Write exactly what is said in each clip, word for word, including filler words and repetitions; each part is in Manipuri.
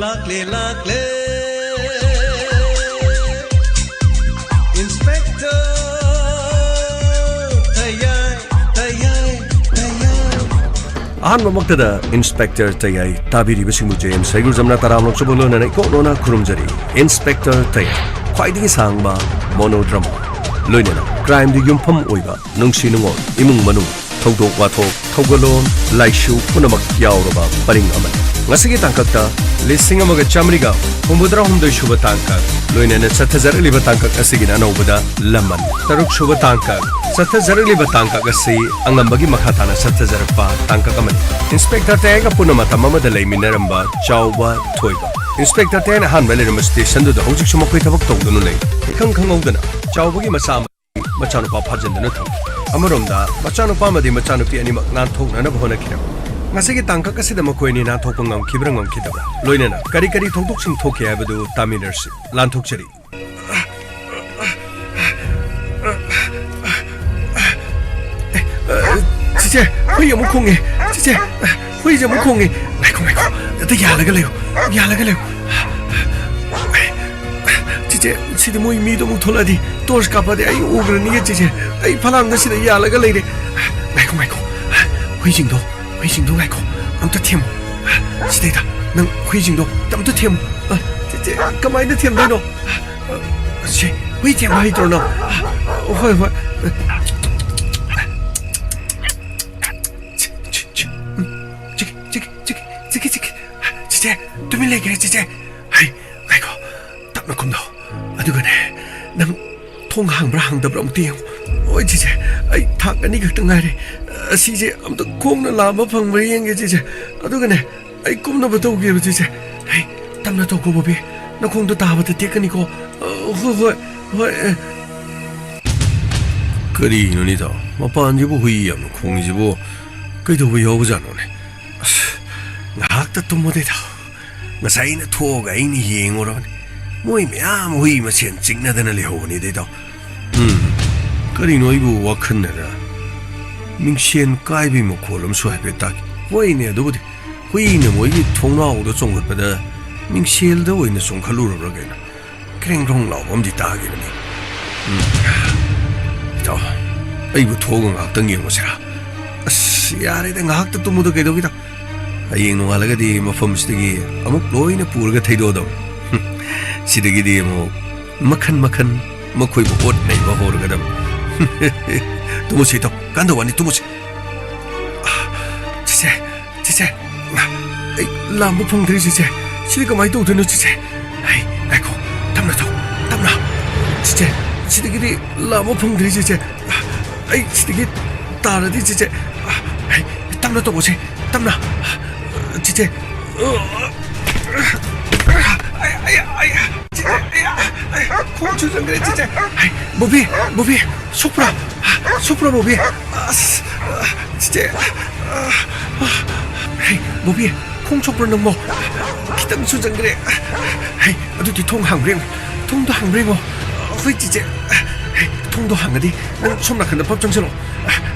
ꯂꯥꯛꯂꯦ, ꯂꯥꯛꯂꯦ, Inspector ꯇꯌꯥꯏ, ꯇꯌꯥꯏ, ꯇꯌꯥꯏ꯫ ꯑꯍꯥꯟꯕꯃꯛꯇꯗ Inspector ꯇꯌꯥꯏ ꯇꯥꯕꯤꯔꯤꯕꯁꯤꯡꯕꯨ ꯖꯦ ꯑꯦꯝ ꯁꯩꯒꯨꯔꯖꯝꯅ ꯇꯔꯥꯝꯅ ꯑꯣꯛꯆꯕ ꯂꯣꯏꯅꯅ ꯏꯀꯣꯛ ꯂꯣꯟꯅ ꯈꯨꯔꯨꯝꯖꯔꯤ꯫ Inspector ꯇꯌꯥꯏ, ꯈ꯭ꯋꯥꯏꯗꯒꯤ ꯁꯥꯡꯕ monodrama, ꯂꯣꯏꯅꯅ crime ꯗ ꯌꯨꯝꯐꯝ ꯑꯣꯏꯕ ꯅꯨꯡꯁꯤ ꯅꯨꯡꯉꯣꯜ, ꯏꯃꯨꯡ ꯃꯅꯨꯡ, ꯊꯧꯗꯣꯛ ꯋꯥꯊꯣꯛ, ꯊꯧꯒꯜꯂꯣꯟ, ꯂꯥꯏꯁꯨ ꯄꯨꯝꯅꯃꯛ ꯌꯥꯎꯔꯕ ꯄꯔꯤꯡ ꯑꯃꯅꯤ꯫ ꯉꯁꯤꯒꯤ ꯇꯥꯡꯀꯛꯇ ꯂꯤꯁꯤꯡ ꯑꯃꯒ ꯆꯥꯃꯔꯤꯒ ꯍꯨꯝꯐꯨꯇꯔꯥ ꯍꯨꯝꯗꯣꯏ ꯁꯨꯕ ꯇꯥꯡꯀꯛ, ꯂꯣꯏꯅꯅ ꯆꯠꯊꯖꯔꯛꯂꯤꯕ ꯇꯥꯡꯀꯛ ꯑꯁꯤꯒꯤꯅ ꯑꯅꯧꯕꯗ ꯂꯃꯟ꯫ ꯇꯔꯨꯛ ꯁꯨꯕ ꯇꯥꯡꯀꯛ, ꯆꯠꯊꯖꯔꯛꯂꯤꯕ ꯇꯥꯡꯀꯛ ꯑꯁꯤ ꯑꯉꯝꯕꯒꯤ ꯃꯈꯥ ꯇꯥꯅ ꯆꯠꯊꯖꯔꯛꯄ ꯇꯥꯡꯀꯛ ꯑꯃꯅꯤ꯫ Inspector ꯇꯌꯥꯏꯒ ꯄꯨꯟꯅ ꯃꯇꯝ ꯑꯃꯗ ꯂꯩꯃꯤꯟꯅꯔꯝꯕ ꯆꯥꯎꯕ ꯊꯣꯏꯕ꯫ Inspector ꯇꯌꯥꯏꯅ ꯑꯍꯥꯟꯕ ꯂꯩꯔꯝꯕ station ꯗꯨꯗ ꯍꯧꯖꯤꯛꯁꯨ ꯃꯈꯣꯏ ꯊꯕꯛ ꯇꯧꯗꯨꯅ ꯂꯩ꯫ ꯏꯈꯪ ꯈꯪꯍꯧꯗꯅ ꯆꯥꯎꯕꯒꯤ ꯃꯆꯥ ꯑꯃ ꯃꯆꯥꯅꯨꯄꯥ ꯐꯥꯖꯤꯟꯗꯨꯅ ꯊꯝꯃꯤ꯫ ꯑꯃꯔꯣꯝꯗ, ꯃꯆꯥꯅꯨꯄꯥ ꯑꯃꯗꯤ ꯃꯆꯥꯅꯨꯄꯤ ꯑꯅꯤꯃꯛ ꯅꯥꯟꯊꯣꯛꯅꯅꯕ ꯍꯣꯠꯅꯈꯤꯔꯝꯃꯤ꯫ ꯉꯁꯤꯒꯤ ꯇꯥꯡꯀꯛ ꯑꯁꯤꯗ ꯃꯈꯣꯏ ꯑꯅꯤ ꯅꯥꯟꯊꯣꯛꯄ ꯉꯝꯈꯤꯕ꯭ꯔꯥ ꯉꯝꯈꯤꯗꯕ꯭ꯔꯥ, ꯂꯣꯏꯅꯅ ꯀꯔꯤ ꯀꯔꯤ ꯊꯧꯗꯣꯛꯁꯤꯡ ꯊꯣꯛꯈꯤ ꯍꯥꯏꯕꯗꯨ ꯇꯥꯃꯤꯟꯅꯔꯁꯤ꯫ ꯂꯥꯟꯊꯣꯛꯆꯔꯤ꯫ ꯆꯤꯆꯦ, ꯍꯨꯏ ꯑꯃꯨꯛ ꯈꯣꯡꯉꯦ꯫ ꯆꯤꯆꯦ, ꯍꯨꯏꯁꯦ ꯑꯃꯨꯛ ꯈꯣꯡꯉꯦ꯫ ꯉꯥꯏꯈꯣ, ꯉꯥꯏꯈꯣ꯫ ꯑꯝꯇ ꯌꯥꯜꯂꯒ ꯂꯩꯌꯨ꯫ ꯌꯥꯜꯂꯒ ꯂꯩꯌꯨ꯫ ꯆꯤꯆꯦ, ꯁꯤꯗꯤ ꯃꯣꯏ ꯃꯤꯗꯣ ꯑꯃꯨꯛ ꯊꯣꯛꯂꯛꯑꯗꯤ, torch ꯀꯥꯞꯄꯗꯤ ꯑꯩ ꯎꯈ꯭ꯔꯅꯤꯌꯦ, ꯆꯤꯆꯦ꯫ ꯑꯩ ꯐꯂꯥꯡꯗ ꯁꯤꯗ ꯌꯥꯜꯂꯒ ꯂꯩꯔꯦ꯫ ꯉꯥꯏꯈꯣ, ꯉꯥꯏꯈꯣ꯫ ꯍꯨꯏꯁꯤꯡꯗꯣ, ꯍꯨꯏꯁꯤꯡꯗꯣ ꯉꯥꯏꯈꯣ꯫ ꯑꯝꯇ ꯊꯦꯝꯃꯨ꯫ ꯁꯤꯗꯩꯗ ꯅꯪ ꯍꯨꯏꯁꯤꯡꯗꯣ ꯑꯝꯇ ꯊꯦꯝꯃꯨ꯫ ꯆꯤꯆꯦ, ꯀꯃꯥꯏꯅ ꯊꯦꯝꯗꯣꯏꯅꯣ? ꯁꯤ, ꯍꯨꯏ ꯊꯦꯝꯕ ꯍꯩꯇ꯭ꯔꯣ ꯅꯪ? ꯍꯣꯏ, ꯍꯣꯏ꯫ ꯆꯤꯛ, ꯆꯤꯛ, ꯆꯤꯛ꯫ ꯎꯝ, ꯆꯤꯛ, ꯆꯤꯛ, ꯆꯤꯛ, ꯆꯤꯛ, ꯆꯤꯛ꯫ ꯆꯤꯆꯦ, ꯇꯨꯃꯤꯟ ꯂꯩꯒꯦ, ꯆꯤꯆꯦ꯫ ꯍꯩ, ꯉꯥꯏꯈꯣ꯫ ꯇꯞꯅ ꯀꯨꯝꯗꯧ꯫ ꯑꯗꯨꯒꯅꯦ, ꯅꯪ ꯊꯣꯡ ꯍꯥꯡꯕ꯭ꯔꯥ ꯍꯥꯡꯗꯕ꯭ꯔꯥ ꯑꯃꯨꯛꯇ ꯌꯦꯡꯉꯨ꯫ ꯍꯣꯏ, ꯆꯤꯆꯦ, ꯑꯩ ꯊꯥꯛ ꯑꯅꯤ ꯈꯛꯇ ꯉꯥꯏꯔꯦ꯫ ꯑꯁꯤꯁꯦ ꯑꯝꯇ ꯈꯣꯡꯅ ꯂꯥꯝꯕ ꯐꯪꯕ꯭ꯔꯥ ꯌꯦꯡꯒꯦ, ꯆꯤꯆꯦ꯫ ꯑꯗꯨꯒꯅꯦ, ꯑꯩ ꯀꯨꯝꯅꯕ ꯇꯧꯒꯦꯕ, ꯆꯤꯆꯦ꯫ ꯍꯩ, ꯇꯞꯅ ꯇꯧꯀꯣ, ꯕꯣꯕꯤ꯫ ꯅꯈꯣꯡꯗꯣ ꯇꯥꯕꯗ ꯇꯦꯛꯀꯅꯤꯀꯣ꯫ ꯑ, ꯍꯣꯏ, ꯍꯣꯏ, ꯍꯣꯏ, ꯑ꯫ ꯀꯔꯤꯅꯣꯅꯦ, ꯏꯇꯥꯎ? ꯃꯄꯥꯟꯁꯤꯕꯨ ꯍꯨꯏ ꯌꯥꯝꯅ ꯈꯣꯡꯉꯤꯁꯤꯕꯨ ꯀꯩꯗꯧꯕ ꯌꯥꯎꯕꯖꯥꯠꯅꯣꯅꯦ? ꯑꯁ, ꯉꯥꯏꯍꯥꯛꯇ ꯇꯨꯝꯃꯨꯗ, ꯏꯇꯥꯎ꯫ ꯉꯁꯥꯏ ꯑꯩꯅ ꯊꯣꯛꯑꯒ ꯑꯩꯅ ꯌꯦꯡꯉꯨꯔꯕꯅꯤ꯫ ꯃꯣꯏ ꯃꯌꯥꯝ ꯍꯨꯏ ꯃꯁꯦꯟ ꯆꯤꯛꯅꯗꯅ ꯂꯩꯍꯧꯕꯅꯤꯗ, ꯏꯇꯥꯎ꯫ ꯎꯝ, ꯀꯔꯤꯅꯣ ꯑꯩꯕꯨ ꯋꯥꯈꯜꯅꯔ? ꯃꯤꯡꯁꯦꯟ ꯀꯥꯏꯕꯒꯤ ꯃꯈꯣꯜ ꯑꯃꯁꯨ ꯍꯥꯏꯐꯦꯠ ꯇꯥꯈꯤ꯫ ꯍꯣꯏꯅꯦ, ꯑꯗꯨꯕꯨꯗꯤ꯫ ꯍꯨꯏꯅ ꯃꯣꯏꯒꯤ ꯊꯣꯡꯅꯥꯎꯗ ꯆꯣꯡꯈꯠꯄꯗ ꯃꯤꯡꯁꯦꯜꯗ ꯑꯣꯏꯅ ꯆꯣꯡꯈꯠꯂꯨꯔꯕ꯭ꯔꯥ ꯀꯩꯅꯣ? ꯀ꯭ꯔꯦꯡ ꯀ꯭ꯔꯣꯡ ꯂꯥꯎꯕ ꯑꯃꯗꯤ ꯇꯥꯈꯤꯕꯅꯤ꯫ ꯎꯝ꯫ ꯏꯇꯥꯎ, ꯑꯩꯕꯨ ꯊꯣꯛꯑꯒ ꯉꯥꯏꯍꯥꯛꯇꯪ ꯌꯦꯡꯉꯨꯁꯤꯔꯥ? ꯑꯁ, ꯌꯥꯔꯦꯗ, ꯉꯥꯏꯍꯥꯛꯇ ꯇꯨꯝꯃꯨꯗ ꯀꯩꯗꯧꯒꯦꯗ? ꯍꯌꯦꯡ ꯅꯣꯡꯉꯥꯜꯂꯒꯗꯤ ꯃꯐꯝꯁꯤꯗꯒꯤ ꯑꯃꯨꯛ ꯂꯣꯏꯅ ꯄꯨꯔꯒ ꯊꯩꯗꯣꯛꯑꯗꯕꯅꯤ꯫ ꯍꯨꯝ, ꯁꯤꯗꯒꯤꯗꯤ ꯑꯃꯨꯛ ꯃꯈꯟ ꯃꯈꯟ ꯃꯈꯣꯏꯕꯨ ꯑꯣꯠ ꯅꯩꯕ ꯍꯧꯔꯒꯗꯕꯅꯤ꯫ ꯇꯨꯝꯃꯨꯁꯤ ꯏꯇꯥꯎ, ꯀꯥꯟꯗ ꯋꯥꯅꯤ, ꯇꯨꯝꯃꯨꯁꯤ꯫ ꯆꯤꯆꯦ, ꯆꯤꯆꯦ, ꯑꯩ ꯂꯥꯝꯕ ꯐꯪꯗ꯭ꯔꯤ, ꯆꯤꯆꯦ꯫ ꯁꯤꯗꯤ ꯀꯃꯥꯏꯅ ꯇꯧꯗꯣꯏꯅꯣ, ꯆꯤꯆꯦ? ꯑꯩ, ꯉꯥꯏꯈꯣ, ꯇꯞꯅ ꯇꯧ, ꯇꯞꯅ꯫ ꯆꯤꯆꯦ, ꯁꯤꯗꯒꯤꯗꯤ ꯂꯥꯝꯕ ꯐꯪꯗ꯭ꯔꯤ, ꯆꯤꯆꯦ꯫ ꯑꯩ ꯁꯤꯗꯒꯤ ꯇꯥꯔꯗꯤ, ꯆꯤꯆꯦ꯫ ꯑꯩ, ꯇꯞꯅ ꯇꯧꯕꯁꯦ, ꯇꯞꯅ꯫ ꯆꯤꯆꯦ꯫ ꯑꯩ, ꯑꯩ, ꯑꯩ, ꯆꯤꯆꯦ, ꯑꯩ, ꯑꯩ, ꯈꯣꯡꯁꯨ ꯆꯪꯈ꯭ꯔꯦ, ꯆꯤꯆꯦ꯫ ꯑꯩ, ꯕꯣꯕꯤ, ꯕꯣꯕꯤ, ꯁꯣꯛꯄ꯭ꯔꯥ? ꯁꯣꯛꯄ꯭ꯔꯥ, ꯕꯣꯕꯤ? ꯑꯁ, ꯆꯤꯆꯦ꯫ ꯍꯩ, ꯕꯣꯕꯤ, ꯈꯣꯡ ꯁꯣꯛꯄ꯭ꯔꯥ ꯅꯪꯕꯣ? ꯈꯤꯇꯪ ꯁꯨꯖꯟꯈ꯭ꯔꯦ꯫ ꯍꯩ, ꯑꯗꯨꯗꯤ ꯊꯣꯡ ꯍꯥꯡꯕ꯭ꯔꯥ ꯌꯦꯡꯉꯣ꯫ ꯊꯣꯡꯗꯣ ꯍꯥꯡꯕ꯭ꯔꯥ ꯌꯦꯡꯉꯣ꯫ ꯍꯣꯏ, ꯆꯤꯆꯦ꯫ ꯍꯩ, ꯊꯣꯡꯗꯣ ꯍꯥꯡꯉꯗꯤ ꯅꯪ ꯁꯣꯝ ꯅꯥꯀꯟꯗ ꯐꯞ ꯆꯪꯁꯤꯜꯂꯣ꯫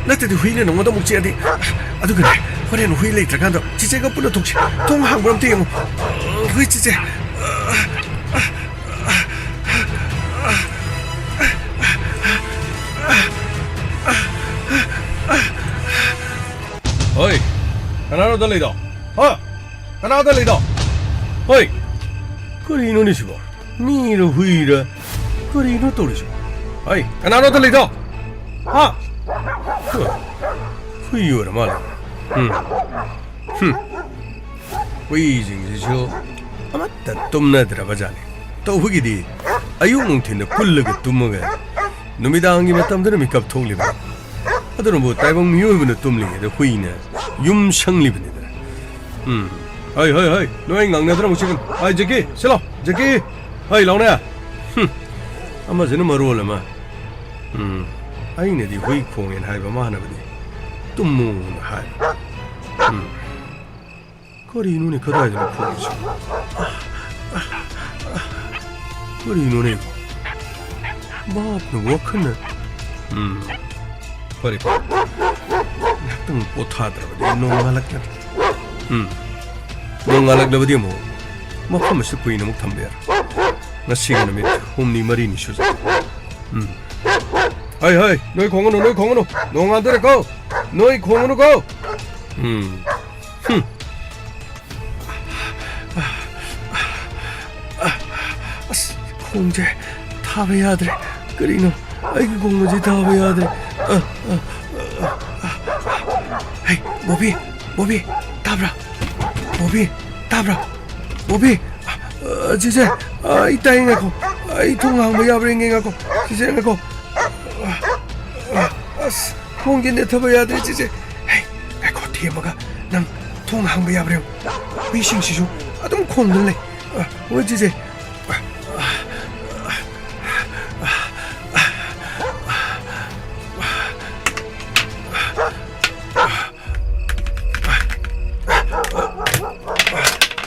ꯅꯠꯇ꯭ꯔꯗꯤ ꯍꯨꯏꯅ ꯅꯉꯣꯟꯗ ꯑꯃꯨꯛ ꯆꯤꯛꯑꯗꯤ꯫ ꯑꯗꯨꯒꯅꯦ, ꯍꯣꯔꯦꯟ ꯍꯨꯏ ꯂꯩꯇ꯭ꯔꯀꯥꯟꯗ ꯆꯤꯆꯦꯒ ꯄꯨꯟꯅ ꯊꯣꯛꯁꯤ꯫ ꯊꯣꯡ ꯍꯥꯡꯕ꯭ꯔꯥ ꯑꯝꯇ ꯌꯦꯡꯉꯣ꯫ ꯍꯣꯏ, ꯆꯤꯆꯦ꯫ ꯍꯣꯏ, ꯀꯅꯥꯅꯣꯗ ꯂꯩꯗꯣ? ꯍꯥ? ꯀꯅꯥꯗ ꯂꯩꯗꯣ? ꯍꯣꯏ! ꯀꯔꯤꯅꯣꯅꯦ ꯁꯤꯕꯣ? ꯃꯤꯔ ꯍꯨꯏꯔ? ꯀꯔꯤꯅꯣ ꯇꯧꯔꯤꯁꯤꯕꯣ? ꯍꯣꯏ, ꯀꯅꯥꯅꯣꯗ ꯂꯩꯗꯣ? ꯍꯥ? ꯍꯨꯏ ꯑꯣꯏꯔ ꯃꯥꯜꯂꯦ꯫ ꯎꯝ꯫ ꯍꯨꯝ꯫ ꯍꯨꯏꯁꯤꯡꯁꯤꯁꯨ ꯑꯃꯠꯇ ꯇꯨꯝꯅꯗ꯭ꯔꯕ ꯖꯥꯠꯅꯤ꯫ ꯇꯧꯕꯒꯤꯗꯤ ꯑꯌꯨꯛ ꯅꯨꯡꯊꯤꯟꯗ ꯀꯨꯜꯂꯒ ꯇꯨꯝꯃꯒ ꯅꯨꯃꯤꯗꯥꯡꯒꯤ ꯃꯇꯝꯗꯅ ꯃꯤꯀꯞ ꯊꯣꯛꯂꯤꯕ꯫ ꯑꯗꯨꯅꯕꯨ ꯇꯥꯏꯕꯪ ꯃꯤꯑꯣꯏꯕꯅ ꯇꯨꯝꯂꯤꯉꯩꯗ ꯍꯨꯏꯅ ꯌꯨꯝ ꯁꯪꯂꯤꯕꯅꯤꯗꯅ꯫ ꯎꯝ꯫ ꯍꯩ, ꯍꯩ, ꯍꯩ, ꯅꯣꯏ ꯉꯥꯡꯅꯗꯅ ꯑꯃꯨꯛ ꯆꯦꯟꯒꯅꯨ꯫ ꯍꯩ, ꯖꯦꯀꯤ, ꯁꯤꯂꯣ, ꯖꯦꯀꯤ꯫ ꯍꯩ, ꯂꯥꯎꯅꯦ꯫ ꯍꯨꯝ꯫ ꯑꯃꯁꯤꯅ ꯃꯔꯣꯜ ꯑꯃ꯫ ꯎꯝ꯫ ꯑꯩꯅꯗꯤ ꯍꯨꯏ ꯈꯣꯡꯉꯦꯅ ꯍꯥꯏꯕ, ꯃꯥꯅꯕꯗꯤ ꯇꯨꯝꯃꯣꯅ ꯍꯥꯏ꯫ ꯎꯝ꯫ ꯀꯔꯤꯅꯣꯅꯦ, ꯀꯗꯥꯏꯗꯅꯣ ꯈꯣꯡꯉꯤꯁꯦ? ꯀꯔꯤꯅꯣꯅꯦ? ꯚꯥꯞꯅ ꯋꯥꯈꯜꯅ꯫ ꯎꯝ꯫ ꯐꯔꯦ, ꯐꯔꯦ꯫ ꯉꯥꯏꯍꯥꯛꯇꯪ ꯄꯣꯊꯥꯗ꯭ꯔꯕꯗꯤ ꯅꯣꯡꯉꯥꯜꯂꯛꯀꯅꯤ꯫ ꯎꯝ꯫ ꯅꯣꯡꯉꯥꯜꯂꯛꯂꯕꯗꯤ ꯑꯃꯨꯛ ꯃꯐꯝ ꯑꯁꯤꯗ ꯀꯨꯏꯅ ꯑꯃꯨꯛ ꯊꯝꯕ ꯌꯥꯔꯣꯏ꯫ ꯉꯁꯤꯒꯤ ꯅꯨꯃꯤꯠ ꯍꯨꯝꯅꯤ ꯃꯔꯤꯅꯤ ꯁꯨꯖ꯫ ꯎꯝ꯫ ꯍꯩ, ꯍꯩ, ꯅꯣꯏ ꯈꯣꯡꯒꯅꯨ, ꯅꯣꯏ ꯈꯣꯡꯒꯅꯨ꯫ ꯅꯣꯡꯉꯥꯟꯗꯣꯔꯦꯀꯣ꯫ ꯅꯣꯏ ꯈꯣꯡꯒꯅꯨꯀꯣ꯫ ꯎꯝ꯫ ꯍꯨꯝ꯫ ꯑꯁ, ꯈꯣꯡꯁꯦ ꯊꯥꯕ ꯌꯥꯗ꯭ꯔꯦ꯫ ꯀꯔꯤꯅꯣ? ꯑꯩꯒꯤ ꯈꯣꯡ ꯑꯁꯤ ꯊꯥꯕ ꯌꯥꯗ꯭ꯔꯦ꯫ ꯑ, ꯑ, ꯑ, ꯑ, ꯑ꯫ ꯍꯩ, ꯕꯣꯕꯤ, ꯕꯣꯕꯤ, ꯇꯥꯕ꯭ꯔꯥ? ꯕꯣꯕꯤ, ꯇꯥꯕ꯭ꯔꯥ? ꯕꯣꯕꯤ, ꯑ, ꯆꯤꯆꯦ, ꯑ, ꯑꯩ ꯇꯥꯏ, ꯉꯥꯏꯈꯣ꯫ ꯑꯩ ꯊꯣꯡ ꯍꯥꯡꯕ ꯌꯥꯕ꯭ꯔꯥ ꯌꯦꯡꯒꯦ, ꯉꯥꯏꯈꯣ꯫ ꯆꯤꯆꯦ, ꯉꯥꯏꯈꯣ꯫ ꯑ, ꯑ, ꯑꯁ, ꯈꯣꯡꯁꯦ ꯅꯦꯠꯊꯕ ꯌꯥꯗ꯭ꯔꯦ, ꯆꯤꯆꯦ꯫ ꯍꯩ, ꯉꯥꯏꯈꯣ, ꯊꯦꯝꯃꯒ ꯅꯪ ꯊꯣꯡ ꯍꯥꯡꯕ ꯌꯥꯕ꯭ꯔꯥ ꯌꯦꯡꯉꯨ꯫ ꯍꯨꯏꯁꯤꯡꯁꯤꯁꯨ ꯑꯗꯨꯝ ꯈꯣꯡꯗꯨꯅ ꯂꯩ꯫ ꯑ, ꯍꯣꯏ, ꯆꯤꯆꯦ꯫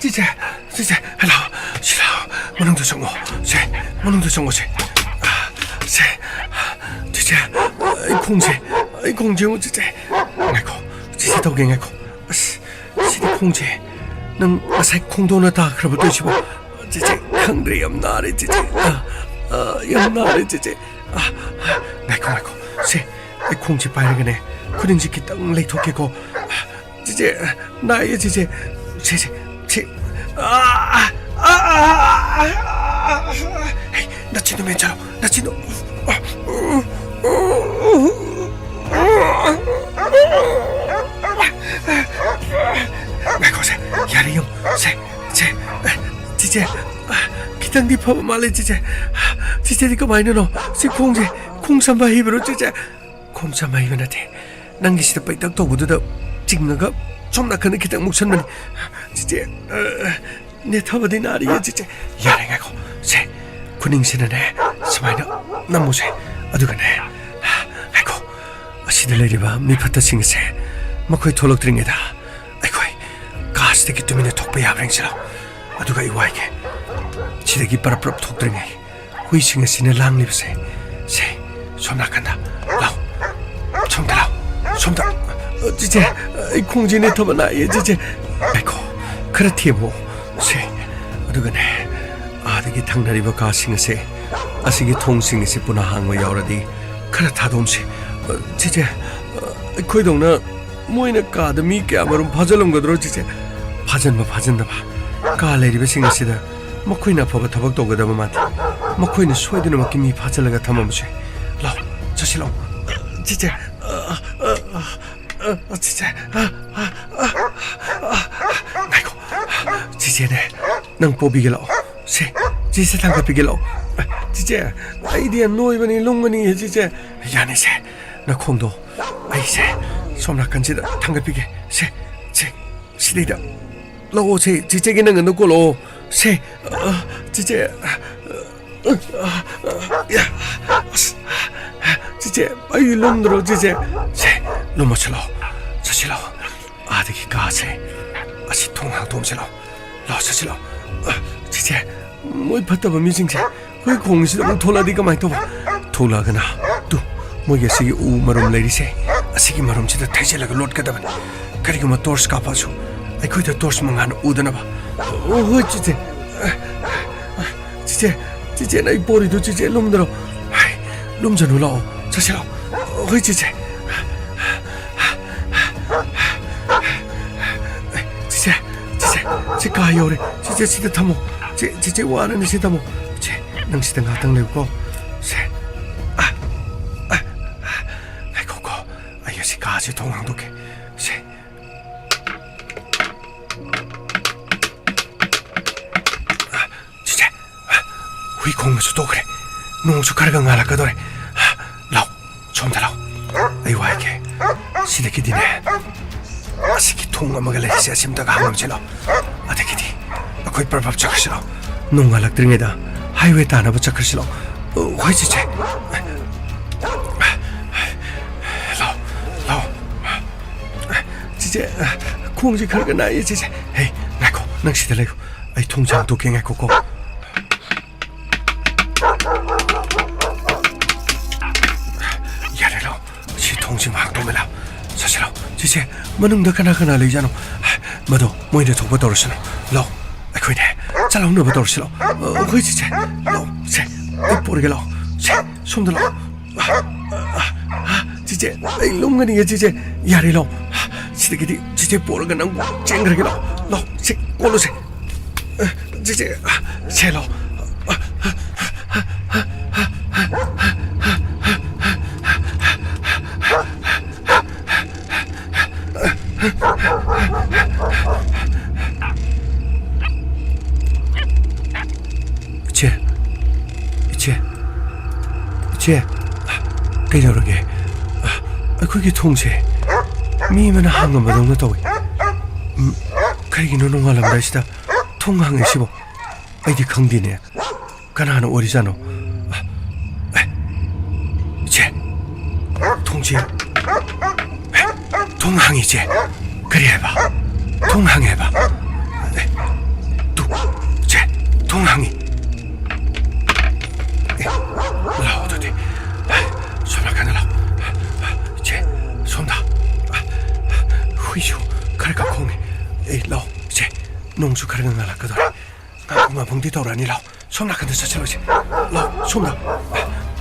ꯆꯤꯆꯦ, ꯆꯤꯆꯦ, ꯍꯜꯂꯣ, ꯁꯤ ꯂꯥꯎ, ꯃꯅꯨꯡꯗ ꯆꯪꯉꯣ, ꯁꯦ, ꯃꯅꯨꯡꯗ ꯆꯪꯉꯣ, ꯁꯦ, ꯁꯦ, ꯆꯤꯆꯦ, ꯑꯩ ꯈꯣꯡꯁꯦ, ꯑꯩ ꯈꯣꯡꯁꯦ ꯌꯦꯡꯉꯨ, ꯆꯤꯆꯦ, ꯉꯥꯏꯈꯣ, ꯆꯤꯆꯦ ꯇꯧꯒꯦ, ꯉꯥꯏꯈꯣ, ꯑꯁ, ꯁꯤꯗꯤ ꯈꯣꯡꯁꯦ, ꯅꯪ ꯉꯁꯥꯏ ꯈꯣꯡꯗꯣꯛꯅ ꯇꯥꯈ꯭ꯔꯕ ꯇꯧꯏꯁꯤꯕꯣ? ꯆꯤꯆꯦ, ꯈꯪꯗ꯭ꯔꯦ, ꯌꯥꯝ ꯅꯥꯔꯦ, ꯆꯤꯆꯦ, ꯑ, ꯑ, ꯌꯥꯝ ꯅꯥꯔꯦ, ꯆꯤꯆꯦ, ꯑ, ꯑ, ꯉꯥꯏꯈꯣ, ꯉꯥꯏꯈꯣ, ꯁꯦ, ꯑꯩ ꯈꯣꯡꯁꯦ ꯄꯥꯏꯔꯒꯅꯦ, ꯈꯨꯅꯤꯡꯁꯦ ꯈꯤꯇꯪ ꯂꯩꯊꯣꯛꯀꯦꯀꯣ, ꯆꯤꯆꯦ, ꯅꯥꯏꯌꯦ, ꯆꯤꯆꯦ꯫ ꯁꯦ, ꯁꯦ, ꯁꯦ꯫ ꯑꯥ, ꯑꯥ, ꯑꯥ, ꯑꯥ, ꯑꯥ, ꯑꯥ, ꯑꯥ꯫ ꯍꯦ, ꯅꯆꯤꯟꯗꯨ ꯃꯦꯟꯁꯤꯜꯂꯣ, ꯅꯆꯤꯟꯗꯨ꯫ ꯉꯥꯏꯈꯣ, ꯁꯦ, ꯌꯥꯔꯦ, ꯌꯦꯡꯉꯨ꯫ ꯁꯦ, ꯁꯦ, ꯑꯦ, ꯆꯤꯆꯦ, ꯑ, ꯈꯤꯇꯪꯗꯤ ꯐꯕ ꯃꯥꯜꯂꯦ, ꯆꯤꯆꯦ꯫ ꯆꯤꯆꯦꯗꯤ ꯀꯃꯥꯏꯅꯅꯣ? ꯁꯤ ꯈꯣꯡꯁꯦ, ꯈꯣꯡ ꯁꯝꯕ ꯍꯩꯕ꯭ꯔꯣ, ꯆꯤꯆꯦ? ꯈꯣꯡ ꯁꯝꯕ ꯍꯩꯕ ꯅꯠꯇꯦ꯫ ꯅꯪꯒꯤ ꯁꯤꯗ ꯄꯩꯇꯛ ꯇꯧꯕꯗꯨꯗ ꯆꯤꯡꯉꯒ ꯁꯣꯝ ꯅꯥꯀꯟꯗ ꯈꯤꯇꯪ ꯃꯨꯛꯁꯟꯕꯅꯤ꯫ ꯆꯤꯆꯦ, ꯑ, ꯅꯦꯠꯊꯕꯗꯤ ꯅꯥꯔꯤꯌꯦ, ꯆꯤꯆꯦ꯫ ꯌꯥꯔꯦ, ꯉꯥꯏꯈꯣ꯫ ꯁꯦ, ꯈꯨꯅꯤꯡꯁꯤꯅꯅꯦ, ꯁꯨꯃꯥꯏꯅ ꯅꯝꯃꯨꯁꯦ꯫ ꯑꯗꯨꯒꯅꯦ, ꯉꯥꯏꯈꯣ꯫ ꯑꯁꯤꯗ ꯂꯩꯔꯤꯕ ꯃꯤ ꯐꯠꯇꯁꯤꯡ ꯑꯁꯦ, ꯃꯈꯣꯏ ꯊꯣꯛꯂꯛꯇ꯭ꯔꯤꯉꯩꯗ ꯑꯩꯈꯣꯏ ꯀꯥꯁꯤꯗꯒꯤ ꯇꯨꯃꯤꯟꯅ ꯊꯣꯛꯄ ꯌꯥꯕ꯭ꯔꯥ ꯌꯦꯡꯁꯤꯜꯂꯣ꯫ ꯑꯗꯨꯒ ꯑꯩ ꯋꯥꯏꯒꯦ꯫ ꯁꯤꯗꯒꯤ ꯄꯔꯞ ꯄꯔꯞ ꯊꯣꯛꯇ꯭ꯔꯤꯉꯩ ꯍꯨꯏꯁꯤꯡ ꯑꯁꯤꯅ ꯂꯥꯡꯂꯤꯕꯁꯦ, ꯁꯦ, ꯁꯣꯝ ꯅꯥꯀꯟꯗ ꯂꯥꯎ, ꯁꯣꯝꯗ ꯂꯥꯎ, ꯁꯣꯝꯗ꯫ ꯆꯤꯆꯦ, ꯑꯩ ꯈꯣꯡꯁꯦ ꯅꯦꯠꯊꯕ ꯅꯥꯏꯌꯦ, ꯆꯤꯆꯦ꯫ ꯉꯥꯏꯈꯣ, ꯈꯔ ꯊꯦꯝꯃꯣ꯫ ꯁꯦ, ꯑꯗꯨꯒꯅꯦ, ꯑꯥꯗꯒꯤ ꯊꯪꯅꯔꯤꯕ ꯀꯥꯁꯤꯡ ꯑꯁꯦ, ꯑꯁꯤꯒꯤ ꯊꯣꯡꯁꯤꯡ ꯑꯁꯤ ꯄꯨꯅꯥ ꯍꯥꯡꯕ ꯌꯥꯎꯔꯗꯤ ꯈꯔ ꯊꯥꯗꯣꯛꯑꯝꯁꯤ꯫ ꯑ, ꯆꯤꯆꯦ, ꯑ, ꯑꯩꯈꯣꯏꯗꯧꯅ ꯃꯣꯏꯅ ꯀꯥꯗ ꯃꯤ ꯀꯌꯥ ꯃꯔꯨꯝ ꯐꯥꯖꯤꯜꯂꯝꯒꯗ꯭ꯔꯣ, ꯆꯤꯆꯦ? ꯐꯥꯖꯤꯟꯕ ꯐꯥꯖꯤꯟꯗꯕ, ꯀꯥ ꯂꯩꯔꯤꯕꯁꯤꯡ ꯑꯁꯤꯗ ꯃꯈꯣꯏꯅ ꯑꯐꯕ ꯊꯕꯛ ꯇꯧꯒꯗꯕ ꯃꯥꯟꯗꯦ꯫ ꯃꯈꯣꯏꯅ ꯁꯣꯏꯗꯅꯃꯛꯀꯤ ꯃꯤ ꯐꯥꯖꯤꯜꯂꯒ ꯊꯝꯃꯝꯕꯁꯦ꯫ ꯂꯥꯎ, ꯆꯠꯁꯤ ꯂꯥꯎ꯫ ꯆꯤꯆꯦ, ꯑ, ꯑ, ꯑ, ꯑ, ꯆꯤꯆꯦ, ꯑ, ꯑ, ꯑ, ꯑ, ꯉꯥꯏꯈꯣ꯫ ꯆꯤꯆꯦꯅꯦ, ꯅꯪ ꯄꯣꯕꯤꯒꯦ ꯂꯥꯛꯑꯣ꯫ ꯁꯦ, ꯆꯤꯆꯦ ꯊꯥꯡꯒꯠꯄꯤꯒꯦ ꯂꯥꯛꯑꯣ꯫ ꯆꯤꯆꯦ, ꯑꯩꯗꯤ ꯌꯥꯝ ꯅꯣꯏꯕꯅꯤ, ꯂꯨꯝꯒꯅꯤ, ꯆꯤꯆꯦ꯫ ꯌꯥꯅꯤꯁꯦ, ꯅꯈꯣꯡꯗꯣ ꯑꯩꯁꯦ ꯁꯣꯝ ꯅꯥꯀꯟꯁꯤꯗ ꯊꯥꯡꯒꯠꯄꯤꯒꯦ꯫ ꯁꯦ, ꯁꯦ, ꯁꯤꯗꯩꯗ ꯂꯥꯛꯑꯣ, ꯁꯦ, ꯆꯤꯆꯦꯒꯤ ꯅꯪꯒꯟꯗ ꯀꯣꯜꯂꯛꯑꯣ꯫ ꯁꯦ, ꯑ, ꯆꯤꯆꯦ, ꯑ, ꯑ, ꯑ, ꯌꯥ, ꯑꯁ, ꯆꯤꯆꯦ, ꯑꯩ ꯂꯨꯝꯗ꯭ꯔꯣ, ꯆꯤꯆꯦ? ꯁꯦ, ꯂꯨꯝꯃꯁꯤ ꯂꯥꯛꯑꯣ, ꯆꯠꯁꯤ ꯂꯥꯛꯑꯣ꯫ ꯑꯥꯗꯒꯤ ꯀꯥꯁꯦ, ꯑꯁꯤ ꯊꯣꯡ ꯍꯥꯡꯗꯣꯛꯑꯝꯁꯤ ꯂꯥꯛꯑꯣ꯫ ꯂꯥꯛꯑꯣ, ꯆꯠꯁꯤ ꯂꯥꯛꯑꯣ꯫ ꯑ, ꯆꯤꯆꯦ, ꯃꯣꯏ ꯐꯠꯇꯕ ꯃꯤꯁꯤꯡꯁꯦ ꯍꯨꯏ ꯈꯣꯡꯁꯤꯗ ꯑꯃꯨꯛ ꯊꯣꯛꯂꯛꯑꯗꯤ ꯀꯃꯥꯏꯅ ꯇꯧꯕ? ꯊꯣꯛꯂꯛꯑꯒꯅ, ꯇꯨ, ꯃꯣꯏꯒꯤ ꯑꯁꯤꯒꯤ ꯎ ꯃꯔꯨꯝ ꯂꯩꯔꯤꯁꯦ, ꯑꯁꯤꯒꯤ ꯃꯔꯨꯝꯁꯤꯗ ꯊꯩꯖꯤꯜꯂꯒ ꯂꯣꯠꯀꯗꯕꯅꯤ꯫ ꯀꯔꯤꯒꯨꯝꯕ ꯇꯣꯔꯆ ꯀꯥꯞꯄꯁꯨ ꯑꯩꯈꯣꯏꯗ ꯇꯣꯔꯆ ꯃꯉꯥꯜꯅ ꯎꯗꯅꯕ꯫ ꯑꯣ, ꯍꯣꯏ, ꯆꯤꯆꯦ꯫ ꯆꯤꯆꯦ, ꯆꯤꯆꯦꯅ ꯑꯩ ꯄꯣꯔꯤꯗꯨ, ꯆꯤꯆꯦ, ꯂꯨꯝꯗ꯭ꯔꯣ? ꯍꯥꯏ, ꯂꯨꯝꯖꯅꯨ, ꯂꯥꯛꯑꯣ, ꯆꯠꯁꯤ ꯂꯥꯛꯑꯣ꯫ ꯍꯣꯏ, ꯆꯤꯆꯦ꯫ ꯆꯤꯆꯦ, ꯆꯤꯆꯦ, ꯁꯤ ꯀꯥ ꯌꯧꯔꯦ꯫ ꯆꯤꯆꯦ, ꯁꯤꯗ ꯊꯝꯃꯣ꯫ ꯆꯦ, ꯆꯤꯆꯦ, ꯋꯥꯔꯅꯤ, ꯁꯤ ꯊꯝꯃꯣ꯫ ꯆꯦ, ꯅꯪ ꯁꯤꯗ ꯉꯥꯛꯇꯪ ꯂꯩꯌꯨꯀꯣ꯫ ꯁꯦ, ꯑ, ꯑ, ꯑ, ꯉꯥꯏꯈꯣꯀꯣ, ꯑꯩ ꯑꯁꯤ ꯀꯥꯁꯦ ꯊꯣꯡ ꯍꯥꯡꯗꯣꯛꯀꯦ꯫ ꯁꯦ꯫ ꯑ, ꯆꯤꯆꯦ, ꯑ, ꯍꯨꯏ ꯈꯣꯡꯕꯁꯨ ꯇꯣꯛꯈ꯭ꯔꯦ꯫ ꯅꯣꯡꯁꯨ ꯈꯔꯒ ꯉꯥꯜꯂꯛꯀꯗꯧꯔꯦ꯫ ꯑ, ꯂꯥꯎ, ꯁꯣꯝꯗ ꯂꯥꯎ꯫ ꯑꯩ ꯋꯥ ꯍꯥꯏꯒꯦ꯫ ꯁꯤꯗꯒꯤꯗꯤꯅꯦ, ꯑꯁꯤꯒꯤ ꯊꯣꯡ ꯑꯃꯒ ꯂꯩꯔꯤꯁꯦ, ꯑꯁꯤꯝꯇꯒ ꯍꯥꯡꯉꯝꯁꯤ ꯂꯥꯎ꯫ ꯑꯗꯒꯤꯗꯤ ꯑꯩꯈꯣꯏ ꯄ꯭ꯔꯞ ꯄ꯭ꯔꯞ ꯆꯠꯈ꯭ꯔꯁꯤ ꯂꯥꯎ꯫ ꯅꯣꯡꯉꯥꯜꯂꯛꯇ꯭ꯔꯤꯉꯩꯗ ꯍꯥꯏꯋꯦ ꯇꯥꯅꯕ ꯆꯠꯈ꯭ꯔꯁꯤ ꯂꯥꯎ꯫ ꯍꯣꯏ, ꯆꯤꯆꯦ꯫ ꯂꯥꯎ, ꯂꯥꯎ꯫ ꯆꯤꯆꯦ, ꯈꯣꯡꯁꯤ ꯈꯔꯒ ꯅꯥꯏꯌꯦ, ꯆꯤꯆꯦ꯫ ꯍꯦ, ꯉꯥꯏꯈꯣ, ꯅꯪ ꯁꯤꯗ ꯂꯩꯌꯨ꯫ ꯑꯩ ꯊꯣꯡꯁꯦ ꯍꯥꯡꯗꯣꯛꯀꯦ, ꯉꯥꯏꯈꯣꯀꯣ꯫ ꯌꯥꯔꯦ, ꯂꯥꯎ꯫ ꯁꯤ ꯊꯣꯡꯁꯤꯃ ꯍꯥꯡꯗꯣꯛꯑꯝꯃꯦ, ꯂꯥꯎ꯫ ꯆꯠꯁꯤ, ꯂꯥꯎ꯫ ꯆꯤꯆꯦ, ꯃꯅꯨꯡꯗ ꯀꯅꯥ ꯀꯅꯥ ꯂꯩꯖꯥꯠꯅꯣ? ꯃꯗꯣ ꯃꯣꯏꯅ ꯊꯣꯛꯄ ꯇꯧꯔꯁꯅꯨ꯫ ꯂꯥꯎ, ꯑꯩꯈꯣꯏꯅꯦ, ꯇꯠꯍꯧꯅꯕ ꯇꯧꯔꯁꯤ ꯂꯥꯛꯑꯣ꯫ ꯑ, ꯍꯣꯏ, ꯆꯤꯆꯦ꯫ ꯂꯥꯛꯑꯣ, ꯁꯦ, ꯑꯩ ꯄꯣꯔꯒꯦ ꯂꯥꯛꯑꯣ꯫ ꯁꯦ, ꯁꯣꯝꯗ ꯂꯥꯛꯑꯣ꯫ ꯑ, ꯑ, ꯑ, ꯆꯤꯆꯦ, ꯑꯩ ꯂꯨꯝꯒꯅꯤꯌꯦ, ꯆꯤꯆꯦ꯫ ꯌꯥꯔꯦ, ꯂꯥꯛꯑꯣ꯫ ꯁꯤꯗꯒꯤꯗꯤ ꯆꯤꯆꯦ ꯄꯣꯔꯒ ꯅꯪꯕꯨ ꯆꯦꯟꯈ꯭ꯔꯒꯦ, ꯂꯥꯛꯑꯣ꯫ ꯂꯥꯛꯑꯣ, ꯁꯦ, ꯀꯣꯜꯂꯨꯁꯦ꯫ ꯑ, ꯆꯤꯆꯦ, ꯑ, ꯁꯦ, ꯂꯥꯛꯑꯣ꯫ ꯏꯆꯦ, ꯏꯆꯦ, ꯏꯆꯦ, ꯀꯩꯗꯧꯔꯒꯦ? ꯑꯩꯈꯣꯏꯒꯤ ꯊꯣꯡꯁꯦ ꯃꯤ ꯑꯃꯅ ꯍꯥꯡꯉꯝꯕꯗꯧꯅ ꯇꯧꯏ꯫ ꯎꯝ, ꯀꯔꯤꯒꯤꯅꯣ ꯅꯣꯡꯉꯥꯜꯂꯝꯗꯥꯏꯁꯤꯗ ꯊꯣꯡ ꯍꯥꯡꯉꯤꯁꯤꯕꯣ? ꯑꯩꯗꯤ ꯈꯪꯗꯦꯅꯦ꯫ ꯀꯅꯥꯅ ꯑꯣꯏꯔꯤꯖꯥꯠꯅꯣ? ꯑꯦ, ꯏꯆꯦ, ꯊꯣꯡꯁꯤ, ꯑꯦ, ꯊꯣꯡ ꯍꯥꯡꯉꯤ, ꯏꯆꯦ꯫ ꯀꯔꯤ ꯍꯥꯏꯕ? ꯊꯣꯡ ꯍꯥꯡꯉꯦ ꯍꯥꯏꯕ? ꯑꯦ, ꯇꯨ, ꯏꯆꯦ, ꯊꯣꯡ ꯍꯥꯡꯉꯤ꯫ ꯑꯦ, ꯂꯥꯛꯑꯣ ꯑꯗꯨꯗꯤ꯫ ꯁꯣꯝ ꯅꯥꯀꯟꯗ ꯂꯥꯛꯑꯣ꯫ ꯏꯆꯦ, ꯁꯣꯝꯗ꯫ ꯍꯨꯏꯁꯨ ꯈꯔ ꯈꯔ ꯈꯣꯡꯉꯤ꯫ ꯑꯦ, ꯂꯥꯛꯑꯣ, ꯏꯆꯦ꯫ ꯅꯣꯡꯁꯨ ꯈꯔ ꯉꯥꯜꯂꯛꯀꯗꯧꯔꯦ꯫ ꯉꯥꯄꯨꯡ ꯉꯥꯄꯨꯡꯗꯤ ꯇꯧꯔꯛꯑꯅꯤ, ꯂꯥꯛꯑꯣ꯫ ꯁꯣꯝ ꯅꯥꯀꯟꯗ ꯆꯠꯁꯤꯜꯂꯁꯤ꯫ ꯂꯥꯛꯑꯣ, ꯁꯣꯝꯗ꯫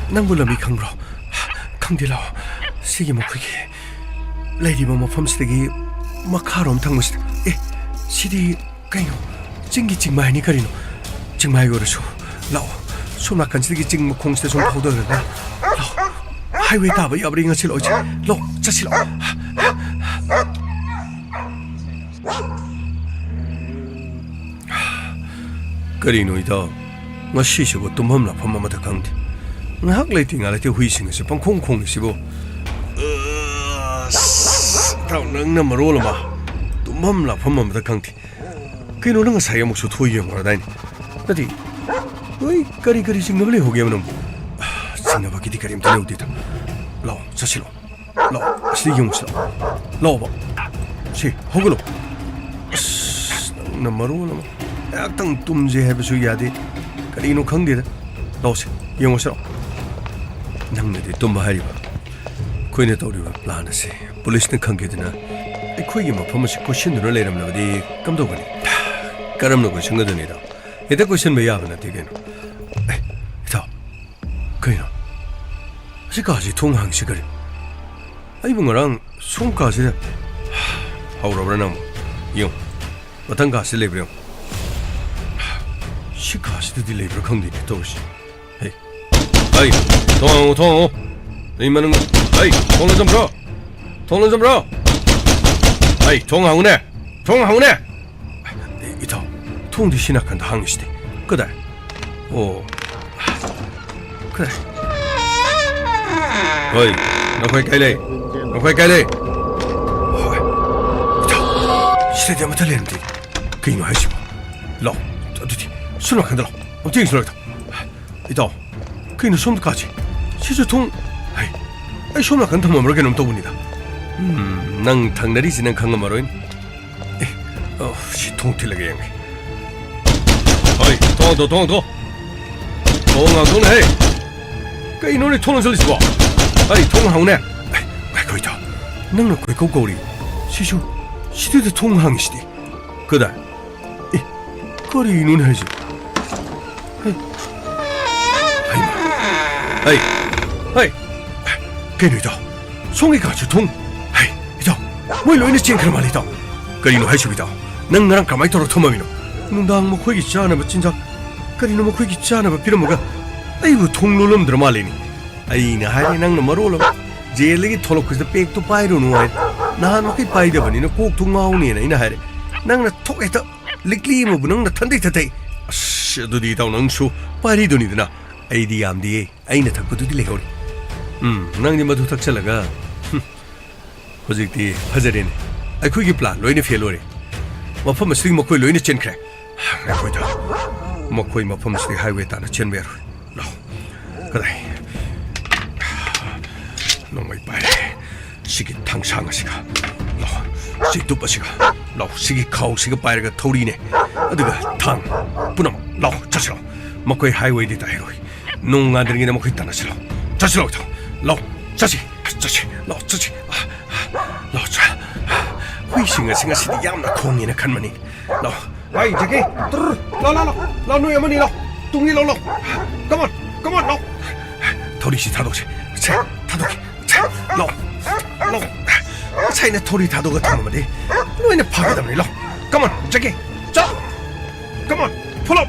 ꯅꯪꯕꯨ ꯂꯝꯕꯤ ꯈꯪꯕ꯭ꯔꯣ? ꯈꯪꯗꯦ, ꯂꯥꯛꯑꯣ꯫ ꯁꯤꯒꯤ ꯃꯈꯣꯏꯒꯤ ꯂꯩꯔꯤꯕ ꯃꯐꯝꯁꯤꯗꯒꯤ ꯃꯈꯥꯔꯣꯝ ꯊꯪꯕꯁꯤꯗ꯫ ꯑꯦ, ꯁꯤꯗꯤ ꯀꯩꯅꯣ? ꯆꯤꯡꯒꯤ ꯆꯤꯡꯃꯥꯏꯅꯤ ꯀꯔꯤꯅꯣ? ꯆꯤꯡꯃꯥꯏ ꯑꯣꯏꯔꯁꯨ ꯂꯥꯛꯑꯣ꯫ ꯁꯣꯝ ꯅꯥꯀꯟꯁꯤꯗꯒꯤ ꯆꯤꯡ ꯃꯈꯣꯡꯁꯤꯗ ꯁꯨꯝ ꯐꯥꯎꯗꯔꯒ ꯂꯥꯛꯑꯣ꯫ ꯍꯥꯏꯋꯦ ꯇꯥꯕ ꯌꯥꯕ꯭ꯔꯥ ꯌꯦꯡꯉꯁꯤ, ꯂꯥꯛꯑꯣ, ꯏꯆꯦ꯫ ꯂꯥꯛꯑꯣ, ꯆꯠꯁꯤ, ꯂꯥꯛꯑꯣ꯫ ꯀꯔꯤꯅꯣ, ꯏꯇꯥꯎ? ꯉꯁꯤꯁꯤꯕꯨ ꯇꯨꯝꯐꯝ ꯂꯥꯛꯐꯝ ꯑꯃꯠꯇ ꯈꯪꯗꯦ꯫ ꯉꯥꯏꯍꯥꯛ ꯂꯩꯇꯦ, ꯉꯥꯏꯍꯥꯛ ꯂꯩꯇꯦ ꯍꯨꯏꯁꯤꯡ ꯑꯁꯤ ꯄꯪꯈꯣꯡ ꯈꯣꯡꯉꯤꯁꯤꯕꯨ꯫ ꯑꯁ, ꯏꯇꯥꯎ, ꯅꯪꯅ ꯃꯔꯣꯜ ꯑꯃ ꯇꯨꯝꯐꯝ ꯂꯥꯛꯐꯝ ꯑꯃꯠꯇ ꯈꯪꯗꯦ꯫ ꯀꯩꯅꯣ, ꯅꯪ ꯉꯁꯥꯏ ꯑꯃꯨꯛꯁꯨ ꯊꯣꯛꯑ ꯌꯦꯡꯉꯨꯔꯗꯥꯏꯅꯦ? ꯅꯠꯇꯦ, ꯅꯣꯏ ꯀꯔꯤ ꯀꯔꯤ ꯆꯤꯡꯅꯕ ꯂꯩꯍꯧꯒꯦꯕ ꯅꯪꯕꯨ? ꯆꯤꯡꯅꯕꯒꯤꯗꯤ ꯀꯔꯤꯝꯇ ꯂꯩꯍꯧꯗꯦꯗ꯫ ꯂꯥꯛꯑꯣ, ꯆꯠꯁꯤ ꯂꯥꯛꯑꯣ꯫ ꯂꯥꯛꯑꯣ, ꯑꯁꯤꯗ ꯌꯦꯡꯉꯨꯁꯤ ꯂꯥꯛꯑꯣ꯫ ꯂꯥꯛꯑꯣꯕ꯫ ꯁꯤ, ꯍꯧꯒꯠꯂꯣ꯫ ꯑꯁ, ꯅꯪꯅ ꯃꯔꯣꯜ ꯑꯃ꯫ ꯉꯥꯏꯍꯥꯛꯇꯪ ꯇꯨꯝꯁꯦ ꯍꯥꯏꯕꯁꯨ ꯌꯥꯗꯦ꯫ ꯀꯔꯤꯅꯣ ꯈꯪꯗꯦꯗ꯫ ꯂꯥꯛꯑꯣꯁꯦ, ꯌꯦꯡꯉꯨꯁꯤ ꯂꯥꯛꯑꯣ꯫ ꯅꯪꯅꯗꯤ ꯇꯨꯝꯕ ꯍꯥꯏꯔꯤꯕ? ꯑꯩꯈꯣꯏꯅ ꯇꯧꯔꯤꯕ plan ꯑꯁꯤ ꯄꯨꯂꯤꯁꯅ ꯈꯪꯈꯤꯗꯨꯅ ꯑꯩꯈꯣꯏꯒꯤ ꯃꯐꯝ ꯑꯁꯤ ꯀꯣꯏꯁꯤꯟꯗꯨꯅ ꯂꯩꯔꯝꯂꯕꯗꯤ ꯀꯝꯗꯧꯒꯅꯤ? ꯀꯔꯝꯅ ꯀꯣꯏꯁꯤꯟꯒꯗꯣꯏꯅꯣ? ꯍꯦꯛꯇ ꯀꯣꯏꯁꯟꯕ ꯌꯥꯕ ꯅꯠꯇꯦ ꯀꯩꯅꯣ꯫ ꯑꯦ, ꯏꯇꯥꯎ, ꯀꯩꯅꯣ? ꯑꯁꯤ ꯀꯥꯁꯤ ꯊꯣꯡ ꯍꯥꯡꯉꯤꯁꯤ ꯀꯔꯤꯅꯣ? ꯑꯩꯕꯨ ꯉꯔꯥꯡ ꯁꯣꯝ ꯀꯥꯁꯤꯗ ꯍꯧꯔꯕ꯭ꯔꯥ ꯅꯪꯕꯨ? ꯌꯦꯡꯉꯨ, ꯃꯊꯪ ꯀꯥꯁꯤꯗ ꯂꯩꯕ꯭ꯔꯥ ꯌꯦꯡꯉꯨ꯫ ꯁꯤ ꯀꯥꯁꯤꯗꯗꯤ ꯂꯩꯕ꯭ꯔꯥ ꯈꯪꯗꯦꯅꯦ ꯇꯧꯔꯤꯁꯤ꯫ ꯍꯩ, ꯍꯩ, ꯊꯣꯡ ꯍꯥꯡꯉꯨ, ꯊꯣꯡ ꯍꯥꯡꯉꯨ꯫ ꯅꯩ ꯃꯅꯨꯡ, ꯍꯩ, ꯊꯣꯡ ꯂꯣꯟꯖꯟꯕ꯭ꯔꯣ? ꯊꯣꯡ ꯂꯣꯟꯖꯟꯕ꯭ꯔꯣ? ꯍꯩ, ꯊꯣꯡ ꯍꯥꯡꯉꯨꯅꯦ! ꯊꯣꯡ ꯍꯥꯡꯉꯨꯅꯦ! ꯑꯦ, ꯏꯇꯥꯎ, ꯊꯣꯡꯗꯤ ꯁꯤ ꯅꯥꯀꯟꯗ ꯍꯥꯡꯉꯤꯁꯤꯗꯤ꯫ ꯀꯗꯥꯏ? ꯑꯣ, ꯀꯗꯥꯏ? ꯍꯣꯏ, ꯅꯈꯣꯏ ꯀꯥꯏ ꯂꯩ? ꯅꯈꯣꯏ ꯀꯥꯏ ꯂꯩ? ꯍꯣꯏ꯫ ꯏꯇꯥꯎ, ꯁꯤꯗꯗꯤ ꯑꯃꯠꯇ ꯂꯩꯔꯝꯗꯦ꯫ ꯀꯩꯅꯣ ꯍꯥꯏꯁꯤꯕꯣ? ꯂꯥꯎ, ꯑꯗꯨꯗꯤ ꯁꯣꯝ ꯅꯥꯀꯟꯗ ꯂꯥꯎ꯫ ꯑꯝꯇ ꯌꯦꯡꯁꯤ ꯂꯥꯎ, ꯏꯇꯥꯎ꯫ ꯏꯇꯥꯎ, ꯀꯩꯅꯣ ꯁꯣꯝꯗ ꯀꯥꯁꯦ? ꯁꯤꯁꯨ ꯊꯣꯡ, ꯍꯩ, ꯑꯩ ꯁꯣꯝ ꯅꯥꯀꯟ ꯊꯝꯃꯝꯕ꯭ꯔꯥ ꯀꯩꯅꯣꯝ ꯇꯧꯕꯅꯤꯗ꯫ ꯎꯝ, ꯅꯪ ꯊꯪꯅꯔꯤꯁꯤ ꯅꯪ ꯈꯪꯉꯝꯃꯔꯣꯏꯅꯦ꯫ ꯑꯦ, ꯑꯣ, ꯁꯤ ꯊꯣꯡ ꯊꯤꯜꯂꯒ ꯌꯦꯡꯒꯦ꯫ ꯍꯣꯏ, ꯊꯣꯡ ꯍꯥꯡꯗꯣꯛꯑꯣ, ꯊꯣꯡ ꯍꯥꯡꯗꯣꯛꯑꯣ꯫ ꯊꯣꯡ ꯍꯥꯡꯗꯣꯛꯅꯦ, ꯍꯦ꯫ ꯀꯩꯅꯣꯅꯦ ꯊꯣꯡ ꯂꯣꯟꯁꯤꯜꯂꯤꯁꯤꯕꯣ? ꯍꯩ, ꯊꯣꯡ ꯍꯥꯡꯉꯨꯅꯦ꯫ ꯑꯦ, ꯉꯥꯏꯈꯣ, ꯏꯇꯥꯎ꯫ ꯅꯪꯅ ꯀꯣꯏꯀꯧ ꯀꯧꯔꯤ꯫ ꯁꯤꯁꯨ, ꯁꯤꯗꯨꯗ ꯊꯣꯡ ꯍꯥꯡꯉꯤꯁꯤꯗꯤ꯫ ꯀꯗꯥꯏ? ꯑꯦ, ꯀꯔꯤꯅꯣꯅꯦ ꯍꯥꯏꯁꯦ? ꯍꯩ꯫ ꯍꯩ꯫ ꯍꯩ꯫ ꯍꯩ꯫ ꯀꯩꯅꯣ ꯏꯇꯥꯎ? ꯁꯣꯝꯒꯤ ꯀꯥꯁꯨ ꯊꯣꯡ? ꯍꯩ, ꯏꯇꯥꯎ, ꯃꯣꯏ ꯂꯣꯏꯅ ꯆꯦꯟꯈ꯭ꯔ ꯃꯥꯜꯂꯦ ꯏꯇꯥꯎ꯫ ꯀꯔꯤꯅꯣ ꯍꯥꯏꯁꯤꯕꯨ ꯏꯇꯥꯎ? ꯅꯪ ꯉꯔꯥꯡ ꯀꯃꯥꯏꯅ ꯇꯧꯔ ꯊꯝꯃꯝꯃꯤꯅꯣ? ꯅꯨꯡꯗꯥꯡ ꯃꯈꯣꯏꯒꯤ ꯆꯥꯅꯕ ꯆꯤꯟꯖꯥꯛ, ꯀꯔꯤꯅꯣ ꯃꯈꯣꯏꯒꯤ ꯆꯥꯅꯕ ꯄꯤꯔꯝꯃꯒ ꯑꯩꯕꯨ ꯊꯣꯡ ꯂꯣꯜꯂꯝꯗ꯭ꯔ ꯃꯥꯜꯂꯦꯅꯦ꯫ ꯑꯩꯅ ꯍꯥꯏꯔꯦ, ꯅꯪꯅ ꯃꯔꯣꯜ ꯑꯃ ꯖꯦꯜꯗꯒꯤ ꯊꯣꯛꯂꯛꯄꯁꯤꯗ ꯄꯦꯛꯇꯣ ꯄꯥꯏꯔꯨꯅꯨ ꯍꯥꯏ꯫ ꯅꯍꯥꯟ ꯃꯈꯩ ꯄꯥꯏꯗꯕꯅꯤꯅ ꯀꯣꯛꯇꯨ ꯉꯥꯎꯅꯦꯅ ꯑꯩꯅ ꯍꯥꯏꯔꯦ꯫ ꯅꯪꯅ ꯊꯣꯛ ꯍꯦꯛꯇ ꯂꯤꯛꯂꯤ ꯑꯃꯕꯨ ꯅꯪꯅ ꯊꯟꯗꯩ ꯊꯟꯗꯩ꯫ ꯑꯁ, ꯑꯗꯨꯗꯤ ꯏꯇꯥꯎ ꯅꯪꯁꯨ ꯄꯥꯏꯔꯤꯗꯨꯅꯤꯗꯅ꯫ ꯑꯩꯗꯤ ꯌꯥꯝꯗꯤꯌꯦ, ꯑꯩꯅ ꯊꯛꯄꯗꯨꯗꯤ ꯂꯩꯍꯧꯔꯤ꯫ ꯎꯝ, ꯅꯪꯗꯤ ꯃꯗꯨ ꯊꯛꯆꯜꯂꯒ, ꯍꯨꯝ, ꯍꯧꯖꯤꯛꯇꯤ ꯐꯖꯔꯦꯅꯦ꯫ ꯑꯩꯈꯣꯏꯒꯤ ꯄ꯭ꯂꯥꯟ ꯂꯣꯏꯅ ꯐꯦꯜ ꯑꯣꯏꯔꯦ꯫ ꯃꯐꯝ ꯑꯁꯤꯗꯒꯤ ꯃꯈꯣꯏ ꯂꯣꯏꯅ ꯆꯦꯟꯈ꯭ꯔꯦ꯫ ꯉꯥꯏꯈꯣ ꯏꯇꯥꯎ, ꯃꯈꯣꯏ ꯃꯐꯝ ꯑꯁꯤꯗꯒꯤ ꯍꯥꯏꯋꯦ ꯇꯥꯟꯅ ꯆꯦꯟꯕ ꯌꯥꯔꯣꯏ꯫ ꯂꯥꯎ꯫ ꯀꯗꯥꯏ? ꯅꯣꯡꯃꯩ ꯄꯥꯏꯔꯦ꯫ ꯁꯤꯒꯤ ꯊꯥꯡꯁꯥꯡ ꯑꯁꯤꯒ꯫ ꯂꯥꯎ꯫ ꯁꯤ ꯇꯨꯞ ꯑꯁꯤꯒ꯫ ꯂꯥꯎ꯫ ꯁꯤꯒꯤ ꯈꯥꯎꯁꯤꯒ ꯄꯥꯏꯔꯒ ꯊꯧꯔꯤꯅꯦ꯫ ꯑꯗꯨꯒ ꯊꯥꯡ꯫ ꯄꯨꯝꯅꯃꯛ꯫ ꯂꯥꯎ꯫ ꯆꯠꯁꯤꯂꯣ꯫ ꯃꯈꯣꯏ ꯍꯥꯏꯋꯦꯗꯤ ꯇꯥꯏꯔꯣꯏ꯫ ꯅꯣꯡ ꯉꯥꯟꯗ꯭ꯔꯤꯉꯩꯗ ꯃꯈꯣꯏ ꯇꯥꯟꯅꯁꯤꯂꯣ꯫ ꯆꯠꯁꯤꯂꯣ ꯏꯇꯥꯎ꯫ ꯂꯥꯎ꯫ ꯆꯠꯁꯤ꯫ ꯆꯠꯁꯤ꯫ ꯂꯥꯎ꯫ ꯆꯠꯁꯤ꯫ ꯑ, ꯑ, ꯂꯥꯎ꯫ ꯆ-, ꯍꯨꯏꯁꯤꯡ ꯑꯁꯤ ꯉꯁꯤꯗꯤ ꯌꯥꯝꯅ ꯈꯣꯡꯉꯦꯅ ꯈꯟꯕꯅꯤ꯫ ꯂꯥꯎ꯫ ꯋꯥꯏ, ꯖꯦꯀꯤ, ꯇꯨꯔ, ꯂꯥꯎ, ꯂꯥꯎ, ꯂꯥꯎ, ꯂꯥꯎ, ꯅꯣꯏ ꯑꯃꯅꯤ ꯂꯥꯎ, ꯇꯨꯡꯒꯤ ꯂꯥꯎ, ꯂꯥꯎ, come on, come on, ꯂꯥꯎ, ꯊꯧꯔꯤꯁꯤ ꯊꯥꯗꯣꯛꯁꯦ, ꯁꯦ, ꯊꯥꯗꯣꯛꯀꯦ, ꯁꯦ, ꯂꯥꯎ, ꯂꯥꯎ, ꯉꯁꯥꯏꯅ ꯊꯧꯔꯤ ꯊꯥꯗꯣꯛꯑꯒ ꯊꯝꯃꯝꯃꯗꯤ ꯂꯣꯏꯅ ꯐꯥꯒꯗꯕꯅꯤ, ꯂꯥꯎ, come on, ꯖꯦꯀꯤ, ꯆꯠꯂꯣ, come on, follow,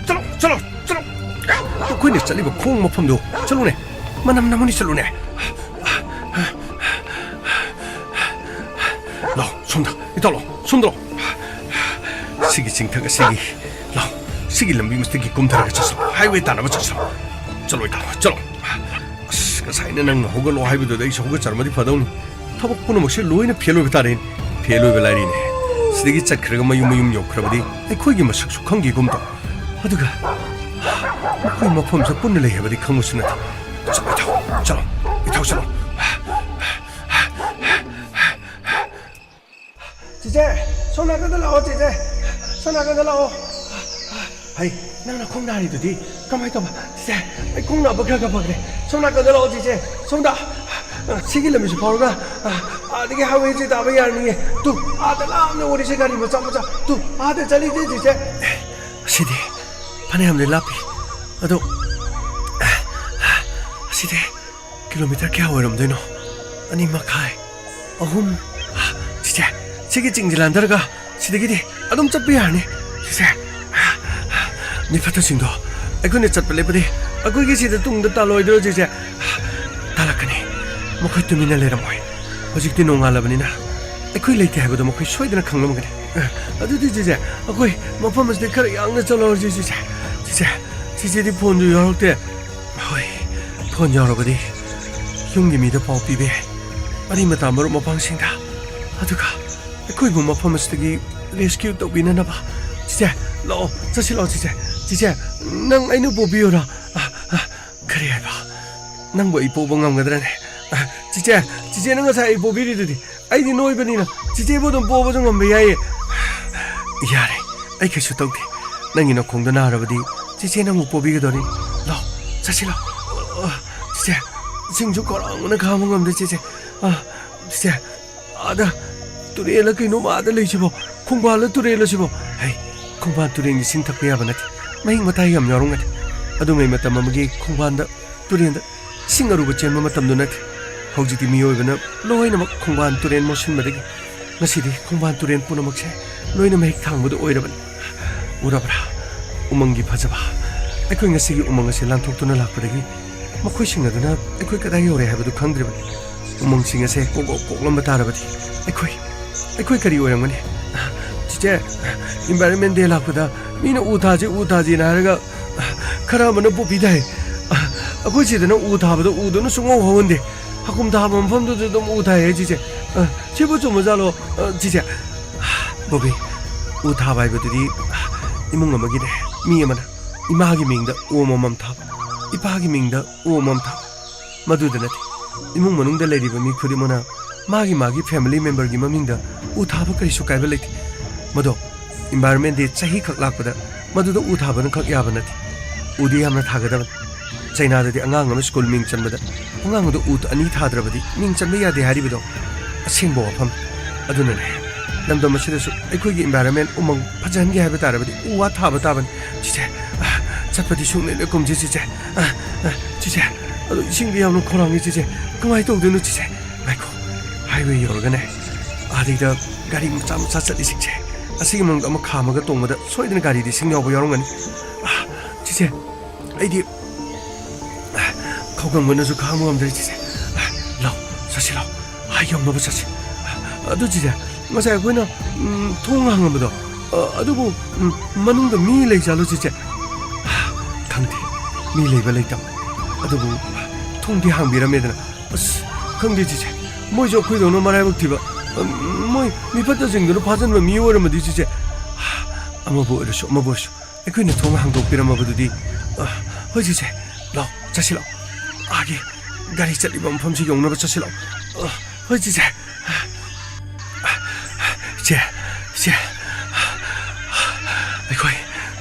ꯆꯠꯂꯣ, ꯆꯠꯂꯣ, ꯆꯠꯂꯣ, ꯑꯩꯈꯣꯏꯅ ꯆꯠꯂꯤꯕ ꯈꯣꯡ ꯃꯐꯝꯗꯣ ꯆꯠꯂꯨꯅꯦ, ꯃꯅꯝ ꯅꯝꯃꯅꯤ, ꯆꯠꯂꯨꯅꯦ, ꯂꯥꯎ, ꯁꯣꯝꯗ, ꯏꯇꯥꯎ, ꯂꯥꯎ, ꯁꯣꯝꯗ, ꯂꯥꯎ꯫ ꯁꯤꯒꯤ ꯆꯤꯡꯊꯛ ꯑꯁꯤꯒꯤ, ꯂꯥꯎ, ꯁꯤꯒꯤ ꯂꯝꯕꯤ ꯃꯁꯤꯗꯒꯤ ꯀꯨꯝꯊꯔꯒ ꯆꯠꯁꯤ, ꯂꯥꯎ, highway ꯇꯥꯟꯅꯕ ꯆꯠꯁꯤ, ꯂꯥꯎ꯫ ꯆꯠꯂꯣ, ꯏꯇꯥꯎ, ꯆꯠꯂꯣ꯫ ꯑꯁ, ꯉꯁꯥꯏꯅ ꯅꯪꯅ ꯍꯧꯒꯠꯂꯣ ꯍꯥꯏꯕꯗꯨꯗ ꯑꯩꯁꯨ ꯍꯧꯒꯠꯆꯔꯝꯃꯗꯤ ꯐꯗꯧꯅꯤ꯫ ꯊꯕꯛ ꯄꯨꯝꯅꯃꯛꯁꯦ ꯂꯣꯏꯅ fail ꯑꯣꯏꯕ ꯇꯥꯔꯦꯅꯦ꯫ Fail ꯑꯣꯏꯕ ꯂꯥꯏꯔꯤꯅꯦ꯫ ꯁꯤꯗꯒꯤ ꯆꯠꯈ꯭ꯔꯒ ꯃꯌꯨꯝ ꯃꯌꯨꯝ ꯌꯧꯈ꯭ꯔꯕꯗꯤ ꯑꯩꯈꯣꯏꯒꯤ ꯃꯁꯛꯁꯨ ꯈꯪꯒꯦꯒꯨꯝ ꯇꯧ꯫ ꯑꯗꯨꯒ ꯃꯈꯣꯏ ꯃꯐꯝꯁꯤꯗ ꯄꯨꯟꯅ ꯂꯩ ꯍꯥꯏꯕꯗꯤ ꯈꯪꯕꯁꯨ ꯅꯠꯇꯦ꯫ ꯆꯠꯂꯣ, ꯏꯇꯥꯎ, ꯆꯠꯂꯣ, ꯏꯇꯥꯎ, ꯆꯠꯂꯣ꯫ ꯆꯤꯆꯦ, ꯁꯣꯝ ꯅꯥꯀꯟꯗ ꯂꯥꯛꯑꯣ, ꯆꯤꯆꯦ꯫ ꯁꯣꯝ ꯅꯥꯀꯟꯗ ꯂꯥꯛꯑꯣ꯫ ꯍꯩ, ꯅꯪ ꯅꯈꯣꯡ ꯅꯥꯔꯤꯗꯨꯗꯤ ꯀꯃꯥꯏ ꯇꯧꯕ? ꯆꯤꯆꯦ, ꯑꯩ ꯈꯣꯡ ꯅꯥꯕ ꯈꯔ ꯈꯔ ꯐꯈ꯭ꯔꯦ꯫ ꯁꯣꯝ ꯅꯥꯀꯟꯗ ꯂꯥꯛꯑꯣ, ꯆꯤꯆꯦ꯫ ꯁꯣꯝꯗ꯫ ꯁꯤꯒꯤ ꯂꯝꯕꯤꯁꯤ ꯐꯥꯎꯔꯒ, ꯑꯥꯗꯒꯤ highway ꯁꯤ ꯇꯥꯕ ꯌꯥꯔꯅꯤꯌꯦ꯫ ꯇꯨ, ꯑꯥꯗ ꯂꯥꯞꯅ ꯎꯔꯤꯁꯦ ꯒꯥꯔꯤ ꯃꯆꯥ ꯃꯆꯥ꯫ ꯇꯨ, ꯑꯥꯗ ꯆꯠꯂꯤꯁꯦ, ꯆꯤꯆꯦ꯫ ꯑꯦ, ꯁꯤꯗꯤ ꯐꯅꯌꯥꯝꯗꯤ ꯂꯥꯞꯄꯤ꯫ ꯑꯗꯣ, ꯑꯁꯤꯗꯤ ꯀꯤꯂꯣꯃꯤꯇꯔ ꯀꯌꯥ ꯑꯣꯏꯔꯝꯗꯣꯏꯅꯣ? ꯑꯅꯤ ꯃꯈꯥꯏ, ꯑꯍꯨꯝ꯫ ꯆꯤꯆꯦ, ꯁꯤꯒꯤ ꯆꯤꯡꯁꯦ ꯂꯥꯟꯊꯔꯒ ꯁꯤꯗꯒꯤꯗꯤ ꯑꯗꯨꯝ ꯆꯠꯄ ꯌꯥꯔꯅꯤ꯫ ꯆꯤꯆꯦ, ꯃꯤꯐꯠꯇꯁꯤꯡꯗꯣ ꯑꯩꯈꯣꯏꯅ ꯆꯠꯄ ꯂꯦꯞꯄꯗꯤ ꯑꯩꯈꯣꯏꯒꯤ ꯁꯤꯗ ꯇꯨꯡꯗ ꯇꯥꯜꯂꯣꯏꯗ꯭ꯔꯣ, ꯆꯤꯆꯦ? ꯇꯥꯜꯂꯛꯀꯅꯤ꯫ ꯃꯈꯣꯏ ꯇꯨꯃꯤꯟꯅ ꯂꯩꯔꯝꯃꯣꯏ꯫ ꯍꯧꯖꯤꯛꯇꯤ ꯅꯣꯡꯉꯥꯜꯂꯕꯅꯤꯅ ꯑꯩꯈꯣꯏ ꯂꯩꯇꯦ ꯍꯥꯏꯕꯗꯣ ꯃꯈꯣꯏ ꯁꯣꯏꯗꯅ ꯈꯪꯂꯝꯒꯅꯤ꯫ ꯑꯗꯨꯗꯤ ꯆꯤꯆꯦ, ꯑꯩꯈꯣꯏ ꯃꯐꯝ ꯑꯁꯤꯗ ꯈꯔ ꯌꯥꯡꯅ ꯆꯠꯂꯧꯔꯁꯤ, ꯆꯤꯆꯦ꯫ ꯆꯤꯆꯦ, ꯆꯤꯆꯦꯗꯤ ꯐꯣꯟꯁꯨ ꯌꯥꯎꯔꯛꯇꯦ꯫ ꯍꯣꯏ, ꯐꯣꯟ ꯌꯥꯎꯔꯕꯗꯤ ꯌꯨꯝꯒꯤ ꯃꯤꯗ ꯄꯥꯎ ꯄꯤꯕ ꯌꯥꯏ, ꯃꯔꯤ ꯃꯇꯥ ꯃꯔꯨꯞ ꯃꯄꯥꯡꯁꯤꯡꯗ꯫ ꯑꯗꯨꯒ ꯑꯩꯈꯣꯏꯕꯨ ꯃꯐꯝ ꯑꯁꯤꯗꯒꯤ rescue ꯇꯧꯕꯤꯅꯅꯕ꯫ ꯆꯤꯆꯦ, ꯂꯥꯛꯑꯣ, ꯆꯠꯁꯤ ꯂꯥꯛꯑꯣ, ꯆꯤꯆꯦ꯫ ꯆꯤꯆꯦ, ꯅꯪ ꯑꯩꯅ ꯄꯨꯕꯤꯌꯨꯔꯥ? ꯑ, ꯑ, ꯀꯔꯤ ꯍꯥꯏꯕ? ꯅꯪꯕꯨ ꯑꯩ ꯄꯨꯕ ꯉꯝꯒꯗ꯭ꯔꯅꯦ? ꯑ, ꯆꯤꯆꯦ, ꯆꯤꯆꯦꯅ ꯉꯁꯥꯏ ꯑꯩ ꯄꯨꯕꯤꯔꯤꯗꯨꯗꯤ꯫ ꯑꯩꯗꯤ ꯅꯣꯏꯕꯅꯤꯅ ꯆꯤꯆꯦꯕꯨ ꯑꯗꯨꯝ ꯄꯣꯕꯁꯨ ꯉꯝꯕ ꯌꯥꯏꯌꯦ꯫ ꯌꯥꯔꯦ, ꯑꯩ ꯀꯩꯁꯨ ꯇꯧꯗꯦ꯫ ꯅꯪꯒꯤ ꯅꯈꯣꯡꯗꯣ ꯅꯥꯔꯕꯗꯤ ꯆꯤꯆꯦ ꯅꯪꯕꯨ ꯄꯣꯕꯤꯒꯗꯧꯔꯤ꯫ ꯂꯥꯎ, ꯆꯠꯁꯤ ꯂꯥꯎ꯫ ꯑ, ꯆꯤꯆꯦ, ꯆꯤꯡꯁꯨ ꯈꯧꯔꯥꯡꯕꯅ ꯈꯥꯡꯕ ꯉꯝꯗꯦ ꯆꯤꯆꯦ꯫ ꯑ, ꯆꯤꯆꯦ, ꯑꯥꯗ ꯇꯨꯔꯦꯜꯂ ꯀꯩꯅꯣꯝ ꯑꯥꯗ ꯂꯩꯁꯤꯕꯣ꯫ ꯈꯣꯡꯕꯥꯜꯂ ꯇꯨꯔꯦꯜꯂ ꯁꯤꯕꯣ? ꯍꯩ, ꯈꯣꯡꯕꯥꯜ ꯇꯨꯔꯦꯜꯒꯤ ꯏꯁꯤꯡ ꯊꯛꯄ ꯌꯥꯕ ꯅꯠꯇꯦ꯫ ꯃꯍꯤꯛ ꯃꯇꯥꯏ ꯌꯥꯝ ꯌꯥꯎꯔꯝꯒꯅꯤ꯫ ꯑꯗꯨꯉꯩ ꯃꯇꯝ ꯑꯃꯒꯤ ꯈꯣꯡꯕꯥꯜꯗ, ꯇꯨꯔꯦꯜꯗ ꯏꯁꯤꯡ ꯑꯔꯨꯕ ꯆꯦꯟꯕ ꯃꯇꯝꯗꯨ ꯅꯠꯇꯦ꯫ ꯍꯧꯖꯤꯛꯇꯤ ꯃꯤꯑꯣꯏꯕꯅ ꯂꯣꯏꯅꯃꯛ ꯈꯣꯡꯕꯥꯜ ꯇꯨꯔꯦꯜ ꯃꯣꯠꯁꯤꯟꯕꯗꯒꯤ ꯉꯁꯤꯗꯤ ꯈꯣꯡꯕꯥꯜ ꯇꯨꯔꯦꯜ ꯄꯨꯝꯅꯃꯛꯁꯦ ꯂꯣꯏꯅ ꯃꯍꯤꯛ ꯊꯥꯡꯕꯗꯨ ꯑꯣꯏꯔꯕꯅꯤ꯫ ꯎꯔꯕ꯭ꯔꯥ? ꯎꯃꯪꯒꯤ ꯐꯖꯕ꯫ ꯑꯩꯈꯣꯏ ꯉꯁꯤꯒꯤ ꯎꯃꯪ ꯑꯁꯤ ꯂꯥꯟꯊꯣꯛꯇꯨꯅ ꯂꯥꯛꯄꯗꯒꯤ ꯃꯈꯣꯏꯁꯤꯡ ꯑꯗꯨꯅ ꯑꯩꯈꯣꯏ ꯀꯗꯥꯏ ꯌꯧꯔꯦ ꯍꯥꯏꯕꯗꯨ ꯈꯪꯗ꯭ꯔꯤꯕꯅꯤ꯫ ꯎꯃꯪꯁꯤꯡ ꯑꯁꯦ ꯀꯣꯛ ꯀꯣꯛꯂꯝꯕ ꯇꯥꯔꯕꯗꯤ ꯑꯩꯈꯣꯏ, ꯑꯩꯈꯣꯏ ꯀꯔꯤ ꯑꯣꯏꯔꯝꯒꯅꯤ? ꯆꯤꯆꯦ, Environment Day ꯂꯥꯛꯄꯗ ꯃꯤꯅ ꯎ ꯊꯥꯁꯤ, ꯎ ꯊꯥꯁꯤꯅ ꯍꯥꯏꯔꯒ ꯈꯔ ꯑꯃꯅ ꯄꯣꯄꯤ ꯊꯥꯏ꯫ ꯑꯩꯈꯣꯏ ꯁꯤꯗꯅ ꯎ ꯊꯥꯕꯗ ꯎꯗꯨꯅ ꯁꯨꯡꯍꯧ ꯍꯧꯍꯟꯗꯦ꯫ ꯍꯥꯀꯨꯝ ꯊꯥꯕ ꯃꯐꯝꯗꯨꯗ ꯑꯗꯨꯝ ꯎ ꯊꯥꯏ ꯍꯥꯏ, ꯆꯤꯆꯦ꯫ ꯁꯤꯕꯨ ꯆꯨꯝꯕꯖꯥꯠꯂꯣ, ꯆꯤꯆꯦ? ꯕꯣꯕꯤ, ꯎ ꯊꯥꯕ ꯍꯥꯏꯕꯗꯨꯗꯤ ꯏꯃꯨꯡ ꯑꯃꯒꯤꯅꯦ꯫ ꯃꯤ ꯑꯃꯅ ꯏꯃꯥꯒꯤ ꯃꯤꯡꯗ ꯎ ꯑꯃꯃꯝ ꯊꯥꯕ, ꯏꯄꯥꯒꯤ ꯃꯤꯡꯗ ꯎ ꯑꯃꯃꯝ ꯊꯥꯕ, ꯃꯗꯨꯗ ꯅꯠꯇꯦ꯫ ꯏꯃꯨꯡ ꯃꯅꯨꯡꯗ ꯂꯩꯔꯤꯕ ꯃꯤ ꯈꯨꯗꯤꯡꯃꯛꯅ ꯃꯥꯒꯤ ꯃꯥꯒꯤ family memberꯒꯤ ꯃꯃꯤꯡꯗ ꯎ ꯊꯥꯕ ꯀꯔꯤꯁꯨ ꯀꯥꯏꯕ ꯂꯩꯇꯦ꯫ ꯃꯗꯣ Environment Day ꯆꯍꯤ ꯈꯛ ꯂꯥꯛꯄꯗ ꯃꯗꯨꯗ ꯎ ꯊꯥꯕꯅ ꯈꯛ ꯌꯥꯕ ꯅꯠꯇꯦ꯫ ꯎꯗꯤ ꯌꯥꯝꯅ ꯊꯥꯒꯗꯕꯅꯤ꯫ ꯆꯩꯅꯥꯗꯗꯤ ꯑꯉꯥꯡ ꯑꯃ ꯁ꯭ꯀꯨꯜ ꯃꯤꯡ ꯆꯟꯕꯗ ꯑꯉꯥꯡ ꯑꯗꯨ ꯎ ꯑꯅꯤ ꯊꯥꯗ꯭ꯔꯕꯗꯤ ꯃꯤꯡ ꯆꯟꯕ ꯌꯥꯗꯦ ꯍꯥꯏꯔꯤꯕꯗꯣ ꯑꯁꯦꯡꯕ ꯋꯥꯐꯝ꯫ ꯑꯗꯨꯅꯅꯦ, ꯂꯝꯗꯝ ꯑꯁꯤꯗꯁꯨ ꯑꯩꯈꯣꯏꯒꯤ environment, ꯎꯃꯪ ꯐꯖꯍꯟꯒꯦ ꯍꯥꯏꯕ ꯇꯥꯔꯕꯗꯤ ꯎ ꯋꯥ ꯊꯥꯕ ꯇꯥꯕꯅꯤ꯫ ꯆꯤꯆꯦ, ꯑ, ꯆꯠꯄꯗꯤ ꯁꯨꯡꯂꯦꯞ ꯂꯦꯞꯀꯨꯝꯁꯤ, ꯆꯤꯆꯦ꯫ ꯑ, ꯑ, ꯆꯤꯆꯦ, ꯑꯗꯣ ꯏꯁꯤꯡꯗꯤ ꯌꯥꯝꯅ ꯈꯧꯔꯥꯡꯉꯤ, ꯆꯤꯆꯦ꯫ ꯀꯃꯥꯏꯅ ꯇꯧꯗꯣꯏꯅꯣ, ꯆꯤꯆꯦ? ꯉꯥꯏꯈꯣ, highway ꯌꯧꯔꯒꯅꯦ, ꯑꯥꯗꯩꯗ ꯒꯥꯔꯤ ꯃꯆꯥ ꯃꯆꯥ ꯆꯠꯂꯤꯁꯤꯡꯁꯦ, ꯑꯁꯤꯒꯤ ꯃꯅꯨꯡꯗ ꯑꯃ ꯈꯥꯝꯃꯒ ꯇꯣꯡꯕꯗ ꯁꯣꯏꯗꯅ ꯒꯥꯔꯤꯗ ꯏꯁꯤꯡ ꯌꯥꯎꯕ ꯌꯥꯎꯔꯝꯒꯅꯤ꯫ ꯑ, ꯆꯤꯆꯦ, ꯑꯩꯗꯤ ꯈꯧꯒꯪꯕꯅꯁꯨ ꯈꯥꯡꯕ ꯉꯝꯗ꯭ꯔꯦ, ꯆꯤꯆꯦ꯫ ꯂꯥꯎ, ꯆꯠꯁꯤ ꯂꯥꯎ, ꯑꯥ ꯌꯧꯅꯕ ꯆꯠꯁꯤ꯫ ꯑꯗꯨ ꯆꯤꯆꯦ, ꯉꯁꯥꯏ ꯑꯩꯈꯣꯏꯅ, ꯎꯝ, ꯊꯣꯡ ꯍꯥꯡꯉꯝꯕꯗꯣ, ꯑ, ꯑꯗꯨꯕꯨ, ꯎꯝ, ꯃꯅꯨꯡꯗ ꯃꯤ ꯂꯩꯖꯥꯠꯂꯣ, ꯆꯤꯆꯦ? ꯈꯪꯗꯦ, ꯃꯤ ꯂꯩꯕ ꯂꯩꯇꯕ꯫ ꯑꯗꯨꯕꯨ ꯊꯣꯡꯗꯤ ꯍꯥꯡꯕꯤꯔꯝꯃꯦꯗꯅ꯫ ꯑꯁ, ꯈꯪꯗꯦ, ꯆꯤꯆꯦ, ꯃꯣꯏꯁꯨ ꯑꯩꯈꯣꯏꯗꯧꯅ ꯃꯔꯥꯏꯕꯛ ꯊꯤꯕ, ꯎꯝ, ꯃꯣꯏ ꯃꯤꯐꯠꯇꯁꯤꯡꯗꯨꯅ ꯐꯥꯖꯤꯟꯕ ꯃꯤ ꯑꯣꯏꯔꯝꯃꯗꯤ, ꯆꯤꯆꯦ, ꯑꯃꯕꯨ ꯑꯣꯏꯔꯁꯨ, ꯑꯃꯕꯨ ꯑꯣꯏꯔꯁꯨ, ꯑꯩꯈꯣꯏꯅ ꯊꯣꯡ ꯍꯥꯡꯗꯣꯛꯄꯤꯔꯝꯃꯕꯗꯨꯗꯤ꯫ ꯑ, ꯍꯣꯏ, ꯆꯤꯆꯦ, ꯂꯥꯎ, ꯆꯠꯁꯤ ꯂꯥꯎ꯫ ꯑꯥꯒꯤ ꯒꯥꯔꯤ ꯆꯠꯂꯤꯕ ꯃꯐꯝꯁꯤ ꯌꯧꯅꯕ ꯆꯠꯁꯤ ꯂꯥꯎ꯫ ꯑ, ꯍꯣꯏ, ꯆꯤꯆꯦ꯫ ꯏꯆꯦ, ꯏꯆꯦ, ꯑꯩꯈꯣꯏ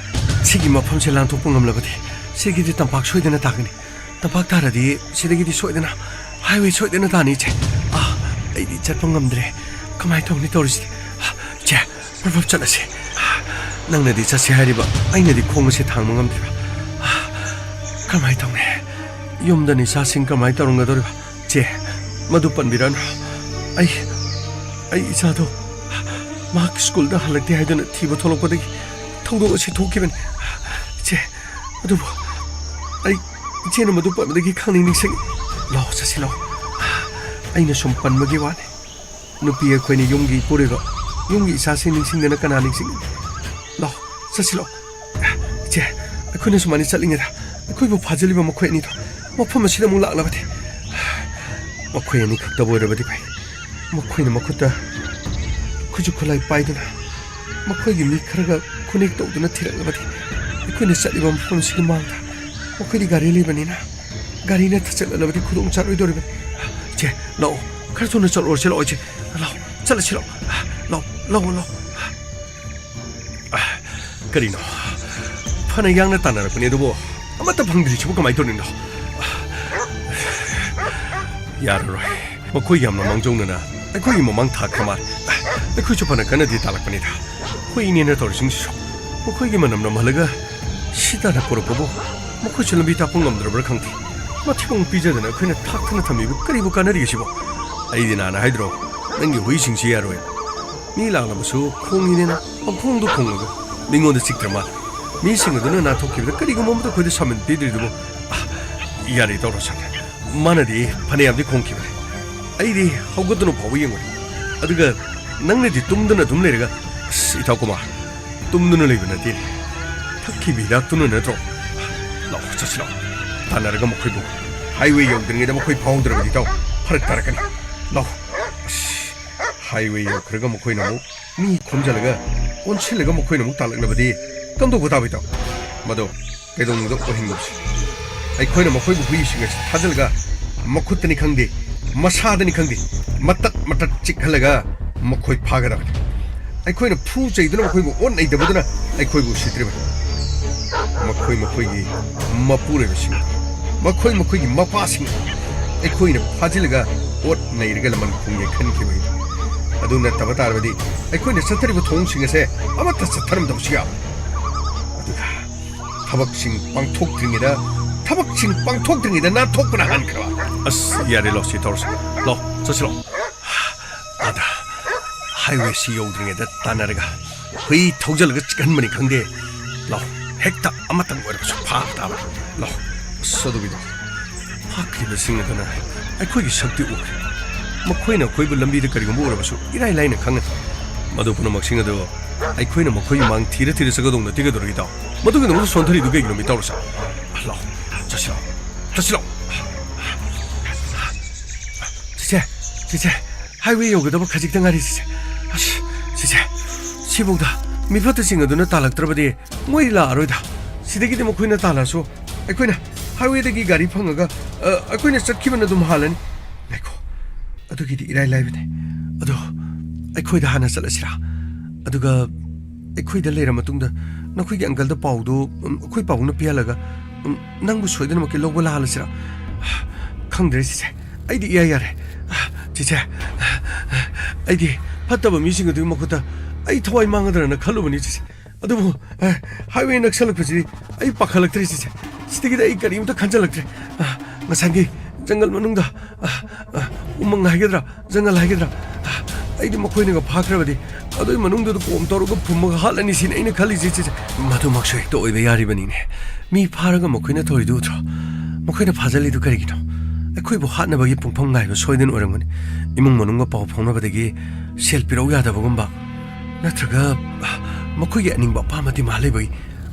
ꯁꯤꯒꯤ ꯃꯐꯝꯁꯦ ꯂꯥꯟꯊꯣꯛꯄ ꯉꯝꯂꯕꯗꯤ ꯁꯤꯒꯤꯗꯤ ꯇꯝꯄꯥꯛ ꯁꯣꯏꯗꯅ ꯇꯥꯒꯅꯤ꯫ ꯇꯝꯄꯥꯛ ꯇꯥꯔꯗꯤ ꯁꯤꯗꯒꯤꯗꯤ ꯁꯣꯏꯗꯅ highway ꯁꯣꯏꯗꯅ ꯇꯥꯅꯤ, ꯏꯆꯦ꯫ ꯑ, ꯑꯩꯗꯤ ꯆꯠꯄ ꯉꯝꯗ꯭ꯔꯦ꯫ ꯀꯃꯥꯏꯅ ꯇꯧꯅꯤ ꯇꯧꯔꯤꯁꯤꯗꯤ? ꯏꯆꯦ, ꯄ꯭ꯔꯚꯞ, ꯆꯠꯂꯁꯤ꯫ ꯅꯪꯅꯗꯤ ꯆꯠꯁꯤ ꯍꯥꯏꯔꯤꯕ, ꯑꯩꯅꯗꯤ ꯈꯣꯡ ꯑꯁꯤ ꯊꯥꯡꯕ ꯉꯝꯗ꯭ꯔꯤꯕ꯫ ꯀꯔꯝꯍꯥꯏꯅ ꯇꯧꯅꯤ? ꯌꯨꯝꯗ ꯅꯤꯁꯥꯁꯤꯡ ꯀꯔꯝꯍꯥꯏꯅ ꯇꯧꯔꯝꯒꯗꯧꯔꯤꯕ? ꯆꯦ, ꯃꯗꯨ ꯄꯟꯕꯤꯔꯅꯨ꯫ ꯑꯩ, ꯑꯩ ꯏꯆꯥꯗꯣ ꯃꯍꯥꯛ ꯁ꯭ꯀꯨꯜꯗ ꯍꯜꯂꯛꯇꯦ ꯍꯥꯏꯗꯨꯅ ꯊꯤꯕ ꯊꯣꯛꯂꯛꯄꯗꯒꯤ ꯊꯧꯗꯣꯛ ꯑꯁꯤ ꯊꯣꯛꯈꯤꯕꯅꯤ꯫ ꯆꯦ, ꯑꯗꯨꯕꯨ ꯑꯩ ꯏꯆꯦꯅ ꯃꯗꯨ ꯄꯟꯕꯗꯒꯤ ꯈꯪꯅꯤꯡ ꯅꯤꯡꯁꯤꯡꯉꯤ꯫ ꯂꯥꯛꯑꯣ, ꯆꯠꯁꯤ ꯂꯥꯛꯑꯣ꯫ ꯑꯩꯅ ꯁꯨꯝ ꯄꯟꯕꯒꯤ ꯋꯥꯅꯤ꯫ ꯅꯨꯄꯤ ꯑꯩꯈꯣꯏꯅ ꯌꯨꯝꯒꯤ ꯏꯄꯨꯔꯣꯏꯕ, ꯌꯨꯝꯒꯤ ꯏꯆꯥꯁꯤꯡ ꯅꯤꯡꯁꯤꯡꯗꯅ ꯀꯅꯥ ꯅꯤꯡꯁꯤꯡꯒꯅꯤ? ꯂꯥꯛꯑꯣ, ꯆꯠꯁꯤ ꯂꯥꯛꯑꯣ꯫ ꯏꯆꯦ, ꯑꯩꯈꯣꯏꯅ ꯁꯨꯃꯥꯏꯅ ꯆꯠꯂꯤꯉꯩꯗ ꯑꯩꯈꯣꯏꯕꯨ ꯐꯥꯖꯤꯜꯂꯤꯕ ꯃꯈꯣꯏ ꯑꯅꯤꯗꯣ ꯃꯐꯝ ꯑꯁꯤꯗ ꯑꯃꯨꯛ ꯂꯥꯛꯂꯕꯗꯤ? ꯃꯈꯣꯏ ꯑꯅꯤ ꯈꯛꯇꯕꯨ ꯑꯣꯏꯔꯕꯗꯤ ꯐꯩ꯫ ꯃꯈꯣꯏꯅ ꯃꯈꯨꯠꯇ ꯈꯨꯠꯁꯨ ꯈꯨꯠꯂꯥꯏ ꯄꯥꯏꯗꯨꯅ ꯃꯈꯣꯏꯒꯤ ꯃꯤ ꯈꯔꯒ ꯈꯨꯅꯦꯛ ꯇꯧꯗꯨꯅ ꯊꯤꯔꯛꯂꯕꯗꯤ ꯑꯩꯈꯣꯏꯅ ꯆꯠꯂꯤꯕ ꯃꯐꯝ ꯑꯁꯤꯒꯤ ꯃꯥꯡꯗ ꯃꯈꯣꯏꯗꯤ ꯒꯥꯔꯤ ꯂꯩꯕꯅꯤꯅ ꯒꯥꯔꯤꯅ ꯊꯠꯆꯠꯂꯕꯗꯤ ꯈꯨꯗꯣꯡ ꯆꯥꯔꯣꯏꯗꯧꯔꯤꯕꯅꯤ꯫ ꯏꯆꯦ, ꯂꯥꯛꯑꯣ, ꯈꯔ ꯊꯨꯅ ꯆꯠꯂꯨꯔꯁꯤ ꯂꯥꯛꯑꯣ ꯏꯆꯦ꯫ ꯂꯥꯛꯑꯣ, ꯆꯠꯂꯁꯤ ꯂꯥꯛꯑꯣ꯫ ꯂꯥꯛꯑꯣ, ꯂꯥꯛꯑꯣ, ꯂꯥꯛꯑꯣ꯫ ꯀꯔꯤꯅꯣ? ꯐꯅ ꯌꯥꯡꯅ ꯇꯥꯟꯅꯔꯛꯄꯅꯤ ꯑꯗꯨꯕꯨ ꯑꯃꯠꯇ ꯐꯪꯗ꯭ꯔꯤꯁꯤꯕꯨ ꯀꯃꯥꯏꯅ ꯇꯧꯔꯤꯅꯣ? ꯌꯥꯔꯔꯣꯏ꯫ ꯃꯈꯣꯏ ꯌꯥꯝꯅ ꯃꯥꯡꯖꯧꯅꯅ ꯑꯩꯈꯣꯏꯒꯤ ꯃꯃꯥꯡ ꯊꯥꯈ꯭ꯔ ꯃꯥꯜꯂꯦ꯫ ꯑꯩꯈꯣꯏꯁꯨ ꯐꯅ ꯀꯟꯅꯗꯤ ꯇꯥꯜꯂꯛꯄꯅꯤꯗ꯫ ꯍꯨꯏꯅꯦꯅ ꯇꯧꯔꯤꯁꯤꯡꯁꯤꯁꯨ꯫ ꯃꯈꯣꯏꯒꯤ ꯃꯅꯝ ꯅꯝꯍꯜꯂꯒ ꯁꯤ ꯇꯥꯟꯅ ꯄꯨꯔꯛꯄꯕꯨ ꯃꯈꯣꯏꯁꯨ ꯂꯝꯕꯤ ꯇꯥꯛꯄ ꯉꯝꯗ꯭ꯔꯕ꯭ꯔꯥ ꯈꯪꯗꯦ꯫ ꯃꯊꯤꯕꯣꯡ ꯄꯤꯖꯗꯅ ꯑꯩꯈꯣꯏꯅ ꯊꯥꯛꯇꯅ ꯊꯝꯃꯤꯕꯨ ꯀꯔꯤꯕꯨ ꯀꯥꯟꯅꯔꯤꯒꯦ ꯁꯤꯕꯣ? ꯑꯩꯗꯤ ꯅꯍꯥꯟ ꯍꯥꯏꯗ꯭ꯔꯣ, ꯅꯪꯒꯤ ꯍꯨꯏꯁꯤꯡꯁꯤ ꯌꯥꯔꯣꯏ꯫ ꯃꯤ ꯂꯥꯛꯂꯕꯁꯨ ꯈꯣꯡꯉꯤꯅꯦꯅ ꯄꯪꯈꯣꯡꯗ ꯈꯣꯡꯂꯒ ꯃꯤꯉꯣꯟꯗ ꯆꯤꯛꯇ꯭ꯔ ꯃꯥꯜꯂꯦ꯫ ꯃꯤꯁꯤꯡ ꯑꯗꯨꯅ ꯅꯥꯟꯊꯣꯛꯈꯤꯕꯗ ꯀꯔꯤꯒꯨꯝꯕ ꯑꯃꯠꯇ ꯑꯩꯈꯣꯏꯗ ꯁꯥꯃꯟ ꯄꯤꯗ꯭ꯔꯤꯗꯨꯕꯨ? ꯑꯥ, ꯌꯥꯔꯦ, ꯇꯧꯔꯣ ꯁꯪ꯫ ꯃꯥꯅꯗꯤ ꯐꯅꯌꯥꯝꯗꯤ ꯈꯣꯡꯈꯤꯕꯅꯤ꯫ ꯑꯩꯗꯤ ꯍꯧꯒꯠꯇꯨꯅ ꯐꯥꯎꯕ ꯌꯦꯡꯕꯅꯤ꯫ ꯑꯗꯨꯒ ꯅꯪꯅꯗꯤ ꯇꯨꯝꯗꯨꯅ ꯑꯗꯨꯝ ꯂꯩꯔꯒ, ꯑꯁ, ꯏꯇꯥꯎ ꯀꯨꯃꯥꯔ, ꯇꯨꯝꯗꯨꯅ ꯂꯩꯕ ꯅꯠꯇꯦ꯫ ꯊꯛꯈꯤꯕ ꯍꯤꯗꯥꯛꯇꯨꯅ ꯅꯠꯇ꯭ꯔꯣ? ꯂꯥꯛꯑꯣ, ꯆꯠꯁꯤ ꯂꯥꯛꯑꯣ꯫ ꯇꯥꯟꯅꯔꯒ ꯃꯈꯣꯏꯕꯨ highway ꯌꯧꯗ꯭ꯔꯤꯉꯩꯗ ꯃꯈꯣꯏ ꯐꯥꯍꯧꯗ꯭ꯔꯕꯗꯤ ꯏꯇꯥꯎ ꯐꯔꯛ ꯇꯥꯔꯛꯀꯅꯤ꯫ ꯂꯥꯛꯑꯣ꯫ ꯑꯁ, highway ꯌꯧꯈ꯭ꯔꯒ ꯃꯈꯣꯏꯅ ꯑꯃꯨꯛ ꯃꯤ ꯈꯣꯝꯖꯤꯜꯂꯒ ꯑꯣꯟꯁꯤꯜꯂꯒ ꯃꯈꯣꯏꯅ ꯑꯃꯨꯛ ꯇꯥꯜꯂꯛꯂꯕꯗꯤ ꯀꯝꯗꯧꯕ ꯇꯥꯕ ꯏꯇꯥꯎ? ꯃꯗꯣ ꯀꯩꯗꯧꯅꯨꯡꯗ ꯑꯣꯏꯍꯟꯒꯨꯝꯁꯤ꯫ ꯑꯩꯈꯣꯏꯅ ꯃꯈꯣꯏꯕꯨ ꯍꯨꯏꯁꯤꯡ ꯑꯁꯤ ꯊꯥꯖꯤꯜꯂꯒ ꯃꯈꯨꯠꯇꯅꯤ ꯈꯪꯗꯦ, ꯃꯁꯥꯗꯅꯤ ꯈꯪꯗꯦ, ꯃꯇꯠ ꯃꯇꯠ ꯆꯤꯛꯍꯜꯂꯒ ꯃꯈꯣꯏ ꯐꯥꯒꯗꯕꯅꯤ꯫ ꯑꯩꯈꯣꯏꯅ ꯐꯨ ꯆꯩꯗꯨꯅ ꯃꯈꯣꯏꯕꯨ ꯑꯣꯠ ꯅꯩꯗꯕꯗꯨꯅ ꯑꯩꯈꯣꯏꯕꯨ ꯎꯁꯤꯠꯇ꯭ꯔꯤꯕꯅꯤ꯫ ꯃꯈꯣꯏ ꯃꯈꯣꯏꯒꯤ ꯃꯄꯨꯔꯣꯏꯕꯁꯤꯡ, ꯃꯈꯣꯏ ꯃꯈꯣꯏꯒꯤ ꯃꯄꯥꯁꯤꯡ ꯑꯩꯈꯣꯏꯅ ꯐꯥꯖꯤꯜꯂꯒ ꯑꯣꯠ ꯅꯩꯔꯒ ꯂꯃꯟ ꯈꯨꯝꯒꯦ ꯈꯟꯈꯤꯕꯒꯤꯅꯤ꯫ ꯑꯗꯨ ꯅꯠꯇꯕ ꯇꯥꯔꯕꯗꯤ ꯑꯩꯈꯣꯏꯅ ꯆꯠꯊꯔꯤꯕ ꯊꯣꯡꯁꯤꯡ ꯑꯁꯦ ꯑꯃꯠꯇ ꯆꯠꯊꯔꯝꯗꯕꯁꯨ ꯌꯥꯕ꯫ ꯑꯗꯨꯒ ꯊꯕꯛꯁꯤꯡ ꯄꯥꯡꯊꯣꯛꯇ꯭ꯔꯤꯉꯩꯗ, ꯊꯕꯛꯁꯤꯡ ꯄꯥꯡꯊꯣꯛꯇ꯭ꯔꯤꯉꯩꯗ ꯅꯥꯟꯊꯣꯛꯄꯅ ꯍꯥꯟꯈ꯭ꯔꯕ꯫ ꯑꯁ, ꯌꯥꯔꯦ, ꯂꯥꯎ, ꯁꯤ ꯇꯧꯔꯁꯤ꯫ ꯂꯥꯎ, ꯆꯠꯁꯤ ꯂꯥꯎ꯫ ꯑꯥꯗ highway ꯁꯤ ꯌꯧꯗ꯭ꯔꯤꯉꯩꯗ ꯇꯥꯟꯅꯔꯒ ꯍꯨꯏ ꯊꯧꯖꯤꯜꯂꯒ ꯆꯤꯛꯍꯟꯕꯅꯤ ꯈꯪꯗꯦ꯫ ꯂꯥꯎ, ꯍꯦꯛꯇ ꯑꯃꯇꯪ ꯑꯣꯏꯔꯕꯁꯨ ꯐꯥꯕ ꯇꯥꯕꯅꯤ꯫ ꯂꯥꯎ꯫ ꯑꯁ, ꯑꯗꯨꯒꯤꯗꯣ ꯐꯥꯈ꯭ꯔꯤꯕꯁꯤꯡ ꯑꯗꯨꯅ ꯑꯩꯈꯣꯏꯒꯤ ꯁꯛꯇꯤ ꯎꯈ꯭ꯔꯦ꯫ ꯃꯈꯣꯏꯅ ꯑꯩꯈꯣꯏꯕꯨ ꯂꯝꯕꯤꯗ ꯀꯔꯤꯒꯨꯝꯕ ꯎꯔꯕꯁꯨ ꯏꯔꯥꯏ ꯂꯥꯏꯅ ꯈꯪꯒꯅꯤ꯫ ꯃꯗꯨ ꯄꯨꯝꯅꯃꯛꯁꯤꯡ ꯑꯗꯨ ꯑꯩꯈꯣꯏꯅ ꯃꯈꯣꯏꯒꯤ ꯃꯥꯡ ꯊꯤꯔ ꯊꯤꯔ ꯆꯠꯀꯗꯧ ꯅꯠꯇꯦ ꯀꯩꯗꯧꯔꯒꯦ, ꯏꯇꯥꯎ? ꯃꯗꯨꯒꯤꯗꯃꯛꯇ ꯁꯣꯟꯊꯔꯤꯗꯨ ꯀꯩꯒꯤꯅꯣ, ꯏꯇꯥꯎ ꯔꯣꯁꯟ? ꯂꯥꯎ, ꯆꯠꯁꯤ ꯂꯥꯎ, ꯆꯠꯁꯤ ꯂꯥꯎ꯫ ꯆꯤꯆꯦ, ꯆꯤꯆꯦ, highway ꯌꯧꯒꯗꯕ ꯈꯖꯤꯛꯇ ꯉꯥꯏꯔꯤ, ꯆꯤꯆꯦ꯫ ꯑꯁ, ꯆꯤꯆꯦ, ꯁꯤꯐꯥꯎꯗ ꯃꯤꯐꯠꯇꯁꯤꯡ ꯑꯗꯨꯅ ꯇꯥꯜꯂꯛꯇ꯭ꯔꯕꯗꯤ ꯃꯣꯏ ꯂꯥꯛꯑꯔꯣꯏꯗ꯫ ꯁꯤꯗꯒꯤꯗꯤ ꯃꯈꯣꯏꯅ ꯇꯥꯜꯂꯛꯑꯁꯨ ꯑꯩꯈꯣꯏꯅ highwayꯗꯒꯤ ꯒꯥꯔꯤ ꯐꯪꯉꯒ, ꯑ, ꯑꯩꯈꯣꯏꯅ ꯆꯠꯈꯤꯕꯅ ꯑꯗꯨꯝ ꯍꯥꯜꯂꯅꯤ꯫ ꯉꯥꯏꯈꯣ, ꯑꯗꯨꯒꯤꯗꯤ ꯏꯔꯥꯏ ꯂꯥꯏꯕꯅꯦ꯫ ꯑꯗꯣ ꯑꯩꯈꯣꯏꯗ ꯍꯥꯟꯅ ꯆꯠꯂꯁꯤꯔꯥ? ꯑꯗꯨꯒ ꯑꯩꯈꯣꯏꯗ ꯂꯩꯔ ꯃꯇꯨꯡꯗ ꯅꯈꯣꯏꯒꯤ uncleꯗ ꯄꯥꯎꯗꯨ, ꯎꯝ, ꯑꯩꯈꯣꯏ ꯄꯥꯕꯨꯡꯅ ꯄꯤꯍꯜꯂꯒ, ꯎꯝ, ꯅꯪꯕꯨ ꯁꯣꯏꯗꯅꯃꯛꯀꯤ ꯂꯧꯕ ꯂꯥꯛꯍꯜꯂꯁꯤꯔꯥ? ꯈꯪꯗ꯭ꯔꯦ ꯆꯤꯆꯦ, ꯑꯩꯗꯤ ꯏꯌꯥ ꯌꯥꯔꯦ꯫ ꯆꯤꯆꯦ, ꯑꯩꯗꯤ ꯐꯠꯇꯕ ꯃꯤꯁꯤꯡ ꯑꯗꯨꯒꯤ ꯃꯈꯨꯠꯇ ꯑꯩ ꯊꯋꯥꯏ ꯃꯥꯡꯒꯗ꯭ꯔꯅ ꯈꯜꯂꯨꯕꯅꯤ ꯆꯤꯆꯦ꯫ ꯑꯗꯨꯕꯨ, ꯑ, highway ꯅꯛꯁꯜꯂꯛꯄꯁꯤꯗꯤ ꯑꯩ ꯄꯥꯈꯠꯂꯛꯇ꯭ꯔꯦ ꯆꯤꯆꯦ꯫ ꯁꯤꯗꯒꯤꯗꯤ ꯑꯩ ꯀꯔꯤꯝꯇ ꯈꯟꯖꯜꯂꯛꯇ꯭ꯔꯦ꯫ ꯑ, ꯉꯁꯥꯏꯒꯤ ꯖꯪꯒꯜ ꯃꯅꯨꯡꯗ, ꯑ, ꯑ, ꯎꯃꯪ ꯍꯥꯏꯒꯗ꯭ꯔꯥ, ꯖꯪꯒꯜ ꯍꯥꯏꯒꯗ꯭ꯔꯥ, ꯑ, ꯑꯩꯗꯤ ꯃꯈꯣꯏꯅꯒ ꯐꯥꯈ꯭ꯔꯕꯗꯤ ꯑꯗꯨꯒꯤ ꯃꯅꯨꯡꯗꯨꯗ ꯀꯣꯝ ꯇꯧꯔꯒ ꯐꯨꯝꯃꯒ ꯍꯥꯠꯂꯅꯤ ꯁꯤꯅꯤ ꯑꯩꯅ ꯈꯜꯂꯤꯁꯦ ꯆꯤꯆꯦ꯫ ꯃꯗꯨꯃꯛꯁꯨ ꯍꯦꯛꯇ ꯑꯣꯏꯕ ꯌꯥꯔꯤꯕꯅꯤꯅꯦ꯫ ꯃꯤ ꯐꯥꯔꯒ ꯃꯈꯣꯏꯅ ꯇꯧꯔꯤꯗꯨ ꯎꯗ꯭ꯔꯣ? ꯃꯈꯣꯏꯅ ꯐꯥꯖꯤꯜꯂꯤꯗꯨ ꯀꯔꯤꯒꯤꯅꯣ? ꯑꯩꯈꯣꯏꯕꯨ ꯍꯥꯠꯅꯕꯒꯤ ꯄꯨꯡꯐꯝ ꯉꯥꯏꯕ ꯁꯣꯏꯗꯅ ꯑꯣꯏꯔꯝꯒꯅꯤ꯫ ꯏꯃꯨꯡ ꯃꯅꯨꯡꯒ ꯄꯥꯎ ꯐꯥꯎꯅꯕꯗꯒꯤ ꯁꯦꯜ ꯄꯤꯔꯛꯎ ꯌꯥꯗꯕꯒꯨꯝꯕ, ꯅꯠꯇ꯭ꯔꯒ, ꯑ, ꯃꯈꯣꯏꯒꯤ ꯑꯅꯤꯡꯕ ꯑꯄꯥꯝꯕ demand ꯂꯩꯕꯒꯤ꯫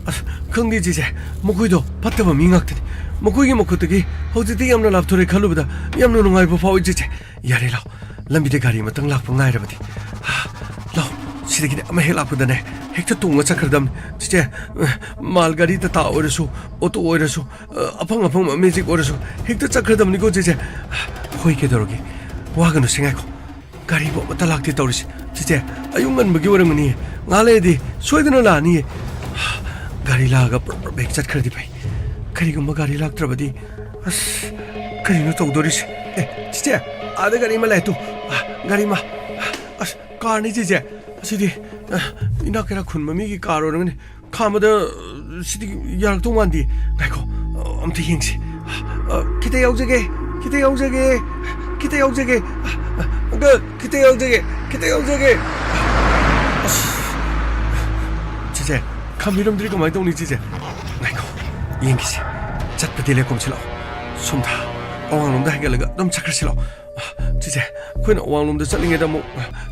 ꯑꯁ, ꯈꯪꯗꯦ ꯆꯤꯆꯦ, ꯃꯈꯣꯏꯗꯣ ꯐꯠꯇꯕ ꯃꯤ ꯉꯥꯛꯇꯅꯤ꯫ ꯃꯈꯣꯏꯒꯤ ꯃꯈꯨꯠꯇꯒꯤ ꯍꯧꯖꯤꯛꯇꯤ ꯌꯥꯝꯅ ꯂꯥꯞꯊꯣꯔꯦ ꯈꯜꯂꯨꯕꯗ ꯌꯥꯝꯅ ꯅꯨꯡꯉꯥꯏꯕ ꯐꯥꯎꯏ ꯆꯤꯆꯦ꯫ ꯌꯥꯔꯦ, ꯂꯥꯎ, ꯂꯝꯕꯤꯗ ꯒꯥꯔꯤ ꯑꯃꯇꯪ ꯂꯥꯛꯄ ꯉꯥꯏꯔꯕꯗꯤ꯫ ꯂꯥꯎ, ꯁꯤꯗꯒꯤꯗꯤ ꯑꯃ ꯍꯦꯛ ꯂꯥꯛꯄꯗꯅꯦ ꯍꯦꯛꯇ ꯇꯣꯡꯉ ꯆꯠꯈ꯭ꯔꯗꯕꯅꯤ ꯆꯤꯆꯦ꯫ ꯃꯥꯜ ꯒꯥꯔꯤ ꯇꯇꯥ ꯑꯣꯏꯔꯁꯨ, ꯑꯣꯇꯣ ꯑꯣꯏꯔꯁꯨ, ꯑꯐꯪ ꯑꯐꯪꯕ ꯃꯦꯖꯤꯛ ꯑꯣꯏꯔꯁꯨ ꯍꯦꯛꯇ ꯆꯠꯈ꯭ꯔꯗꯕꯅꯤꯀꯣ ꯆꯤꯆꯦ꯫ ꯍꯣꯏ, ꯀꯩꯗꯧꯔꯒꯦ? ꯋꯥꯒꯅꯨꯁꯦ, ꯉꯥꯏꯈꯣ꯫ ꯒꯥꯔꯤꯕꯨ ꯑꯃꯠꯇ ꯂꯥꯛꯇꯦ ꯇꯧꯔꯤꯁꯦ꯫ ꯆꯤꯆꯦ, ꯑꯌꯨꯛ ꯉꯟꯕꯒꯤ ꯑꯣꯏꯔꯝꯒꯅꯤꯌꯦ꯫ ꯉꯥꯏꯍꯥꯛ ꯂꯩꯔꯗꯤ ꯁꯣꯏꯗꯅ ꯂꯥꯛꯑꯅꯤꯌꯦ꯫ ꯒꯥꯔꯤ ꯂꯥꯛꯑꯒ ꯄ꯭ꯔꯞ ꯄ꯭ꯔꯞ ꯍꯦꯛ ꯆꯠꯈ꯭ꯔꯗꯤ ꯐꯩ꯫ ꯀꯔꯤꯒꯨꯝꯕ ꯒꯥꯔꯤ ꯂꯥꯛꯇ꯭ꯔꯕꯗꯤ, ꯑꯁ, ꯀꯔꯤꯅꯣ ꯇꯧꯗꯣꯔꯤꯁꯦ? ꯑꯦ, ꯆꯤꯆꯦ, ꯑꯥꯗ ꯒꯥꯔꯤ ꯑꯃ ꯂꯥꯛꯑꯦ ꯇꯨ꯫ ꯑ, ꯒꯥꯔꯤ ꯑꯃ꯫ ꯑꯁ, ꯀꯥꯔꯅꯤ, ꯆꯦꯆꯦ꯫ ꯑꯁꯤꯗꯤ, ꯑ, ꯏꯅꯥꯛ ꯀꯩꯔꯥꯛ ꯈꯨꯟꯕ ꯃꯤꯒꯤ ꯀꯥꯔ ꯑꯣꯏꯔꯝꯒꯅꯤ꯫ ꯈꯥꯝꯕꯗ, ꯑ, ꯁꯤꯗꯤ ꯌꯥꯔꯛꯇꯧ ꯃꯥꯟꯗꯦ꯫ ꯉꯥꯏꯈꯣ, ꯑ, ꯑꯝꯇ ꯌꯦꯡꯁꯤ꯫ ꯑ, ꯈꯤꯇ ꯌꯥꯎꯖꯒꯦ, ꯈꯤꯇ ꯌꯥꯎꯖꯒꯦ, ꯈꯤꯇ ꯌꯥꯎꯖꯒꯦ꯫ ꯑ, ꯑ, ꯑꯪꯀꯜ, ꯈꯤꯇ ꯌꯥꯎꯖꯒꯦ, ꯈꯤꯇ ꯌꯥꯎꯖꯒꯦ꯫ ꯑꯁ, ꯆꯦꯆꯦ, ꯈꯥꯝꯕꯤꯔꯝꯗ꯭ꯔꯤ ꯀꯃꯥꯏꯅ ꯇꯧꯅꯤ, ꯆꯦꯆꯦ? ꯉꯥꯏꯈꯣ, ꯌꯦꯡꯈꯤꯁꯤ꯫ ꯆꯠꯄꯗꯤ ꯂꯦꯞꯀꯨꯝꯁꯤ ꯂꯥꯛꯑꯣ꯫ ꯁꯣꯝꯗ, ꯑꯋꯥꯡꯂꯣꯝꯗ ꯍꯥꯏꯒꯠꯂꯒ ꯑꯗꯨꯝ ꯆꯠꯈ꯭ꯔꯁꯤ ꯂꯥꯛꯑꯣ꯫ ꯆꯦꯆꯦ, ꯑꯩꯈꯣꯏꯅ ꯑꯋꯥꯡꯂꯣꯝꯗ ꯆꯠꯂꯤꯉꯩꯗ ꯑꯃꯨꯛ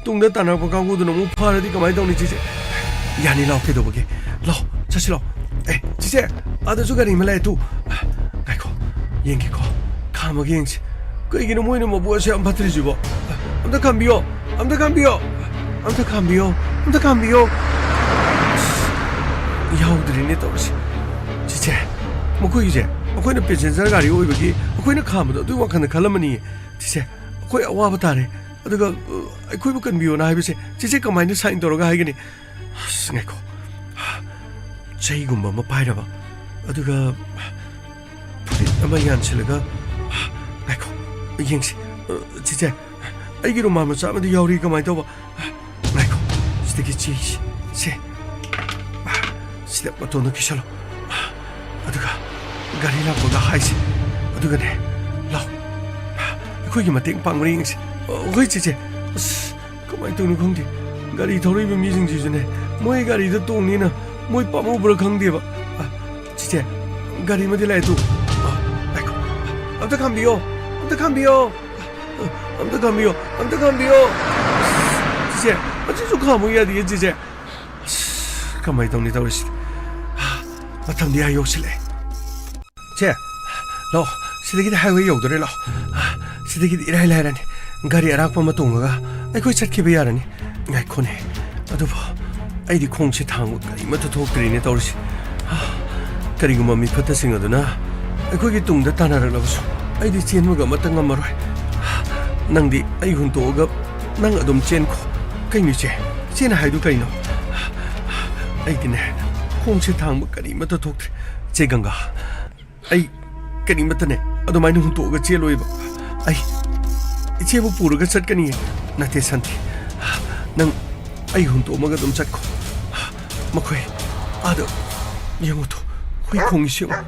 ꯇꯨꯡꯗ ꯇꯥꯟꯅꯔꯛꯄ ꯀꯥꯡꯕꯨꯗꯨꯅ ꯑꯃꯨꯛ ꯐꯥꯔꯗꯤ ꯀꯃꯥꯏꯅ ꯇꯧꯅꯤ, ꯆꯦꯆꯦ? ꯌꯥꯅꯤ, ꯂꯥꯎ, ꯀꯩꯗꯧꯕꯒꯦ? ꯂꯥꯎ, ꯆꯠꯁꯤ ꯂꯥꯎ꯫ ꯑꯦ, ꯆꯦꯆꯦ, ꯑꯥꯗꯁꯨ ꯒꯥꯔꯤ ꯑꯃ ꯂꯥꯛꯑꯦ ꯇꯨ꯫ ꯉꯥꯏꯈꯣ, ꯌꯦꯡꯒꯦꯀꯣ, ꯈꯥꯝꯃꯒ ꯌꯦꯡꯁꯤ꯫ ꯀꯩꯒꯤꯅꯣ ꯃꯣꯏꯅ ꯃꯕꯨꯛ ꯑꯁꯨꯛ ꯌꯥꯝ ꯐꯠꯇ꯭ꯔꯤꯁꯤꯕꯣ? ꯑꯝꯇ ꯈꯥꯝꯕꯤꯌꯣ, ꯑꯝꯇ ꯈꯥꯝꯕꯤꯌꯣ, ꯑꯝꯇ ꯈꯥꯝꯕꯤꯌꯣ, ꯑꯝꯇ ꯈꯥꯝꯕꯤꯌꯣ꯫ ꯑꯁ, ꯌꯥꯎꯗ꯭ꯔꯤꯅꯦ ꯇꯧꯔꯤꯁꯦ꯫ ꯆꯦꯆꯦ, ꯃꯈꯣꯏꯒꯤꯁꯦ ꯑꯩꯈꯣꯏꯅ ꯄꯦꯁꯦꯟꯖꯔ ꯒꯥꯔꯤ ꯑꯣꯏꯕꯒꯤ ꯑꯩꯈꯣꯏꯅ ꯈꯥꯝꯕꯗꯣ ꯑꯗꯨꯒꯤ ꯋꯥꯈꯜꯗ ꯈꯜꯂꯝꯃꯅꯤꯌꯦ꯫ ꯆꯦꯆꯦ, ꯑꯩꯈꯣꯏ ꯑꯋꯥꯕ ꯇꯥꯔꯦ꯫ ꯑꯗꯨꯒ, ꯑ, ꯑꯩꯈꯣꯏꯕꯨ ꯀꯟꯕꯤꯌꯣꯅ ꯍꯥꯏꯕꯁꯦ ꯆꯦꯆꯦ ꯀꯃꯥꯏꯅ ꯁꯥꯏꯟ ꯇꯧꯔꯒ ꯍꯥꯏꯒꯅꯤ? ꯑꯁ, ꯉꯥꯏꯈꯣ꯫ ꯆꯩꯒꯨꯝꯕ ꯑꯃ ꯄꯥꯏꯔꯕ, ꯑꯗꯨꯒ ꯐꯨꯔꯤꯠ ꯑꯃ ꯌꯥꯟꯁꯤꯜꯂꯒ, ꯉꯥꯏꯈꯣ, ꯌꯦꯡꯁꯤ꯫ ꯑ, ꯆꯦꯆꯦ, ꯑꯩꯒꯤ ꯔꯨꯃꯥꯜ ꯃꯆꯥ ꯑꯃꯗꯤ ꯌꯥꯎꯔꯤ, ꯀꯃꯥꯏꯅ ꯇꯧꯕ? ꯉꯥꯏꯈꯣ, ꯁꯤꯗꯒꯤ ꯆꯦꯁꯤ꯫ ꯁꯦ꯫ ꯁꯤꯗ ꯃꯇꯣꯟꯗꯣ ꯀꯤꯁꯜꯂꯣ꯫ ꯑꯗꯨꯒ ꯒꯥꯔꯤ ꯂꯥꯛꯄꯒ ꯍꯥꯏꯁꯤ꯫ ꯑꯗꯨꯒꯅꯦ, ꯂꯥꯎ꯫ ꯑꯩꯈꯣꯏꯒꯤ ꯃꯇꯦꯡ ꯄꯥꯡꯕ꯭ꯔꯥ ꯌꯦꯡꯁꯤ꯫ ꯍꯣꯏ, ꯆꯦꯆꯦ꯫ ꯑꯁ, ꯀꯃꯥꯏꯅ ꯇꯧꯅꯣ ꯈꯪꯗꯦ꯫ ꯒꯥꯔꯤ ꯊꯧꯔꯛꯏꯕ ꯃꯤꯁꯤꯡꯁꯤꯁꯨꯅꯦ, ꯃꯣꯏ ꯒꯥꯔꯤꯗ ꯇꯣꯡꯅꯤꯅ ꯃꯣꯏ ꯄꯥꯝꯃꯨꯕ꯭ꯔꯥ ꯈꯪꯗꯦꯕ꯫ ꯑ, ꯆꯦꯆꯦ, ꯒꯥꯔꯤ ꯑꯃꯗꯤ ꯂꯥꯛꯑꯦ ꯇꯨ꯫ ꯑ, ꯉꯥꯏꯈꯣ꯫ ꯑꯝꯇ ꯈꯥꯝꯕꯤꯌꯣ꯫ ꯑꯝꯇ ꯈꯥꯝꯕꯤꯌꯣ꯫ ꯑꯝꯇ ꯈꯥꯝꯕꯤꯌꯣ꯫ ꯑꯝꯇ ꯈꯥꯝꯕꯤꯌꯣ꯫ ꯆꯦꯆꯦ, ꯑꯁꯤꯁꯨ ꯈꯥꯝꯃꯨ ꯌꯥꯗꯤꯌꯦ, ꯆꯦꯆꯦ꯫ ꯑꯁ, ꯀꯃꯥꯏꯅ ꯇꯧꯅꯤ ꯇꯧꯔꯤꯁꯤꯗꯤ? ꯃꯇꯝꯗꯤ ꯑꯥ ꯌꯧꯁꯤꯜꯂꯛꯑꯦ꯫ ꯁꯦ, ꯂꯥꯛꯑꯣ, ꯁꯤꯗꯒꯤꯗꯤ ꯍꯥꯏꯋꯦ ꯌꯧꯗꯣꯔꯦ, ꯂꯥꯛꯑꯣ꯫ ꯁꯤꯗꯒꯤꯗꯤ ꯏꯔꯥꯏ ꯂꯥꯏꯔꯅꯤ꯫ ꯒꯥꯔꯤ ꯑꯔꯥꯛꯄ ꯑꯃ ꯇꯣꯡꯉꯒ ꯑꯩꯈꯣꯏ ꯆꯠꯈꯤꯕ ꯌꯥꯔꯅꯤ꯫ ꯉꯥꯏꯈꯣꯅꯦ, ꯑꯗꯨꯕꯨ ꯑꯩꯗꯤ ꯈꯣꯡꯁꯦ ꯊꯥꯡꯕ ꯀꯔꯤꯃꯠꯇ ꯊꯣꯛꯇ꯭ꯔꯤꯅꯦ ꯇꯧꯔꯤꯁꯦ꯫ ꯀꯔꯤꯒꯨꯝꯕ ꯃꯤꯐꯠꯇꯁꯤꯡ ꯑꯗꯨꯅ ꯑꯩꯈꯣꯏꯒꯤ ꯇꯨꯡꯗ ꯇꯥꯟꯅꯔꯛꯂꯕꯁꯨ ꯑꯩꯗꯤ ꯆꯦꯟꯕꯒ ꯑꯃꯠꯇ ꯉꯝꯃꯔꯣꯏ꯫ ꯅꯪꯗꯤ ꯑꯩ ꯍꯨꯟꯇꯣꯛꯑꯒ ꯅꯪ ꯑꯗꯨꯝ ꯆꯦꯟꯈꯣ꯫ ꯀꯩꯅꯣ ꯏꯆꯦ? ꯏꯆꯦꯅ ꯍꯥꯏꯗꯨ ꯀꯩꯅꯣ? ꯑꯩꯗꯤꯅꯦ, ꯈꯣꯡꯁꯦ ꯊꯥꯡꯕ ꯀꯔꯤꯃꯠꯇ ꯊꯣꯛꯇ꯭ꯔꯦ꯫ ꯏꯆꯦ ꯒꯪꯒꯥ, ꯑꯩ ꯀꯔꯤꯃꯠꯇꯅꯦ ꯑꯗꯨꯃꯥꯏꯅ ꯍꯨꯟꯇꯣꯛꯑꯒ ꯆꯦꯜꯂꯣꯏꯕ꯫ ꯑꯩ ꯏꯆꯦꯕꯨ ꯄꯨꯔꯒ ꯆꯠꯀꯅꯤꯌꯦ꯫ ꯅꯠꯇꯦ ꯁꯥꯟꯇꯤ, ꯅꯪ ꯑꯩ ꯍꯨꯟꯇꯣꯛꯑꯝꯃꯒ ꯑꯗꯨꯝ ꯆꯠꯈꯣ꯫ ꯃꯈꯣꯏ ꯑꯥꯗ ꯌꯦꯡꯉꯨ ꯇꯨ, ꯍꯨꯏ ꯈꯣꯡꯉꯤꯁꯤ ꯌꯦꯡꯉꯨ꯫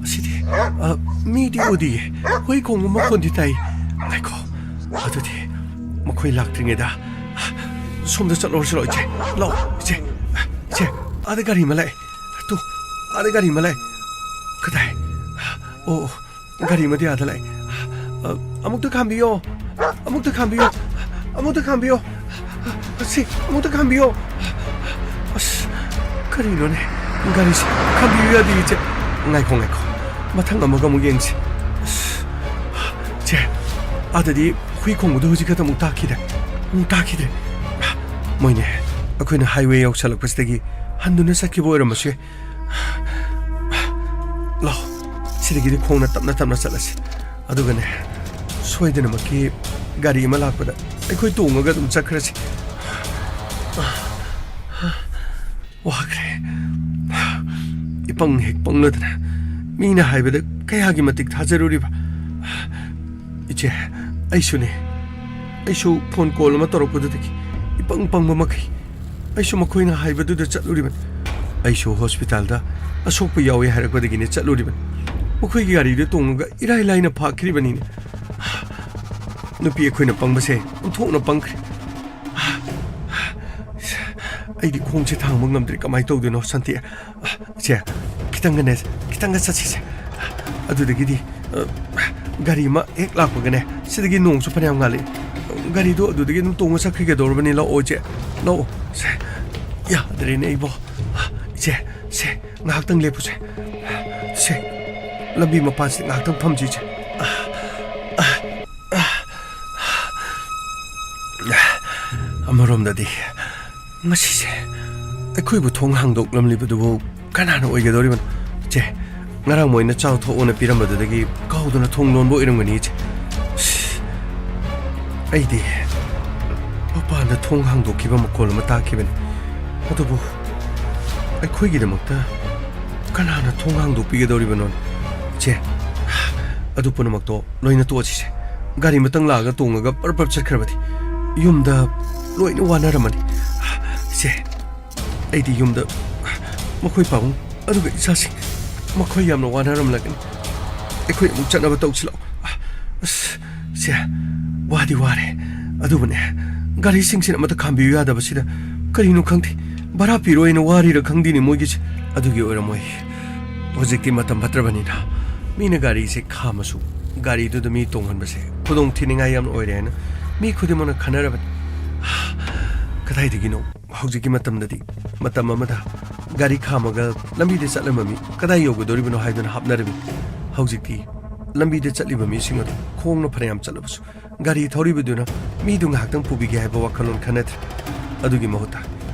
ꯑꯁꯤꯗꯤ, ꯑ, ꯃꯤꯗꯤ ꯎꯗꯤꯌꯦ꯫ ꯍꯨꯏ ꯈꯣꯡꯕ ꯃꯈꯣꯟꯗꯤ ꯇꯥꯏ꯫ ꯉꯥꯏꯈꯣ, ꯑꯗꯨꯗꯤ ꯃꯈꯣꯏ ꯂꯥꯛꯇ꯭ꯔꯤꯉꯩꯗ ꯁꯣꯝꯗ ꯆꯠꯂꯨꯔꯁꯤ ꯂꯥꯛꯑꯣ, ꯏꯆꯦ꯫ ꯂꯥꯛꯑꯣ, ꯏꯆꯦ꯫ ꯏꯆꯦ, ꯑꯥꯗ ꯒꯥꯔꯤ ꯑꯃ ꯂꯥꯛꯑꯦ꯫ ꯇꯨ, ꯑꯥꯗ ꯒꯥꯔꯤ ꯑꯃ ꯂꯥꯛꯑꯦ꯫ ꯀꯗꯥꯏ? ꯑꯣ, ꯑꯣ, ꯒꯥꯔꯤ ꯑꯃꯗꯤ ꯑꯥꯗ ꯂꯥꯛꯑꯦ꯫ ꯑ, ꯑꯃꯨꯛꯇ ꯈꯥꯝꯕꯤꯌꯣ꯫ ꯑꯃꯨꯛꯇ ꯈꯥꯝꯕꯤꯌꯣ꯫ ꯑꯃꯨꯛꯇ ꯈꯥꯝꯕꯤꯌꯣ꯫ ꯁꯤ, ꯑꯃꯨꯛꯇ ꯈꯥꯝꯕꯤꯌꯣ꯫ ꯑꯁ, ꯀꯔꯤꯅꯣꯅꯦ? ꯒꯥꯔꯤꯁꯦ ꯈꯥꯝꯕꯤꯌꯨ ꯌꯥꯗꯦ, ꯏꯆꯦ꯫ ꯉꯥꯏꯈꯣ, ꯉꯥꯏꯈꯣ꯫ ꯃꯊꯪ ꯑꯃꯒ ꯑꯃꯨꯛ ꯌꯦꯡꯁꯤ꯫ ꯑꯁ, ꯏꯆꯦ, ꯑꯥꯗꯗꯤ ꯍꯨꯏ ꯈꯣꯡꯕꯗꯣ ꯍꯧꯖꯤꯛ ꯈꯛꯇ ꯑꯃꯨꯛ ꯇꯥꯈꯤꯗ꯭ꯔꯦ꯫ ꯑꯃꯨꯛ ꯇꯥꯈꯤꯗ꯭ꯔꯦ꯫ ꯃꯣꯏꯅꯦ, ꯑꯩꯈꯣꯏꯅ highway ꯌꯧꯁꯜꯂꯛꯄꯁꯤꯗꯒꯤ ꯍꯟꯗꯨꯅ ꯆꯠꯈꯤꯕ ꯑꯣꯏꯔꯝꯕꯁꯨ ꯌꯥꯏ꯫ ꯂꯥꯎ, ꯁꯤꯗꯒꯤꯗꯤ ꯈꯣꯡꯅ ꯇꯞꯅ ꯇꯞꯅ ꯆꯠꯂꯁꯤ꯫ ꯑꯗꯨꯒꯅꯦ, ꯁꯣꯏꯗꯅꯃꯛꯀꯤ ꯒꯥꯔꯤ ꯑꯃ ꯂꯥꯛꯄꯗ ꯑꯩꯈꯣꯏ ꯇꯣꯡꯉꯒ ꯑꯗꯨꯝ ꯆꯠꯈ꯭ꯔꯁꯤ꯫ ꯋꯥꯈ꯭ꯔꯦ꯫ ꯏꯄꯪ ꯍꯦꯛ ꯄꯪꯂꯗꯅ ꯃꯤꯅ ꯍꯥꯏꯕꯗ ꯀꯌꯥꯒꯤ ꯃꯇꯤꯛ ꯊꯥꯖꯔꯨꯔꯤꯕ꯫ ꯏꯆꯦ, ꯑꯩꯁꯨꯅꯦ꯫ ꯑꯩꯁꯨ phone call ꯑꯃ ꯇꯧꯔꯛꯄꯗꯨꯗꯒꯤ ꯏꯄꯪ ꯄꯪꯕ ꯃꯈꯩ ꯑꯩꯁꯨ ꯃꯈꯣꯏꯅ ꯍꯥꯏꯕꯗꯨꯗ ꯆꯠꯂꯨꯔꯤꯕꯅꯤ꯫ ꯑꯩꯁꯨ hospitalꯗ ꯑꯁꯣꯛꯄ ꯌꯥꯎꯏ ꯍꯥꯏꯔꯛꯄꯗꯒꯤꯅꯦ ꯆꯠꯂꯨꯔꯤꯕꯅꯤ꯫ ꯃꯈꯣꯏꯒꯤ ꯒꯥꯔꯤꯗꯨ ꯇꯣꯡꯉꯒ ꯏꯔꯥꯏ ꯂꯥꯏꯅ ꯐꯥꯈꯤꯔꯤꯕꯅꯤꯅꯦ꯫ ꯅꯨꯄꯤ ꯑꯩꯈꯣꯏꯅ ꯄꯪꯕꯁꯦ ꯑꯣꯟꯊꯣꯛꯅ ꯄꯪꯈ꯭ꯔꯦ꯫ ꯑꯩꯗꯤ ꯈꯣꯡꯁꯦ ꯊꯥꯡꯕ ꯉꯝꯗ꯭ꯔꯦ, ꯀꯃꯥꯏꯅ ꯇꯧꯗꯣꯏꯅꯣ, ꯁꯥꯟꯇꯤ? ꯏꯆꯦ, ꯈꯤꯇꯪꯒꯅꯦ, ꯈꯤꯇꯪꯒ ꯆꯠꯁꯤꯁꯦ꯫ ꯑꯗꯨꯗꯒꯤꯗꯤ, ꯑ, ꯒꯥꯔꯤ ꯑꯃ ꯍꯦꯛ ꯂꯥꯛꯄꯒꯅꯦ, ꯁꯤꯗꯒꯤ ꯅꯣꯡꯁꯨ ꯐꯅꯌꯥꯝ ꯉꯥꯜꯂꯛꯑꯦ꯫ ꯒꯥꯔꯤꯗꯣ ꯑꯗꯨꯗꯒꯤ ꯑꯗꯨꯝ ꯇꯣꯡꯉ ꯆꯠꯈꯤꯒꯗꯧꯔꯕꯅꯤ꯫ ꯂꯥꯛꯑꯣ, ꯏꯆꯦ, ꯂꯥꯛꯑꯣ꯫ ꯁꯦ, ꯌꯥꯗ꯭ꯔꯦꯅꯦ ꯑꯩꯕꯣ꯫ ꯏꯆꯦ, ꯁꯦ, ꯉꯥꯏꯍꯥꯛꯇꯪ ꯂꯦꯞꯄꯨꯁꯦ꯫ ꯁꯦ, ꯂꯝꯕꯤ ꯃꯄꯥꯟꯁꯤꯗ ꯉꯥꯏꯍꯥꯛꯇꯪ ꯐꯝꯁꯤ, ꯏꯆꯦ꯫ ꯑꯃꯔꯣꯝꯗꯗꯤ ꯉꯁꯤꯁꯦ ꯑꯩꯈꯣꯏꯕꯨ ꯊꯣꯡ ꯍꯥꯡꯗꯣꯛꯂꯝꯂꯤꯕꯗꯨꯕꯨ ꯀꯅꯥꯅ ꯑꯣꯏꯒꯗꯧꯔꯤꯕꯅꯣ? ꯆꯦ, ꯉꯔꯥꯡ ꯃꯣꯏꯅ ꯆꯥꯎ ꯊꯣꯛꯑꯣꯅ ꯄꯤꯔꯝꯕꯗꯨꯗꯒꯤ ꯀꯥꯎꯗꯨꯅ ꯊꯣꯡ ꯂꯣꯟꯕ ꯑꯣꯏꯔꯝꯒꯅꯤ, ꯏꯆꯦ꯫ ꯑꯩꯗꯤ ꯃꯄꯥꯟꯗ ꯊꯣꯡ ꯍꯥꯡꯗꯣꯛꯈꯤꯕ ꯃꯈꯣꯜ ꯑꯃ ꯇꯥꯈꯤꯕꯅꯤ꯫ ꯑꯗꯨꯕꯨ ꯑꯩꯈꯣꯏꯒꯤꯗꯃꯛꯇ ꯀꯅꯥꯅ ꯊꯣꯡ ꯍꯥꯡꯗꯣꯛꯄꯤꯒꯗꯧꯔꯤꯕꯅꯣ? ꯆꯦ, ꯑꯗꯨ ꯄꯨꯝꯅꯃꯛꯇꯣ ꯂꯣꯏꯅ ꯇꯣꯛꯑꯁꯤꯁꯦ꯫ ꯒꯥꯔꯤ ꯃꯇꯪ ꯂꯥꯛꯑꯒ ꯇꯣꯡꯉꯒ ꯄꯔꯞ ꯄꯔꯞ ꯆꯠꯈ꯭ꯔꯕꯗꯤ꯫ ꯌꯨꯝꯗ ꯂꯣꯏꯅ ꯋꯥꯅꯔꯝꯃꯅꯤ꯫ ꯁꯦ, ꯑꯩꯗꯤ ꯌꯨꯝꯗ ꯃꯈꯣꯏ ꯄꯥꯕꯨꯡ ꯑꯗꯨꯒ ꯏꯆꯥꯁꯤꯡ ꯃꯈꯣꯏ ꯌꯥꯝꯅ ꯋꯥꯅꯔꯝꯂꯒꯅꯤ꯫ ꯑꯩꯈꯣꯏ ꯑꯃꯨꯛ ꯆꯠꯅꯕ ꯇꯧꯁꯤ ꯂꯥꯛꯑꯣ꯫ ꯑꯁ, ꯁꯦ, ꯋꯥꯗꯤ ꯋꯥꯔꯦ꯫ ꯑꯗꯨꯕꯨꯅꯦ, ꯒꯥꯔꯤꯁꯤꯡꯁꯤꯅ ꯑꯃꯠꯇ ꯈꯥꯝꯕꯤꯌꯨ ꯌꯥꯗꯕꯁꯤꯗ ꯀꯔꯤꯅꯣ ꯈꯪꯗꯦ꯫ ꯚꯔꯥ ꯄꯤꯔꯣꯏꯅ ꯋꯥꯔꯤꯔ ꯈꯪꯗꯦꯅꯦ ꯃꯣꯏꯒꯤꯁꯦ꯫ ꯑꯗꯨꯒꯤ ꯑꯣꯏꯔꯝꯃꯣꯏ꯫ ꯍꯧꯖꯤꯛꯇꯤ ꯃꯇꯝ ꯐꯠꯇ꯭ꯔꯕꯅꯤꯅ ꯃꯤꯅ ꯒꯥꯔꯤꯁꯦ ꯈꯥꯝꯃꯁꯨ ꯒꯥꯔꯤꯗꯨꯗ ꯃꯤ ꯇꯣꯡꯍꯟꯕꯁꯦ ꯈꯨꯗꯣꯡ ꯊꯤꯅꯤꯡꯉꯥꯏ ꯌꯥꯝꯅ ꯑꯣꯏꯔꯦ ꯍꯥꯏꯅ ꯃꯤ ꯈꯨꯗꯤꯡꯃꯛꯅ ꯈꯟꯅꯔꯕꯅꯤ꯫ ꯀꯗꯥꯏꯗꯒꯤꯅꯣ? ꯍꯧꯖꯤꯛꯀꯤ ꯃꯇꯝꯗꯗꯤ ꯃꯇꯝ ꯑꯃꯗ ꯒꯥꯔꯤ ꯈꯥꯝꯃꯒ ꯂꯝꯕꯤꯗ ꯆꯠꯂꯝꯕ ꯃꯤ ꯀꯗꯥꯏ ꯌꯧꯒꯗꯧꯔꯤꯕꯅꯣ ꯍꯥꯏꯗꯨꯅ ꯍꯥꯞꯅꯔꯝꯃꯤ꯫ ꯍꯧꯖꯤꯛꯇꯤ ꯂꯝꯕꯤꯗ ꯆꯠꯂꯤꯕ ꯃꯤꯁꯤꯡ ꯑꯗꯨ ꯈꯣꯡꯅ ꯐꯅꯌꯥꯝ ꯆꯠꯂꯕꯁꯨ ꯒꯥꯔꯤ ꯊꯧꯔꯤꯕꯗꯨꯅ ꯃꯤꯗꯨ ꯉꯥꯏꯍꯥꯛꯇꯪ ꯄꯨꯕꯤꯒꯦ ꯍꯥꯏꯕ ꯋꯥꯈꯜꯂꯣꯟ ꯈꯟꯅꯗ꯭ꯔꯦ꯫ ꯑꯗꯨꯒꯤ ꯃꯍꯨꯠꯇ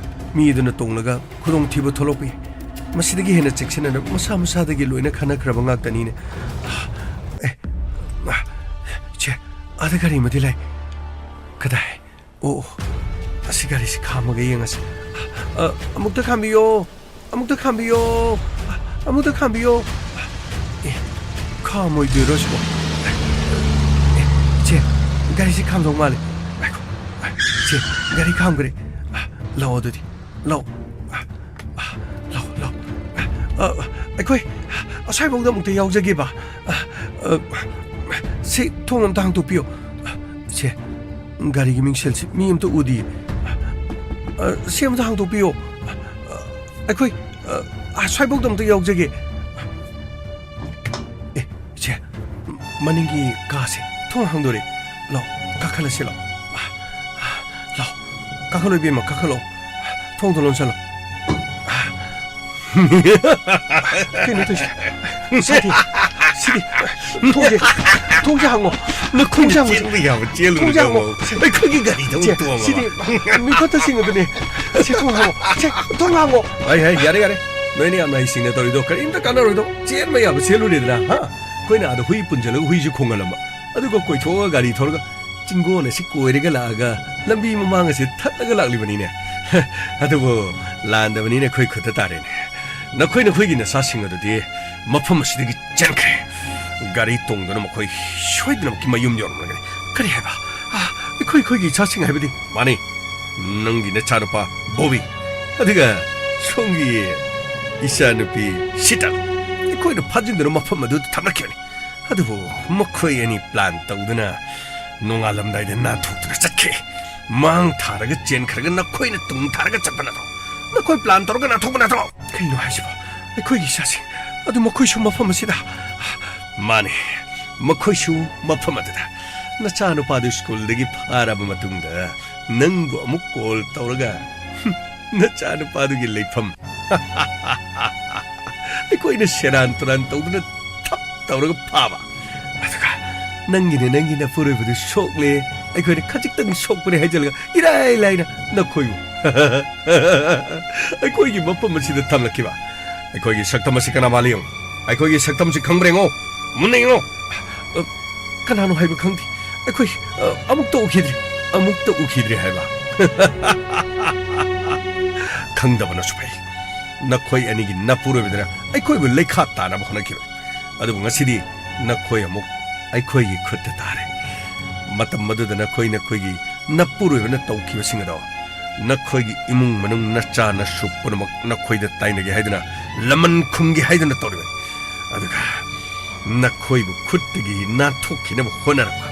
ꯃꯤ ꯑꯗꯨꯅ ꯇꯣꯡꯂꯒ ꯈꯨꯗꯣꯡꯊꯤꯕ ꯊꯣꯛꯂꯛꯄ ꯌꯥꯏ꯫ ꯃꯁꯤꯗꯒꯤ ꯍꯦꯟꯅ ꯆꯦꯛꯁꯤꯟꯅꯅ ꯃꯁꯥ ꯃꯁꯥꯗꯒꯤ ꯂꯣꯏꯅ ꯈꯟꯅꯈ꯭ꯔꯕ ꯉꯥꯛꯇꯅꯤꯅꯦ꯫ ꯑꯦ, ꯆꯦ, ꯑꯥꯗ ꯒꯥꯔꯤ ꯑꯃꯗꯤ ꯂꯥꯛꯏ꯫ ꯀꯗꯥꯏ? ꯑꯣ, ꯑꯣ, ꯑꯁꯤ ꯒꯥꯔꯤꯁꯤ ꯈꯥꯝꯃꯒ ꯌꯦꯡꯉꯁꯤ꯫ ꯑ, ꯑꯃꯨꯛꯇ ꯈꯥꯝꯕꯤꯌꯣ, ꯑꯃꯨꯛꯇ ꯈꯥꯝꯕꯤꯌꯣ, ꯑꯃꯨꯛꯇ ꯈꯥꯝꯕꯤꯌꯣ꯫ ꯑꯦ, ꯈꯥꯝꯃꯣꯏꯗꯣꯏꯔꯣ ꯁꯤꯕꯣ? ꯑꯦ, ꯆꯦ, ꯒꯥꯔꯤꯁꯤ ꯈꯥꯝꯗꯧ ꯃꯥꯜꯂꯦ꯫ ꯉꯥꯏꯈꯣ, ꯆꯦ, ꯒꯥꯔꯤ ꯈꯥꯝꯈ꯭ꯔꯦ꯫ ꯂꯥꯛꯑꯣ ꯑꯗꯨꯗꯤ, ꯂꯥꯛꯑꯣ꯫ ꯂꯥꯛꯑꯣ, ꯂꯥꯛꯑꯣ꯫ ꯑ, ꯑꯩꯈꯣꯏ ꯑꯁ꯭ꯋꯥꯏꯐꯥꯎꯗ ꯑꯃꯨꯛꯇ ꯌꯥꯎꯖꯒꯦꯕ꯫ ꯑ, ꯑ, ꯁꯤ ꯊꯣꯡ ꯑꯝꯇ ꯍꯥꯡꯗꯣꯛꯄꯤꯌꯣ꯫ ꯁꯦ, ꯒꯥꯔꯤꯒꯤ ꯃꯤꯡꯁꯦꯜꯁꯤ ꯃꯤ ꯑꯝꯇ ꯎꯗꯤꯌꯦ꯫ ꯑ, ꯁꯤ ꯑꯝꯇ ꯍꯥꯡꯗꯣꯛꯄꯤꯌꯣ꯫ ꯑ, ꯑꯩꯈꯣꯏ, ꯑ, ꯑꯁ꯭ꯋꯥꯏꯐꯥꯎꯗ ꯑꯝꯇ ꯌꯥꯎꯖꯒꯦ꯫ ꯑꯦ, ꯏꯆꯦ, ꯃꯅꯤꯡꯒꯤ ꯀꯥꯁꯦ ꯊꯣꯡ ꯍꯥꯡꯗꯣꯔꯦ꯫ ꯂꯥꯎ, ꯀꯥꯈꯠꯂꯁꯤ ꯂꯥꯎ꯫ ꯂꯥꯎ, ꯀꯥꯈꯠꯂꯣ ꯏꯕꯦꯝꯃ, ꯀꯥꯈꯠꯂꯣ꯫ ꯊꯣꯡꯗꯣ ꯂꯣꯟꯁꯜꯂꯣ꯫ ꯀꯩꯅꯣ ꯇꯧꯏꯁꯦ? ꯁꯤꯗꯤ, ꯁꯤꯗꯤ, ꯊꯣꯡꯁꯦ, ꯊꯣꯡꯁꯦ ꯍꯥꯡꯉꯣ꯫ ꯅꯈꯣꯏꯅ ꯊꯣꯡꯁꯦ ꯍꯥꯡꯉꯣ꯫ ꯆꯦꯟꯕ ꯌꯥꯕ ꯆꯦꯜꯂꯨꯔꯦ ꯊꯣꯡꯁꯦ ꯍꯥꯡꯉꯣ꯫ ꯅꯪꯕꯣ꯫ ꯑꯩꯈꯣꯏꯒꯤ ꯒꯥꯔꯤꯗ ꯑꯃꯨꯛ ꯆꯦ, ꯇꯣꯡꯉꯕ? ꯁꯤꯗꯤ ꯃꯤꯐꯠꯇꯁꯤꯡ ꯑꯗꯨꯅꯦ꯫ ꯁꯤ ꯊꯣꯡ ꯍꯥꯡꯉꯣ꯫ ꯁꯦ, ꯊꯣꯡ ꯍꯥꯡꯉꯣ꯫ ꯍꯩ, ꯍꯩ, ꯌꯥꯔꯦ, ꯌꯥꯔꯦ꯫ ꯅꯣꯏꯅ ꯌꯥꯝꯅ ꯍꯩꯁꯤꯡꯅ ꯇꯧꯔꯤꯗꯣ ꯀꯔꯤꯝꯇ ꯀꯥꯟꯅꯔꯣꯏꯗꯣ꯫ ꯆꯦꯟꯕ ꯌꯥꯕ ꯆꯦꯜꯂꯨꯔꯦꯗꯅ, ꯍꯥ? ꯑꯩꯈꯣꯏꯅ ꯑꯥꯗ ꯍꯨꯏ ꯄꯨꯟꯁꯤꯜꯂꯒ ꯍꯨꯏꯁꯨ ꯈꯣꯡꯍꯜꯂꯝꯕ꯫ ꯑꯗꯨꯒ ꯀꯣꯏꯊꯣꯛꯑꯒ ꯒꯥꯔꯤ ꯊꯧꯔꯒ ꯆꯤꯡꯒꯣꯟ ꯑꯁꯤ ꯀꯣꯏꯔꯒ ꯂꯥꯛꯑꯒ ꯂꯝꯕꯤ ꯃꯃꯥꯡ ꯑꯁꯤ ꯊꯠꯂꯒ ꯂꯥꯛꯂꯤꯕꯅꯤꯅꯦ꯫ ꯑꯗꯨꯕꯨ ꯂꯥꯟꯗꯕꯅꯤꯅ ꯑꯩꯈꯣꯏ ꯈꯨꯠꯇ ꯇꯥꯔꯦꯅꯦ꯫ ꯅꯈꯣꯏ ꯅꯈꯣꯏꯒꯤ ꯅꯆꯥꯁꯤꯡ ꯑꯗꯨꯗꯤ ꯃꯐꯝ ꯑꯁꯤꯗꯒꯤ ꯆꯦꯟꯈ꯭ꯔꯦ꯫ ꯒꯥꯔꯤ ꯇꯣꯡꯗꯨꯅ ꯃꯈꯣꯏ ꯁꯣꯏꯗꯅꯃꯛꯀꯤ ꯃꯌꯨꯝ ꯌꯧꯔꯝꯂꯒꯅꯤ꯫ ꯀꯔꯤ ꯍꯥꯏꯕ? ꯑꯥ, ꯑꯩꯈꯣꯏ ꯑꯩꯈꯣꯏ, ꯑꯩꯈꯣꯏꯒꯤ ꯏꯆꯥꯁꯤꯡ ꯍꯥꯏꯕꯗꯤ? ꯃꯥꯅꯤ, ꯅꯪꯒꯤ ꯅꯆꯥꯅꯨꯄꯥ ꯕꯣꯕꯤ, ꯑꯗꯨꯒ ꯁꯣꯝꯒꯤ ꯏꯆꯥꯅꯨꯄꯤ ꯁꯤꯇꯜ, ꯑꯩꯈꯣꯏꯅ ꯐꯥꯖꯤꯟꯗꯨꯅ ꯃꯐꯝ ꯑꯗꯨꯗ ꯊꯝꯂꯛꯈꯤꯕꯅꯤ꯫ ꯑꯗꯨꯕꯨ ꯃꯈꯣꯏ ꯑꯅꯤ ꯄ꯭ꯂꯥꯟ ꯇꯧꯗꯨꯅ ꯅꯣꯡꯉꯥꯜꯂꯝꯗꯥꯏꯗ ꯅꯥꯟꯊꯣꯛꯇꯨꯅ ꯆꯠꯈꯤ꯫ ꯃꯥꯡ ꯊꯥꯔꯒ ꯆꯦꯟꯈ꯭ꯔꯒ ꯅꯈꯣꯏꯅ ꯇꯨꯡ ꯊꯥꯔꯒ ꯆꯠꯄ ꯅꯠꯇ꯭ꯔꯣ? ꯅꯈꯣꯏ ꯄ꯭ꯂꯥꯟ ꯇꯧꯔꯒ ꯅꯥꯟꯊꯣꯛꯄ ꯅꯠꯇ꯭ꯔꯣ? ꯀꯩꯅꯣ ꯍꯥꯏꯁꯤꯕꯣ? ꯑꯩꯈꯣꯏꯒꯤ ꯏꯆꯥꯁꯤꯡ ꯑꯗꯨ ꯃꯈꯣꯏꯁꯨ ꯃꯐꯝ ꯑꯁꯤꯗ? ꯃꯥꯅꯦ, ꯃꯈꯣꯏꯁꯨ ꯃꯐꯝ ꯑꯗꯨꯗ꯫ ꯅꯆꯥꯅꯨꯄꯥꯗꯨ ꯁ꯭ꯀꯨꯜꯗꯒꯤ ꯐꯥꯔꯕ ꯃꯇꯨꯡꯗ ꯅꯪꯕꯨ ꯑꯃꯨꯛ ꯀꯣꯜ ꯇꯧꯔꯒ, ꯍꯨꯝ, ꯅꯆꯥꯅꯨꯄꯥꯗꯨꯒꯤ ꯂꯩꯐꯝ ꯑꯩꯈꯣꯏꯅ ꯁꯦꯔꯥꯟ ꯇꯨꯔꯥꯟ ꯇꯧꯗꯨꯅ ꯊꯞ ꯇꯧꯔꯒ ꯐꯥꯕ꯫ ꯑꯗꯨꯒ ꯅꯪꯒꯤꯅꯦ, ꯅꯪꯒꯤ ꯅꯄꯨꯔꯣꯏꯕꯗꯨ ꯁꯣꯛꯂꯦ, ꯑꯩꯈꯣꯏꯅ ꯈꯖꯤꯛꯇꯪ ꯁꯣꯛꯄꯅꯦ ꯍꯥꯏꯖꯤꯜꯂꯒ ꯏꯔꯥꯏ ꯂꯥꯏꯅ ꯅꯈꯣꯏꯕꯨ ꯑꯩꯈꯣꯏꯒꯤ ꯃꯐꯝ ꯑꯁꯤꯗ ꯊꯝꯂꯛꯈꯤꯕ꯫ ꯑꯩꯈꯣꯏꯒꯤ ꯁꯛꯇꯝ ꯑꯁꯤ ꯀꯅꯥ ꯃꯥꯜꯂꯤ ꯌꯦꯡꯉꯨ꯫ ꯑꯩꯈꯣꯏꯒꯤ ꯁꯛꯇꯝꯁꯤ ꯈꯪꯕ꯭ꯔꯥ ꯌꯦꯡꯉꯣ꯫ ꯃꯨꯟꯅ ꯌꯦꯡꯉꯣ꯫ ꯑ, ꯀꯅꯥꯅꯣ ꯍꯥꯏꯕ ꯈꯪꯗꯦ꯫ ꯑꯩꯈꯣꯏ, ꯑ, ꯑꯃꯨꯛꯇ ꯎꯈꯤꯗ꯭ꯔꯤ꯫ ꯑꯃꯨꯛꯇ ꯎꯈꯤꯗ꯭ꯔꯤ ꯍꯥꯏꯕ꯫ ꯈꯪꯗꯕꯅꯁꯨ ꯐꯩ꯫ ꯅꯈꯣꯏ ꯑꯅꯤꯒꯤ ꯅꯄꯨꯔꯣꯏꯕꯗꯨꯅ ꯑꯩꯈꯣꯏꯕꯨ ꯂꯩꯈꯥ ꯇꯥꯅꯕ ꯍꯣꯠꯅꯈꯤꯕꯅꯤ꯫ ꯑꯗꯨꯕꯨ ꯉꯁꯤꯗꯤ ꯅꯈꯣꯏ ꯑꯃꯨꯛ ꯑꯩꯈꯣꯏꯒꯤ ꯈꯨꯠꯇ ꯇꯥꯔꯦ꯫ ꯃꯇꯝ ꯑꯗꯨꯗ ꯅꯈꯣꯏ, ꯅꯈꯣꯏꯒꯤ ꯅꯄꯨꯔꯣꯏꯕꯅ ꯇꯧꯈꯤꯕꯁꯤꯡ ꯑꯗꯣ ꯅꯈꯣꯏꯒꯤ ꯏꯃꯨꯡ ꯃꯅꯨꯡ, ꯅꯆꯥ ꯅꯁꯨ ꯄꯨꯝꯅꯃꯛ ꯅꯈꯣꯏꯗ ꯇꯥꯏꯅꯒꯦ ꯍꯥꯏꯗꯨꯅ, ꯂꯃꯟ ꯈꯨꯝꯒꯦ ꯍꯥꯏꯗꯨꯅ ꯇꯧꯔꯤꯕꯅꯤ꯫ ꯑꯗꯨꯒ ꯅꯈꯣꯏꯕꯨ ꯈꯨꯠꯇꯒꯤ ꯅꯥꯟꯊꯣꯛꯈꯤꯅꯕ ꯍꯣꯠꯅꯔꯛꯄ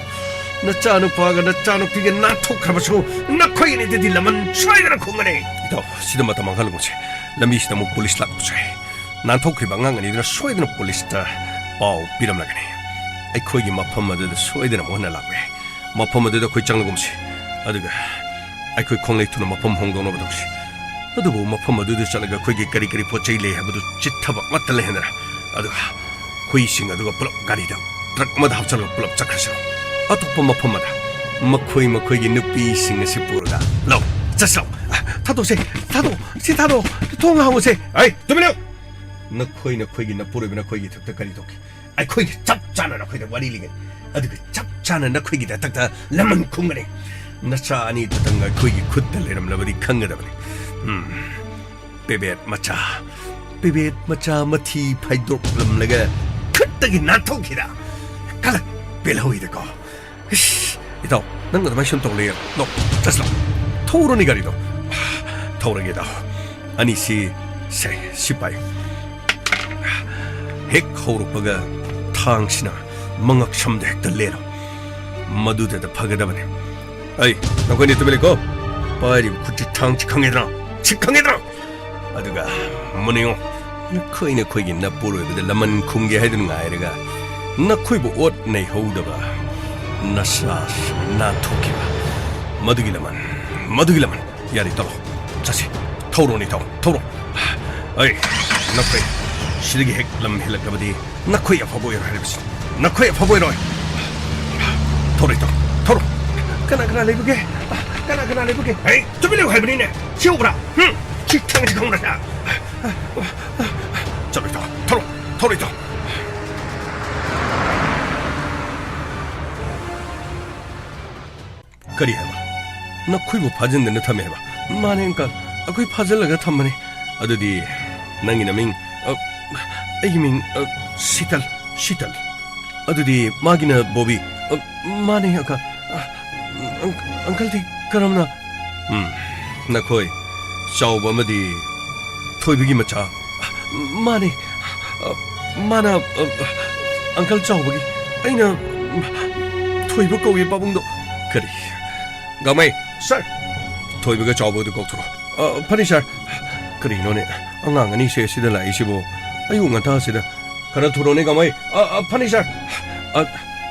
ꯅꯆꯥꯅꯨꯄꯥꯒ ꯅꯆꯥꯅꯨꯄꯤꯒ ꯅꯥꯟꯊꯣꯛꯈ꯭ꯔꯕꯁꯨ ꯅꯈꯣꯏ ꯑꯅꯤꯗꯗꯤ ꯂꯃꯟ ꯁꯣꯏꯗꯅ ꯈꯨꯝꯒꯅꯤ꯫ ꯏꯇꯥꯎ, ꯁꯤꯗ ꯃꯇꯝ ꯃꯥꯡꯍꯜꯂꯒꯨꯝꯁꯦ꯫ ꯂꯝꯕꯤꯁꯤꯗ ꯑꯃꯨꯛ ꯄꯨꯂꯤꯁ ꯂꯥꯛꯄꯁꯨ ꯌꯥꯏ꯫ ꯅꯥꯟꯊꯣꯛꯈ꯭ꯔꯤꯕ ꯑꯉꯥꯡ ꯑꯅꯤꯗꯨꯅ ꯁꯣꯏꯗꯅ ꯄꯨꯂꯤꯁꯇ ꯄꯥꯎ ꯄꯤꯔꯝꯂꯒꯅꯤ꯫ ꯑꯩꯈꯣꯏꯒꯤ ꯃꯐꯝ ꯑꯗꯨꯗ ꯁꯣꯏꯗꯅ ꯑꯃꯨꯛ ꯍꯟꯅ ꯂꯥꯛꯄ ꯌꯥꯏ꯫ ꯃꯐꯝ ꯑꯗꯨꯗ ꯑꯩꯈꯣꯏ ꯆꯪꯂꯒꯨꯝꯁꯤ꯫ ꯑꯗꯨꯒ ꯑꯩꯈꯣꯏ ꯈꯣꯡꯂꯩ ꯊꯨꯅ ꯃꯐꯝ ꯍꯣꯡꯗꯣꯛꯅꯕ ꯇꯧꯁꯤ꯫ ꯑꯗꯨꯕꯨ ꯃꯐꯝ ꯑꯗꯨꯗ ꯆꯠꯂꯒ ꯑꯩꯈꯣꯏꯒꯤ ꯀꯔꯤ ꯀꯔꯤ ꯄꯣꯠ ꯆꯩ ꯂꯩ ꯍꯥꯏꯕꯗꯨ ꯆꯤꯠꯊꯕ ꯑꯃꯠꯇ ꯂꯩꯍꯟꯗꯅ, ꯑꯗꯨꯒ ꯍꯨꯏꯁꯤꯡ ꯑꯗꯨꯒ ꯄꯨꯂꯞ ꯒꯥꯔꯤꯗ ꯇ꯭ꯔꯛ ꯑꯃꯗ ꯍꯥꯞꯆꯤꯜꯂꯒ ꯄꯨꯂꯞ ꯆꯠꯈ꯭ꯔꯁꯤ꯫ ꯑꯇꯣꯞꯄ ꯃꯐꯝ ꯑꯃꯗ ꯃꯈꯣꯏ ꯃꯈꯣꯏꯒꯤ ꯅꯨꯄꯤꯁꯤꯡ ꯑꯁꯤ ꯄꯨꯔꯒ, ꯂꯥꯎ, ꯆꯠꯁꯤ ꯂꯥꯎ꯫ ꯊꯥꯗꯣꯛꯁꯦ, ꯊꯥꯗꯣꯛ, ꯁꯤ ꯊꯥꯗꯣꯛ, ꯊꯣꯡ ꯍꯥꯡꯉꯨꯁꯦ꯫ ꯑꯩ, ꯇꯨꯃꯤꯟꯅ! ꯅꯈꯣꯏ ꯅꯈꯣꯏꯒꯤ ꯅꯄꯨꯔꯣꯏꯕ ꯅꯈꯣꯏꯒꯤ ꯏꯊꯛꯇ ꯀꯔꯤ ꯇꯧꯈꯤ? ꯑꯩꯈꯣꯏꯒꯤ ꯆꯞ ꯆꯥꯅ ꯅꯈꯣꯏꯗ ꯋꯥꯔꯤ ꯂꯤꯒꯅꯤ꯫ ꯑꯗꯨꯒ ꯆꯞ ꯆꯥꯅ ꯅꯈꯣꯏꯒꯤ ꯗꯥꯛꯇꯔꯗ ꯂꯃꯟ ꯈꯨꯝꯒꯅꯤ꯫ ꯅꯆꯥ ꯑꯅꯤꯗꯨꯇꯪ ꯑꯩꯈꯣꯏꯒꯤ ꯈꯨꯠꯇ ꯂꯩꯔꯝꯂꯕꯗꯤ ꯈꯪꯒꯗꯕꯅꯤ꯫ ꯎꯝ꯫ ꯄꯦꯕꯦꯠ ꯃꯆꯥ, ꯄꯦꯕꯦꯠ ꯃꯆꯥ ꯃꯊꯤ ꯐꯥꯏꯗꯣꯛꯂꯝꯂꯒ ꯈꯨꯠꯇꯒꯤ ꯅꯥꯟꯊꯣꯛꯈꯤꯗ꯫ ꯀꯂꯛ ꯄꯦꯜꯍꯧꯏꯗꯀꯣ꯫ ꯏꯁ, ꯏꯇꯥꯎ, ꯅꯪ ꯑꯗꯨꯃꯥꯏꯅ ꯁꯨꯝ ꯇꯧ ꯂꯩꯌꯦ꯫ ꯅꯣ, ꯆꯠꯁꯤꯂꯥꯎ꯫ ꯊꯧꯔꯣꯅꯦ ꯒꯥꯔꯤꯗꯣ꯫ ꯊꯧꯔꯒꯦꯗ꯫ ꯑꯅꯤꯁꯤ ꯁꯦ, ꯁꯤ ꯄꯥꯏ꯫ ꯍꯦꯛ ꯍꯧꯔꯛꯄꯒ ꯊꯥꯡꯁꯤꯅ ꯃꯉꯛ ꯁꯝꯗ ꯍꯦꯛꯇ ꯂꯦꯜꯂꯣ꯫ ꯃꯗꯨꯗꯗ ꯐꯒꯗꯕꯅꯤ꯫ ꯑꯩ, ꯅꯈꯣꯏꯅꯤ ꯇꯨꯃꯤꯟ ꯂꯩꯀꯣ꯫ ꯄꯥꯏꯔꯤꯕ ꯈꯨꯠꯁꯤ ꯊꯥꯡꯁꯤ ꯈꯪꯉꯦꯗ꯭ꯔꯥ? ꯁꯤ ꯈꯪꯉꯦꯗ꯭ꯔꯥ? ꯑꯗꯨꯒ ꯃꯨꯟꯅ ꯌꯦꯡꯉꯣ꯫ ꯅꯈꯣꯏ ꯅꯈꯣꯏꯒꯤ ꯅꯄꯨꯔꯣꯏꯕꯗ ꯂꯃꯟ ꯈꯨꯝꯒꯦ ꯍꯥꯏꯗꯨꯅ ꯉꯥꯏꯔꯒ ꯅꯈꯣꯏꯕꯨ ꯑꯣꯠ ꯅꯩꯍꯧꯗꯕ ꯅꯁꯥ ꯅꯥꯟꯊꯣꯛꯈꯤꯕ ꯃꯗꯨꯒꯤ ꯂꯃꯟ, ꯃꯗꯨꯒꯤ ꯂꯃꯟ꯫ ꯌꯥꯔꯦ, ꯇꯧꯔꯣ꯫ ꯆꯠꯁꯤ꯫ ꯊꯧꯔꯣꯅꯦ, ꯊꯧ-, ꯊꯧꯔꯣ꯫ ꯑꯩ, ꯅꯈꯣꯏ ꯁꯤꯗꯒꯤ ꯍꯦꯛ ꯂꯝ ꯍꯦꯜꯂꯛꯂꯕꯗꯤ ꯅꯈꯣꯏ ꯑꯐꯕ ꯑꯣꯏꯔꯣꯏ ꯍꯥꯏꯔꯤꯕꯁꯤ꯫ ꯅꯈꯣꯏ ꯑꯐꯕ ꯑꯣꯏꯔꯣꯏ꯫ ꯊꯧꯔꯣ, ꯊꯧ-, ꯊꯧꯔꯣ꯫ ꯀꯅꯥ ꯀꯅꯥ ꯂꯩꯕꯒꯦ? ꯀꯅꯥ ꯀꯅꯥ ꯂꯩꯕꯒꯦ? ꯑꯩ, ꯇꯨꯃꯤꯟ ꯂꯩꯌꯨ ꯍꯥꯏꯕꯅꯤꯅꯦ꯫ ꯁꯤ ꯎꯕ꯭ꯔꯥ? ꯍꯨꯝ, ꯁꯤ ꯊꯥꯡꯁꯤ ꯈꯪꯕ꯭ꯔꯥ? ꯆꯠꯂꯣ, ꯏꯇꯥꯎ꯫ ꯊꯧꯔꯣ, ꯊꯧꯔꯣ, ꯏꯇꯥꯎ꯫ ꯀꯔꯤ ꯍꯥꯏꯕ? ꯅꯈꯣꯏꯕꯨ ꯐꯥꯖꯤꯟꯗꯅ ꯊꯝꯃꯦ ꯍꯥꯏꯕ? ꯃꯥꯅꯦ, ꯑꯪꯀꯜ, ꯑꯩꯈꯣꯏ ꯐꯥꯖꯤꯜꯂꯒ ꯊꯝꯕꯅꯦ꯫ ꯑꯗꯨꯗꯤ ꯅꯪꯒꯤ ꯅꯃꯤꯡ? ꯑ, ꯑꯩꯒꯤ ꯃꯤꯡ, ꯑ, ꯁꯤꯇꯜ, ꯁꯤꯇꯜ꯫ ꯑꯗꯨꯗꯤ ꯃꯥꯒꯤꯅ ꯕꯣꯕꯤ? ꯑ, ꯃꯥꯅꯦ, ꯑꯪꯀꯜ꯫ ꯑ, ꯑꯪ-, ꯑꯪꯀꯜꯗꯤ ꯀꯔꯝꯅ? ꯎꯝ, ꯅꯈꯣꯏ ꯆꯥꯎꯕ ꯑꯃꯗꯤ ꯊꯣꯏꯕꯒꯤ ꯃꯆꯥ꯫ ꯃꯥꯅꯦ, ꯃꯥꯅ, ꯑꯪꯀꯜ ꯆꯥꯎꯕꯒꯤ꯫ ꯑꯩꯅ ꯊꯣꯏꯕ ꯀꯧꯏ ꯄꯥꯕꯨꯡꯗꯣ꯫ ꯀꯔꯤ? ꯒꯥꯃꯩ, ꯁꯥꯔ, ꯊꯣꯏꯕꯒ ꯆꯥꯎꯕꯒꯗꯨ ꯀꯧꯊꯣꯔꯛꯑꯣ꯫ ꯑ, ꯐꯅꯤ, ꯁꯥꯔ꯫ ꯀꯔꯤꯅꯣꯅꯦ, ꯑꯉꯥꯡ ꯑꯅꯤꯁꯦ ꯁꯤꯗ ꯂꯥꯛꯏꯁꯤꯕꯨ ꯑꯌꯨꯛ ꯉꯟꯇꯥꯁꯤꯗ? ꯈꯔ ꯊꯨꯔꯣꯅꯦ, ꯒꯥꯃꯩ꯫ ꯑ, ꯑ, ꯐꯅꯤ, ꯁꯥꯔ꯫ ꯑ,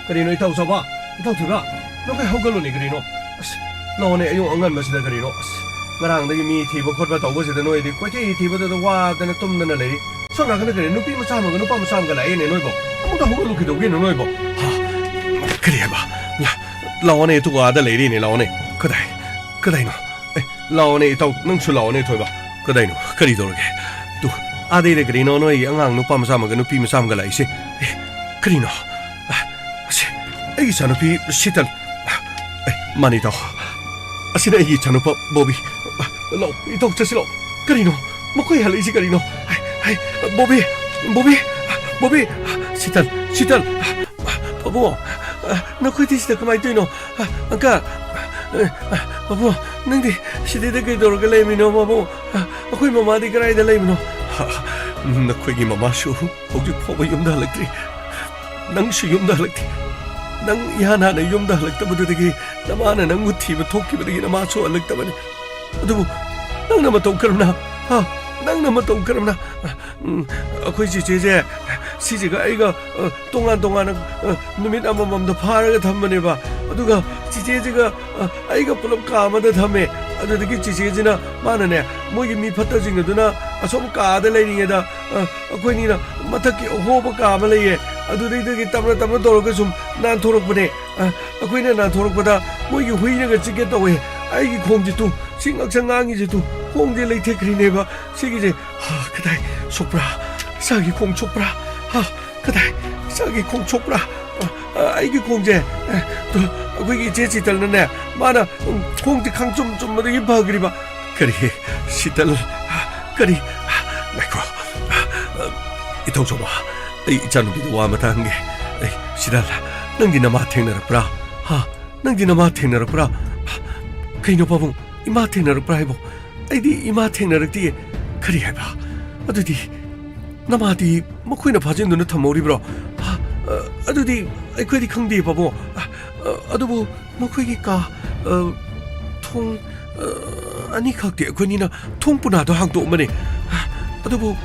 ꯀꯔꯤꯅꯣ, ꯏꯇꯥꯎ ꯆꯥꯎꯕ? ꯏꯇꯥꯎ ꯊꯣꯏꯕ? ꯅꯈꯣꯏ ꯍꯧꯒꯠꯂꯨꯅꯦ, ꯀꯔꯤꯅꯣ? ꯑꯁ, ꯂꯥꯛꯑꯣꯅꯦ, ꯑꯌꯨꯛ ꯑꯉꯟꯕꯁꯤꯗ ꯀꯔꯤꯅꯣ? ꯑꯁ, ꯉꯔꯥꯡꯗꯒꯤ ꯃꯤ ꯊꯤꯕ ꯈꯣꯠꯄ ꯇꯧꯕꯁꯤꯗ ꯅꯣꯏꯗꯤ ꯀꯣꯏꯊꯤ ꯊꯤꯕꯗꯨꯗ ꯋꯥꯗꯅ ꯇꯨꯝꯗꯅ ꯂꯩꯔꯤ꯫ ꯁꯣꯝ ꯅꯥꯀꯟꯗ ꯀꯔꯤ ꯅꯨꯄꯤ ꯃꯆꯥ ꯑꯃꯒ ꯅꯨꯄꯥ ꯃꯆꯥ ꯑꯃꯒ ꯂꯥꯛꯑꯦꯅꯦ ꯅꯣꯏꯕꯣ? ꯑꯃꯨꯛꯇ ꯍꯧꯒꯠꯂꯨ ꯀꯩꯗꯧꯒꯦꯅꯣ ꯅꯣꯏꯕꯣ? ꯍꯥ? ꯀꯔꯤ ꯍꯥꯏꯕ? ꯂꯥ-, ꯂꯥꯛꯑꯣꯅꯦ, ꯑꯗꯨꯒ ꯑꯥꯗ ꯂꯩꯔꯤꯅꯦ, ꯂꯥꯛꯑꯣꯅꯦ꯫ ꯀꯗꯥꯏ? ꯀꯗꯥꯏꯅꯣ? ꯑꯦ, ꯂꯥꯛꯑꯣꯅꯦ ꯏꯇꯥꯎ, ꯅꯪꯁꯨ ꯂꯥꯛꯑꯣꯅꯦ ꯊꯣꯏꯕ꯫ ꯀꯗꯥꯏꯅꯣ? ꯀꯔꯤ ꯇꯧꯔꯒꯦ? ꯇꯨ, ꯑꯥꯗꯩꯔ ꯀꯔꯤꯅꯣ ꯅꯣꯏ ꯑꯉꯥꯡ ꯅꯨꯄꯥ ꯃꯆꯥ ꯑꯃꯒ ꯅꯨꯄꯤ ꯃꯆꯥ ꯑꯃꯒ ꯂꯥꯛꯏꯁꯦ? ꯑꯦ, ꯀꯔꯤꯅꯣ? ꯑ, ꯑꯁꯤ, ꯑꯩꯒꯤ ꯏꯆꯥꯅꯨꯄꯤ ꯁꯤꯇꯜ꯫ ꯑꯦ, ꯃꯥꯅꯤ ꯏꯇꯥꯎ꯫ ꯑꯁꯤꯅ ꯑꯩꯒꯤ ꯏꯆꯥꯅꯨꯄꯥ ꯕꯣꯕꯤ꯫ ꯂꯥꯛꯑꯣ, ꯏꯇꯥꯎ ꯆꯠꯁꯤ ꯂꯥꯛꯑꯣ꯫ ꯀꯔꯤꯅꯣ? ꯃꯈꯣꯏ ꯍꯜꯂꯛꯏꯁꯤ ꯀꯔꯤꯅꯣ? ꯍꯩ, ꯍꯩ, ꯕꯣꯕꯤ, ꯕꯣꯕꯤ, ꯕꯣꯕꯤ, ꯁꯤꯇꯜ, ꯁꯤꯇꯜ꯫ ꯄꯥꯕꯨꯡ, ꯑ, ꯅꯈꯣꯏꯗꯤ ꯁꯤꯗ ꯀꯃꯥꯏꯅ ꯇꯧꯔꯤꯅꯣ? ꯑ, ꯑꯪꯀꯜ, ꯑ, ꯑ, ꯄꯥꯕꯨꯡ, ꯅꯪꯗꯤ ꯁꯤꯗꯩꯗ ꯀꯩꯗꯧꯔꯒ ꯂꯩꯔꯝꯃꯤꯅꯣ, ꯄꯥꯕꯨꯡ? ꯑ, ꯑꯩꯈꯣꯏ ꯃꯃꯥꯗꯤ ꯀꯗꯥꯏꯗ ꯂꯩꯕꯅꯣ? ꯑ, ꯅꯈꯣꯏꯒꯤ ꯃꯃꯥꯁꯨ ꯍꯧꯖꯤꯛ ꯐꯥꯎꯕ ꯌꯨꯝꯗ ꯍꯜꯂꯛꯇ꯭ꯔꯤ꯫ ꯅꯪꯁꯨ ꯌꯨꯝꯗ ꯍꯜꯂꯛꯇ꯭ꯔꯤ꯫ ꯅꯪ ꯏꯍꯥꯟ ꯍꯥꯟꯅ ꯌꯨꯝꯗ ꯍꯜꯂꯛꯇꯕꯗꯨꯗꯒꯤ, ꯅꯃꯥꯅ ꯅꯪꯕꯨ ꯊꯤꯕ ꯊꯣꯛꯈꯤꯕꯗꯒꯤ ꯅꯃꯥꯁꯨ ꯍꯜꯂꯛꯇꯕꯅꯤ꯫ ꯑꯗꯨꯕꯨ ꯅꯪꯅ ꯃꯇꯧ ꯀꯔꯝꯅ? ꯍꯥ? ꯅꯪꯅ ꯃꯇꯧ ꯀꯔꯝꯅ? ꯎꯝ, ꯑꯩꯈꯣꯏ ꯆꯦꯆꯦꯁꯦ, ꯁꯤꯁꯤꯒ ꯑꯩꯒ, ꯑ, ꯇꯣꯉꯥꯟ ꯇꯣꯉꯥꯟꯅ, ꯑ, ꯅꯨꯃꯤꯠ ꯑꯃꯃꯝꯗ ꯐꯥꯔꯒ ꯊꯝꯕꯅꯦꯕ꯫ ꯑꯗꯨꯒ ꯆꯦꯆꯦꯁꯤꯒ, ꯑ, ꯑꯩꯒ ꯄꯨꯂꯞ ꯀꯥ ꯑꯃꯗ ꯊꯝꯃꯦ꯫ ꯑꯗꯨꯗꯒꯤ ꯆꯦꯆꯦꯁꯤꯅ, ꯃꯥꯅꯅꯦ, ꯃꯣꯏꯒꯤ ꯃꯤ ꯐꯠꯇꯁꯤꯡ ꯑꯗꯨꯅ ꯑꯁꯣꯝ ꯀꯥꯗ ꯂꯩꯔꯤꯉꯩꯗ, ꯑ, ꯑꯩꯈꯣꯏꯅꯤꯅ ꯃꯊꯛꯀꯤ ꯑꯍꯣꯕ ꯀꯥ ꯑꯃ ꯂꯩꯌꯦ, ꯑꯗꯨꯗꯩꯗꯒꯤ ꯇꯞꯅ ꯇꯞꯅ ꯇꯧꯔꯒ ꯁꯨꯝ ꯅꯥꯟꯊꯣꯔꯛꯄꯅꯦ꯫ ꯑ, ꯑꯩꯈꯣꯏꯅ ꯅꯥꯟꯊꯣꯔꯛꯄꯗ ꯃꯣꯏꯒꯤ ꯍꯨꯏꯅꯒ ꯆꯤꯛꯀꯦ ꯇꯧꯋꯦ꯫ ꯑꯩꯒꯤ ꯈꯣꯡꯁꯦ ꯇꯨ, ꯁꯤ ꯉꯛꯁꯪ ꯉꯥꯡꯉꯤꯁꯦ ꯇꯨ, ꯈꯣꯡꯁꯦ ꯂꯩꯊꯦꯛꯈ꯭ꯔꯤꯅꯦꯕ꯫ ꯁꯤꯒꯤꯁꯦ, ꯍꯥ, ꯀꯗꯥꯏ ꯁꯣꯛꯄ꯭ꯔꯥ? ꯏꯁꯥꯒꯤ ꯈꯣꯡ ꯁꯣꯛꯄ꯭ꯔꯥ? ꯍꯥ, ꯀꯗꯥꯏ ꯏꯁꯥꯒꯤ ꯈꯣꯡ ꯁꯣꯛꯄ꯭ꯔꯥ? ꯑ, ꯑ, ꯑꯩꯒꯤ ꯈꯣꯡꯁꯦ, ꯑ, ꯇꯨ, ꯑꯩꯈꯣꯏꯒꯤ ꯏꯆꯦ ꯆꯤꯇꯜꯅꯅꯦ, ꯃꯥꯅ, ꯎꯝ, ꯈꯣꯡꯁꯦ ꯈꯪꯆꯨꯝ ꯆꯨꯝꯕꯗꯒꯤ ꯐꯈ꯭ꯔꯤꯕ꯫ ꯀꯔꯤ? ꯁꯤꯇꯜ? ꯀꯔꯤ? ꯉꯥꯏꯈꯣ꯫ ꯏꯊꯧꯖꯧꯕ, ꯑꯩ ꯏꯆꯥꯅꯨꯄꯤꯗ ꯋꯥ ꯑꯃꯇ ꯍꯪꯒꯦ꯫ ꯑꯩ, ꯁꯤꯇꯜ, ꯅꯪꯗꯤ ꯅꯃꯥ ꯊꯦꯡꯅꯔꯛꯄ꯭ꯔꯥ? ꯍꯥ? ꯅꯪꯗꯤ ꯅꯃꯥ ꯊꯦꯡꯅꯔꯛꯄ꯭ꯔꯥ? ꯀꯩꯅꯣ ꯄꯥꯕꯨꯡ, ꯏꯃꯥ ꯊꯦꯡꯅꯔꯛꯄ꯭ꯔꯥ ꯍꯥꯏꯕꯣ? ꯑꯩꯗꯤ ꯏꯃꯥ ꯊꯦꯡꯅꯔꯛꯇꯤꯌꯦ꯫ ꯀꯔꯤ ꯍꯥꯏꯕ? ꯑꯗꯨꯗꯤ ꯅꯃꯥꯗꯤ ꯃꯈꯣꯏꯅ ꯐꯥꯖꯤꯟꯗꯨꯅ ꯊꯝꯍꯧꯔꯤꯕ꯭ꯔꯣ? ꯍꯥ? ꯑ, ꯑꯗꯨꯗꯤ ꯑꯩꯈꯣꯏꯗꯤ ꯈꯪꯗꯦ ꯄꯥꯕꯨꯡ꯫ ꯑ, ꯑ, ꯑꯗꯨꯕꯨ ꯃꯈꯣꯏꯒꯤ ꯀꯥ, ꯑ, ꯊꯣꯡ, ꯑ, ꯑꯅꯤꯈꯛꯇꯤ ꯑꯩꯈꯣꯏꯅꯤꯅ ꯊꯣꯡ ꯄꯨꯅꯥꯗꯣ ꯍꯥꯡꯗꯣꯛꯑꯝꯕꯅꯦ꯫ ꯑꯗꯨꯕꯨ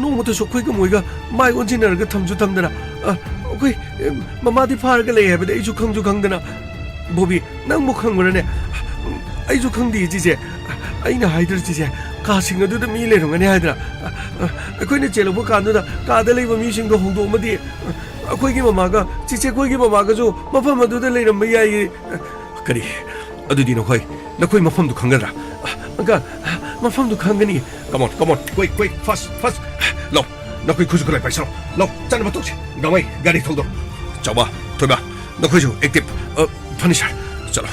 ꯅꯣꯡꯃꯇꯁꯨ ꯑꯩꯈꯣꯏꯒ ꯃꯣꯏꯒ ꯃꯥꯏ ꯑꯣꯟꯁꯤꯟꯅꯔꯒ ꯊꯝꯁꯨ ꯊꯝꯗꯅ, ꯑ, ꯑꯩꯈꯣꯏ, ꯑ, ꯃꯃꯥꯗꯤ ꯐꯥꯔꯒ ꯂꯩ ꯍꯥꯏꯕꯗꯤ ꯑꯩꯁꯨ ꯈꯪꯁꯨ ꯈꯪꯗꯅ꯫ ꯕꯣꯕꯤ, ꯅꯪꯕꯨ ꯈꯪꯕ꯭ꯔꯅꯦ? ꯑꯩꯁꯨ ꯈꯪꯗꯦ, ꯆꯤꯆꯦ꯫ ꯑꯩꯅ ꯍꯥꯏꯗ꯭ꯔ, ꯆꯤꯆꯦ, ꯀꯥꯁꯤꯡ ꯑꯗꯨꯗ ꯃꯤ ꯂꯩꯔꯝꯒꯅꯤ ꯍꯥꯏꯗ꯭ꯔ? ꯑꯩꯈꯣꯏꯅ ꯆꯦꯜꯂꯛꯄ ꯀꯥꯟꯗꯨꯗ ꯀꯥꯗ ꯂꯩꯕ ꯃꯤꯁꯤꯡꯗꯣ ꯍꯧꯗꯣꯛꯑꯝꯃꯗꯤ ꯑꯩꯈꯣꯏꯒꯤ ꯃꯃꯥꯒ ꯆꯤꯆꯦ ꯈꯣꯏꯒꯤ ꯃꯃꯥꯒꯁꯨ ꯃꯐꯝ ꯑꯗꯨꯗ ꯂꯩꯔꯝꯕ ꯌꯥꯏꯌꯦ꯫ ꯀꯔꯤ? ꯑꯗꯨꯗꯤ ꯅꯈꯣꯏ, ꯅꯈꯣꯏ ꯃꯐꯝꯗꯨ ꯈꯪꯒꯗ꯭ꯔꯥ? ꯑꯪꯀꯜ, ꯃꯐꯝꯗꯨ ꯈꯪꯒꯅꯤ꯫ Come on, come on, quick, quick, fast, fast. ꯂꯥꯎ, ꯅꯈꯣꯏ ꯈꯨꯠꯁꯨ ꯈꯨꯠꯂꯥꯏ ꯄꯥꯏꯁꯤꯜꯂꯣ꯫ ꯂꯥꯎ, ꯆꯠꯅꯕ ꯇꯧꯁꯤ꯫ ꯒꯥꯡꯃꯩ, ꯒꯥꯔꯤ ꯊꯧꯗꯣꯔꯣ꯫ ꯆꯥꯎꯕ, ꯊꯣꯏꯕ, ꯅꯈꯣꯏꯁꯨ active, ꯑ, ꯐꯅꯤ ꯁꯥꯔ꯫ ꯆꯠꯂꯣ,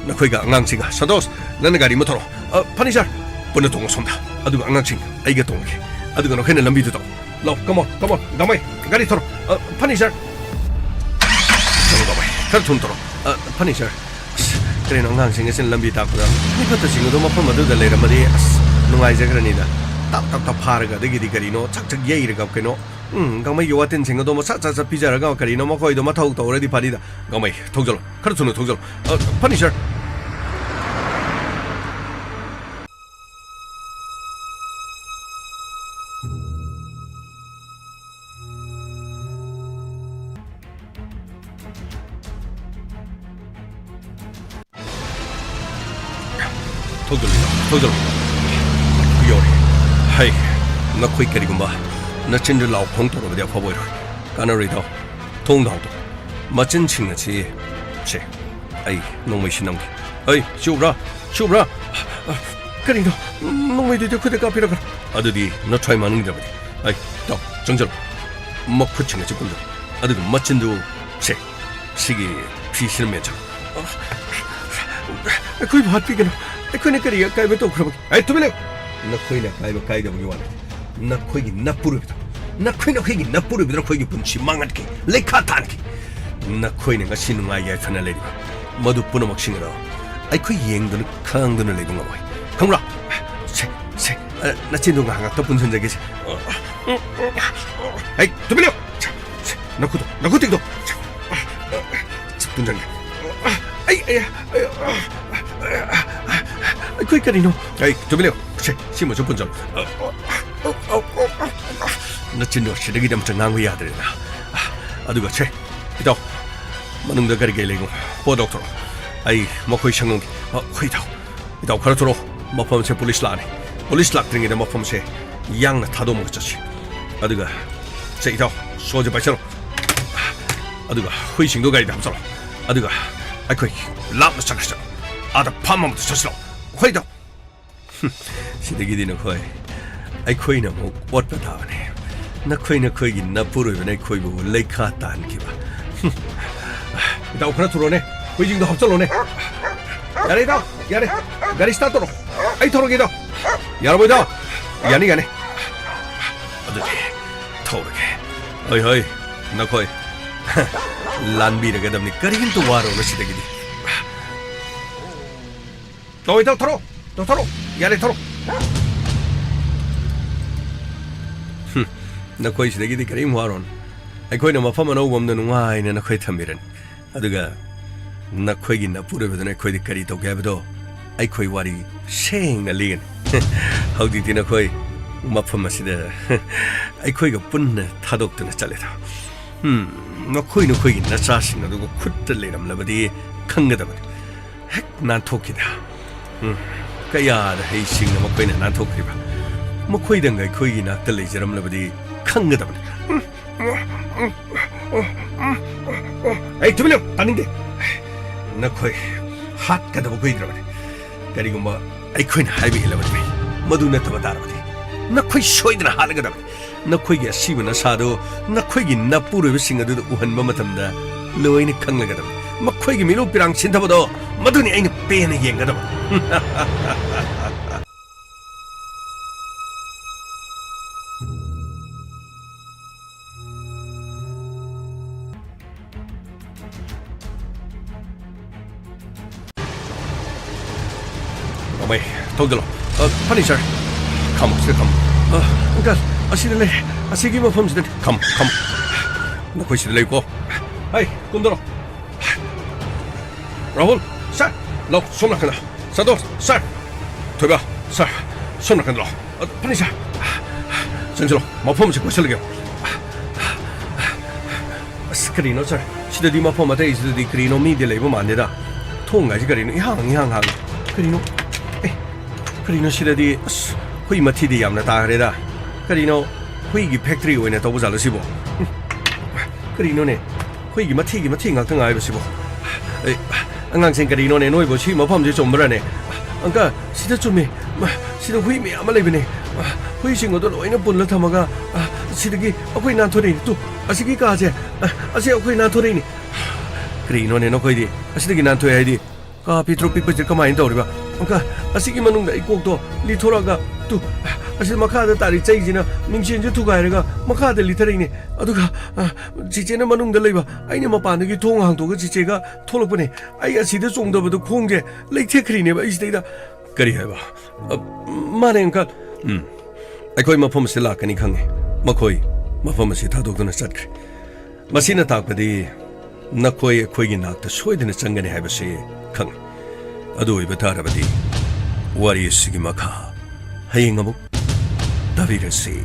ꯅꯈꯣꯏꯒ ꯑꯉꯥꯡꯁꯤꯡꯒ꯫ ꯁꯟꯇꯣꯁ, ꯅꯪꯅ ꯒꯥꯔꯤ ꯑꯃ ꯊꯧꯔꯣ꯫ ꯑ, ꯐꯅꯤ ꯁꯥꯔ꯫ ꯄꯨꯟꯅ ꯇꯣꯡꯉꯣ ꯁꯣꯝꯗ꯫ ꯑꯗꯨꯒ ꯑꯉꯥꯡꯁꯤꯡ, ꯑꯩꯒ ꯇꯣꯡꯉꯒꯦ꯫ ꯑꯗꯨꯒ ꯅꯈꯣꯏꯅ ꯂꯝꯕꯤꯗꯨ ꯇꯧ꯫ ꯂꯥꯎ, come on, come on, ꯒꯥꯡꯃꯩ, ꯒꯥꯔꯤ ꯊꯧꯔꯣ꯫ ꯑ, ꯐꯅꯤ ꯁꯥꯔ꯫ ꯆꯠꯂꯣ, ꯒꯥꯡꯃꯩ꯫ ꯈꯔ ꯊꯨꯅ ꯇꯧꯔꯣ꯫ ꯑ, ꯐꯅꯤ, ꯁꯥꯔ꯫ ꯑꯁ, ꯀꯔꯤꯅꯣ, ꯑꯉꯥꯡꯁꯤꯡ ꯑꯁꯤꯅ ꯂꯝꯕꯤ ꯇꯥꯛꯄꯗ ꯃꯤ ꯐꯠꯇꯁꯤꯡ ꯑꯗꯨ ꯃꯐꯝ ꯑꯗꯨꯗ ꯂꯩꯔꯝꯃꯗꯤ, ꯑꯁ, ꯅꯨꯡꯉꯥꯏꯖꯈ꯭ꯔꯅꯤꯗ꯫ ꯇꯞ ꯇꯞ ꯇꯞ ꯐꯥꯔꯒ, ꯑꯗꯒꯤꯗꯤ ꯀꯔꯤꯅꯣ ꯁꯛ ꯁꯛ ꯌꯩꯔꯒ, ꯀꯩꯅꯣ, ꯎꯝ, ꯒꯥꯡꯃꯩꯒꯤ ꯋꯥꯇꯤꯟꯁꯤꯡ ꯑꯗꯣ ꯃꯁꯥ ꯆꯠ ꯆꯠ ꯄꯤꯖꯔꯒ, ꯀꯔꯤꯅꯣ, ꯃꯈꯣꯏꯗꯣ ꯃꯊꯧ ꯇꯧꯔꯗꯤ ꯐꯅꯤꯗ꯫ ꯒꯥꯡꯃꯩ, ꯊꯧꯖꯜꯂꯣ, ꯈꯔ ꯊꯨꯅ ꯊꯧꯖꯜꯂꯣ꯫ ꯑ, ꯐꯅꯤ, ꯁꯥꯔ꯫ ꯊꯧꯖꯜꯂꯨ, ꯊꯧꯖꯜꯂꯨ꯫ ꯌꯧꯔꯦ꯫ ꯍꯩ, ꯅꯈꯣꯏ ꯀꯔꯤꯒꯨꯝꯕ ꯅꯆꯤꯟꯗꯨ ꯂꯥꯎ ꯈꯣꯡ ꯇꯧꯔꯕꯗꯤ ꯑꯐꯕ ꯑꯣꯏꯔꯣꯏ꯫ ꯀꯥꯟꯅꯔꯣꯏꯗꯣ꯫ ꯊꯣꯡꯗꯣ ꯍꯥꯡꯗꯣꯛ꯫ ꯃꯆꯤꯟꯁꯤꯡ ꯑꯁꯤ, ꯁꯦ, ꯑꯩ ꯅꯣꯡꯃꯩꯁꯤ ꯅꯝꯒꯦ꯫ ꯍꯩ, ꯁꯤ ꯎꯕ꯭ꯔꯥ? ꯁꯤ ꯎꯕ꯭ꯔꯥ? ꯀꯔꯤꯅꯣ? ꯅꯣꯡꯃꯩꯗꯨꯗꯤ ꯑꯩꯈꯣꯏꯗ ꯀꯥꯞꯄꯤꯔꯛꯀꯅꯨ꯫ ꯑꯗꯨꯗꯤ ꯅꯊ꯭ꯋꯥꯏ ꯃꯥꯡꯅꯤꯡꯗ꯭ꯔꯕꯗꯤ꯫ ꯑꯩ, ꯇꯥꯎ, ꯆꯪꯁꯤꯜꯂꯨ꯫ ꯃꯈꯨꯠꯁꯤꯡ ꯑꯁꯤ ꯄꯨꯟꯁꯤꯜꯂꯨ꯫ ꯑꯗꯨꯒ ꯃꯆꯤꯟꯗꯨ, ꯁꯦ, ꯁꯤꯒꯤ ꯐꯤꯁꯤꯅ ꯃꯦꯟꯁꯤꯜꯂꯨ꯫ ꯑꯩꯈꯣꯏꯕꯨ ꯍꯥꯠꯄꯤꯒꯅꯨ꯫ ꯑꯩꯈꯣꯏꯅ ꯀꯔꯤ ꯑꯀꯥꯏꯕ ꯇꯧꯈ꯭ꯔꯕꯒꯦ? ꯑꯩ, ꯇꯨꯃꯤꯟ ꯂꯩꯌꯨ! ꯅꯈꯣꯏꯅ ꯑꯀꯥꯏꯕ ꯀꯥꯏꯗꯕꯒꯤ ꯋꯥ ꯅꯠꯇꯦ꯫ ꯅꯈꯣꯏꯒꯤ ꯅꯄꯨꯔꯣꯏꯕꯗꯣ, ꯅꯈꯣꯏ, ꯅꯈꯣꯏꯒꯤ ꯅꯄꯨꯔꯣꯏꯕꯗꯨꯅ ꯑꯩꯈꯣꯏꯒꯤ ꯄꯨꯟꯁꯤ ꯃꯥꯡꯍꯟꯈꯤ, ꯂꯩꯈꯥ ꯇꯥꯍꯟꯈꯤ꯫ ꯅꯈꯣꯏꯅ ꯉꯁꯤ ꯅꯨꯡꯉꯥꯏ ꯌꯥꯏꯐꯅ ꯂꯩꯔꯤꯕ ꯃꯗꯨ ꯄꯨꯝꯅꯃꯛꯁꯤꯡ ꯑꯗꯣ ꯑꯩꯈꯣꯏ ꯌꯦꯡꯗꯨꯅ ꯈꯥꯡꯗꯨꯅ ꯂꯩꯕ ꯉꯝꯃꯣꯏ꯫ ꯈꯪꯕ꯭ꯔꯥ? ꯁꯦ, ꯁꯦ, ꯑ, ꯅꯆꯤꯟꯗꯣ ꯉꯥꯏꯍꯥꯛ ꯉꯥꯛꯇ ꯄꯨꯟꯁꯤꯟꯖꯒꯦꯁꯦ꯫ ꯍꯩ, ꯇꯨꯃꯤꯟ ꯂꯩꯌꯨ! ꯁꯦ, ꯁꯦ, ꯅꯈꯨꯠꯇꯣ, ꯅꯈꯨꯠ ꯇꯤꯡꯊꯣꯛ꯫ ꯁꯦ, ꯄꯨꯟꯁꯤꯟꯒꯦ꯫ ꯑꯩ, ꯑꯩ, ꯑꯩ, ꯑꯩꯈꯣꯏ ꯀꯔꯤꯅꯣ? ꯑꯩ, ꯇꯨꯃꯤꯟ ꯂꯩꯌꯨ꯫ ꯁꯦ, ꯁꯤꯃꯁꯨ ꯄꯨꯟꯁꯤꯜꯂꯨ꯫ ꯅꯆꯤꯟꯗꯣ ꯁꯤꯗꯒꯤꯗꯤ ꯑꯃꯇ ꯉꯥꯡꯕ ꯌꯥꯗ꯭ꯔꯦꯗꯅ꯫ ꯑꯗꯨꯒ ꯁꯦ, ꯏꯇꯥꯎ, ꯃꯅꯨꯡꯗ ꯀꯔꯤ ꯀꯔꯤ ꯂꯩꯒꯣ? ꯄꯣꯠ ꯂꯧꯊꯣꯔꯛꯑꯣ꯫ ꯑꯩ ꯃꯈꯣꯏ ꯁꯪꯉꯝꯒꯦ꯫ ꯑ, ꯍꯣꯏ, ꯏꯇꯥꯎ꯫ ꯏꯇꯥꯎ, ꯈꯔ ꯊꯣꯔꯛꯑꯣ꯫ ꯃꯐꯝꯁꯦ ꯄꯨꯂꯤꯁ ꯂꯥꯛꯑꯅꯤ꯫ ꯄꯨꯂꯤꯁ ꯂꯥꯛꯇ꯭ꯔꯤꯉꯩꯗ ꯃꯐꯝꯁꯦ ꯌꯥꯡꯅ ꯊꯥꯗꯣꯛꯑꯝꯃꯒ ꯆꯠꯁꯤ꯫ ꯑꯗꯨꯒ, ꯁꯦ, ꯏꯇꯥꯎ, ꯁꯣꯁꯦ ꯄꯥꯏꯁꯜꯂꯣ꯫ ꯑꯗꯨꯒ ꯍꯨꯏꯁꯤꯡꯗꯣ ꯒꯥꯔꯤꯗ ꯍꯥꯞꯆꯜꯂꯣ꯫ ꯑꯗꯨꯒ ꯑꯩꯈꯣꯏ ꯂꯥꯞꯅ ꯆꯠꯈ꯭ꯔꯁꯤ꯫ ꯑꯥꯗ ꯐꯥꯝ ꯑꯃꯗ ꯆꯠꯁꯤꯜꯂꯣ꯫ ꯍꯣꯏ, ꯏꯇꯥꯎ꯫ ꯁꯤꯗꯒꯤꯗꯤ ꯅꯈꯣꯏ, ꯑꯩꯈꯣꯏꯅ ꯑꯃꯨꯛ ꯑꯣꯠꯄ ꯇꯥꯕꯅꯤ꯫ ꯅꯈꯣꯏ, ꯅꯈꯣꯏꯒꯤ ꯅꯄꯨꯔꯣꯏꯕꯅ ꯑꯩꯈꯣꯏꯕꯨ ꯂꯩꯈꯥ ꯇꯥꯍꯟꯈꯤꯕ꯫ ꯏꯇꯥꯎ, ꯈꯔ ꯊꯨꯔꯣꯅꯦ, ꯍꯨꯏꯁꯤꯡꯗꯣ ꯍꯥꯞꯆꯜꯂꯣꯅꯦ꯫ ꯌꯥꯔꯦ, ꯏꯇꯥꯎ, ꯌꯥꯔꯦ꯫ ꯒꯥꯔꯤ ꯁ꯭ꯇꯥꯔꯠ ꯇꯧꯔꯣ꯫ ꯑꯩ ꯊꯧꯔꯒꯦ, ꯏꯇꯥꯎ꯫ ꯌꯥꯔꯕꯣ, ꯏꯇꯥꯎ? ꯌꯥꯅꯤ, ꯌꯥꯅꯤ꯫ ꯑꯗꯨꯗꯤ ꯊꯧꯔꯒꯦ꯫ ꯍꯣꯏ, ꯍꯣꯏ, ꯅꯈꯣꯏ꯫ ꯂꯥꯟꯕꯤꯔꯒꯗꯕꯅꯤ, ꯀꯔꯤꯝꯇ ꯋꯥꯔꯨꯅꯨ ꯁꯤꯗꯒꯤꯗꯤ꯫ ꯇꯧ, ꯏꯇꯥꯎ, ꯊꯧꯔꯣ, ꯇꯧ, ꯊꯧꯔꯣ, ꯌꯥꯔꯦ, ꯊꯧꯔꯣ꯫ ꯍꯨꯝ, ꯅꯈꯣꯏ ꯁꯤꯗꯒꯤꯗꯤ ꯀꯔꯤꯝ ꯋꯥꯔꯨꯅꯨ꯫ ꯑꯩꯈꯣꯏꯅ ꯃꯐꯝ ꯑꯅꯧꯕ ꯑꯃꯗ ꯅꯨꯡꯉꯥꯏꯅ ꯅꯈꯣꯏ ꯊꯝꯕꯤꯔꯅꯤ꯫ ꯑꯗꯨꯒ ꯅꯈꯣꯏꯒꯤ ꯅꯄꯨꯔꯣꯏꯕꯗꯨꯅ ꯑꯩꯈꯣꯏꯗ ꯀꯔꯤ ꯇꯧꯒꯦ ꯍꯥꯏꯕꯗꯣ ꯑꯩꯈꯣꯏ ꯋꯥꯔꯤ ꯁꯦꯡꯅ ꯂꯤꯒꯅꯤ꯫ ꯍꯧꯖꯤꯛꯇꯤ ꯅꯈꯣꯏ ꯃꯐꯝ ꯑꯁꯤꯗ ꯑꯩꯈꯣꯏꯒ ꯄꯨꯟꯅ ꯊꯥꯗꯣꯛꯇꯨꯅ ꯆꯠꯂꯦꯗ꯫ ꯎꯝ, ꯃꯈꯣꯏ ꯅꯈꯣꯏꯒꯤ ꯅꯆꯥꯁꯤꯡ ꯑꯗꯨꯒ ꯈꯨꯠꯇ ꯂꯩꯔꯝꯂꯕꯗꯤ ꯈꯪꯒꯗꯕꯅꯤ꯫ ꯍꯦꯛ ꯅꯥꯟꯊꯣꯛꯈꯤꯗ꯫ ꯎꯝ, ꯀꯌꯥꯗ ꯍꯩꯁꯤꯡꯅ ꯃꯈꯣꯏꯅ ꯅꯥꯟꯊꯣꯛꯈ꯭ꯔꯤꯕ꯫ ꯃꯈꯣꯏꯗꯪꯒ ꯑꯩꯈꯣꯏꯒꯤ ꯅꯥꯛꯇ ꯂꯩꯖꯔꯝꯂꯕꯗꯤ ꯈꯪꯒꯗꯕꯅꯤ꯫ ꯎꯝ, ꯎꯝ, ꯎꯝ, ꯎꯝ, ꯎꯝ, ꯎꯝ, ꯎꯝ꯫ ꯑꯩ ꯇꯨꯃꯤꯟ ꯂꯩꯌꯨ, ꯇꯥꯅꯤꯡꯗꯦ꯫ ꯅꯈꯣꯏ ꯍꯥꯠꯀꯗꯕ ꯀꯨꯏꯗ꯭ꯔꯕꯅꯤ꯫ ꯀꯔꯤꯒꯨꯝꯕ ꯑꯩꯈꯣꯏꯅ ꯍꯥꯏꯕ ꯏꯜꯂꯕꯗꯤ, ꯃꯗꯨ ꯅꯠꯇꯕ ꯇꯥꯔꯕꯗꯤ, ꯅꯈꯣꯏ ꯁꯣꯏꯗꯅ ꯍꯥꯠꯂꯒꯗꯕꯅꯤ꯫ ꯅꯈꯣꯏꯒꯤ ꯑꯁꯤꯕ ꯅꯁꯥꯗꯨ ꯅꯈꯣꯏꯒꯤ ꯅꯄꯨꯔꯣꯏꯕꯁꯤꯡ ꯑꯗꯨꯗ ꯎꯍꯟꯕ ꯃꯇꯝꯗ ꯂꯣꯏꯅ ꯈꯪꯂꯒꯗꯕꯅꯤ꯫ ꯃꯈꯣꯏꯒꯤ ꯃꯤꯠꯂꯨ ꯄꯤꯔꯥꯡ ꯁꯤꯟꯊꯕꯗꯣ, ꯃꯗꯨꯅꯤ ꯑꯩꯅ ꯄꯦꯟꯅ ꯌꯦꯡꯒꯗꯕ꯫ ꯃꯥꯃꯩ, ꯊꯧꯗꯂꯣ꯫ ꯑ, ꯐꯅꯤ, ꯁꯥꯔ꯫ ꯈꯝꯃꯣ, ꯁꯤꯗ ꯈꯝꯃꯣ꯫ ꯑ, ꯑꯪꯀꯜ, ꯑꯁꯤꯗ ꯂꯩ꯫ ꯑꯁꯤꯒꯤ ꯃꯐꯝꯁꯤꯗꯅꯤ꯫ ꯈꯝꯃꯣ, ꯈꯝꯃꯣ꯫ ꯅꯈꯣꯏ ꯁꯤꯗ ꯂꯩꯀꯣ꯫ ꯍꯩ, ꯀꯨꯝꯗꯔꯣ꯫ ꯔꯥꯍꯨꯜ, ꯁꯥꯔ, ꯂꯥꯎ, ꯁꯣꯝ ꯅꯥꯀꯟꯗ꯫ ꯁꯟꯇꯣꯁ, ꯁꯥꯔ꯫ ꯊꯣꯏꯕ, ꯁꯥꯔ, ꯁꯣꯝ ꯅꯥꯀꯟꯗ ꯂꯥꯎ꯫ ꯑ, ꯐꯅꯤ, ꯁꯥꯔ꯫ ꯆꯪꯁꯤꯜꯂꯣ, ꯃꯐꯝꯁꯤ ꯀꯣꯏꯁꯤꯜꯂꯒꯦ꯫ ꯑꯁ, ꯀꯔꯤꯅꯣ, ꯁꯥꯔ? ꯁꯤꯗꯗꯤ ꯃꯐꯝ ꯑꯇꯩꯁꯤꯗꯗꯤ ꯀꯔꯤꯅꯣ ꯃꯤꯗꯤ ꯂꯩꯕ ꯃꯥꯟꯗꯦꯗ꯫ ꯊꯣꯡ ꯍꯥꯏꯁꯤ ꯀꯔꯤꯅꯣ? ꯏꯍꯥꯡ ꯏꯍꯥꯡ ꯍꯥꯡꯉꯤ꯫ ꯀꯔꯤꯅꯣ? ꯑꯦ, ꯀꯔꯤꯅꯣ ꯁꯤꯗꯗꯤ? ꯑꯁ, ꯍꯨꯏ ꯃꯊꯤꯗꯤ ꯌꯥꯝꯅ ꯇꯥꯈ꯭ꯔꯦꯗ꯫ ꯀꯔꯤꯅꯣ? ꯍꯨꯏꯒꯤ ꯐꯦꯛꯇ꯭ꯔꯤ ꯑꯣꯏꯅ ꯇꯧꯕ ꯖꯥꯠꯂꯣ ꯁꯤꯕꯣ? ꯎꯝ, ꯀꯔꯤꯅꯣꯅꯦ? ꯍꯨꯏꯒꯤ ꯃꯊꯤꯒꯤ ꯃꯊꯤ ꯉꯥꯛꯇ ꯉꯥꯏꯕꯁꯤꯕꯣ? ꯑꯦ, ꯑꯉꯥꯡꯁꯤꯡ, ꯀꯔꯤꯅꯣꯅꯦ? ꯅꯣꯏꯕꯨ ꯁꯤ ꯃꯐꯝꯁꯤ ꯆꯨꯝꯕ꯭ꯔꯅꯦ? ꯑꯪꯀꯜ, ꯁꯤꯗ ꯆꯨꯝꯃꯤ꯫ ꯃ, ꯁꯤꯗ ꯍꯨꯏ ꯃꯌꯥꯝ ꯑꯃ ꯂꯩꯕꯅꯦ꯫ ꯍꯨꯏꯁꯤꯡ ꯑꯗꯣ ꯂꯣꯏꯅ ꯄꯨꯜꯂ ꯊꯝꯃꯒ, ꯑ, ꯁꯤꯗꯒꯤ ꯑꯩꯈꯣꯏ ꯅꯥꯟꯊꯣꯔꯛꯏꯅꯤ꯫ ꯇꯨ, ꯑꯁꯤꯒꯤ ꯀꯥꯁꯦ, ꯑ, ꯑꯁꯤ ꯑꯩꯈꯣꯏ ꯅꯥꯟꯊꯣꯔꯛꯏꯅꯤ꯫ ꯀꯔꯤꯅꯣꯅꯦ ꯅꯈꯣꯏꯗꯤ? ꯑꯁꯤꯗꯒꯤ ꯅꯥꯟꯊꯣꯛꯑꯦ ꯍꯥꯏꯗꯤ? ꯀꯥ ꯄꯤꯛꯇ꯭ꯔꯨ ꯄꯤꯛꯄꯁꯤꯗ ꯀꯃꯥꯏꯅ ꯇꯧꯔꯤꯕ? ꯑꯪꯀꯜ, ꯑꯁꯤꯒꯤ ꯃꯅꯨꯡꯗ ꯑꯩ ꯀꯣꯛꯇꯣ ꯂꯤꯊꯣꯔꯛꯑꯒ, ꯇꯨ, ꯑꯁꯤ ꯃꯈꯥꯗ ꯇꯥꯔꯤ ꯆꯩꯁꯤꯅ ꯃꯤꯡꯁꯦꯟꯁꯦ ꯊꯨꯒꯥꯏꯔꯒ ꯃꯈꯥꯗ ꯂꯤꯊꯔꯛꯏꯅꯦ꯫ ꯑꯗꯨꯒ, ꯑ, ꯆꯤꯆꯦꯅ ꯃꯅꯨꯡꯗ ꯂꯩꯕ, ꯑꯩꯅ ꯃꯄꯥꯟꯗꯒꯤ ꯊꯣꯡ ꯍꯥꯡꯗꯣꯛꯑꯒ ꯆꯤꯆꯦꯒ ꯊꯣꯛꯂꯛꯄꯅꯦ꯫ ꯑꯩ ꯑꯁꯤꯗ ꯆꯣꯡꯗꯕꯗ ꯈꯣꯡꯁꯦ ꯂꯩꯊꯦꯛꯈ꯭ꯔꯤꯅꯦꯕ ꯑꯩ ꯁꯤꯗꯩꯗ꯫ ꯀꯔꯤ ꯍꯥꯏꯕ? ꯑ, ꯃꯥꯅꯦ, uncle꯫ ꯎꯝ꯫ ꯑꯩꯈꯣꯏ ꯃꯐꯝ ꯑꯁꯤꯗ ꯂꯥꯛꯀꯅꯤ ꯈꯪꯉꯦ꯫ ꯃꯈꯣꯏ ꯃꯐꯝ ꯑꯁꯤ ꯊꯥꯗꯣꯛꯇꯨꯅ ꯆꯠꯈ꯭ꯔꯦ꯫ ꯃꯁꯤꯅ ꯇꯥꯛꯄꯗꯤ ꯅꯈꯣꯏ ꯑꯩꯈꯣꯏꯒꯤ ꯅꯥꯛꯇ ꯁꯣꯏꯗꯅ ꯆꯪꯒꯅꯤ ꯍꯥꯏꯕꯁꯤ ꯈꯪꯉꯤ꯫ ꯑꯗꯨ ꯑꯣꯏꯕ ꯇꯥꯔꯕꯗꯤ ꯋꯥꯔꯤ ꯑꯁꯤꯒꯤ ꯃꯈꯥ ꯍꯌꯦꯡ ꯑꯃꯨꯛ ꯇꯥꯕꯤꯔꯁꯤ꯫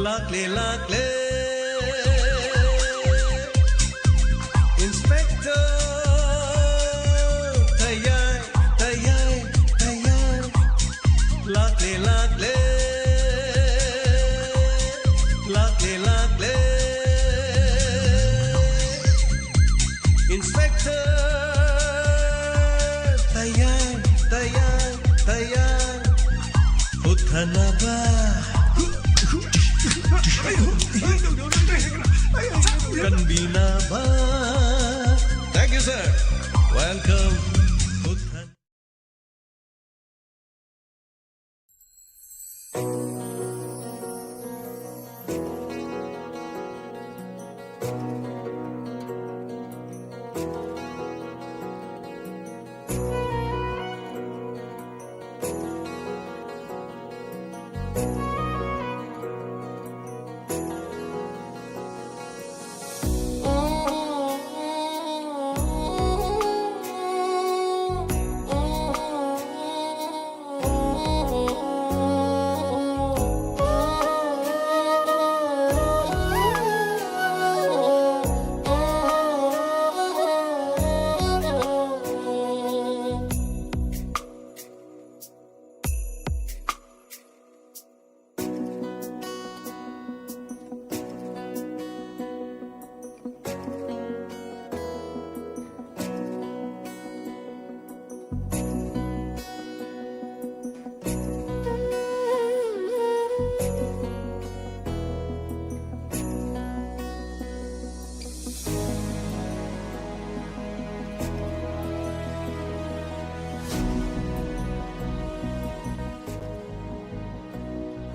ꯂꯥꯛꯂꯦ, ꯂꯥꯛꯂꯦ, Inspector ꯇꯌꯥꯏ, ꯇꯌꯥꯏ, ꯇꯌꯥꯏ꯫ ꯂꯥꯛꯂꯦ, ꯂꯥꯛꯂꯦ, ꯂꯥꯛꯂꯦ, ꯂꯥꯛꯂꯦ, Inspector ꯇꯌꯥꯏ, ꯇꯌꯥꯏ, ꯇꯌꯥꯏ꯫ ꯍꯨꯠꯊꯅꯕ, ꯀꯟꯕꯤꯅꯕ꯫ Thank you, sir. Welcome. ꯍꯨꯠꯊ-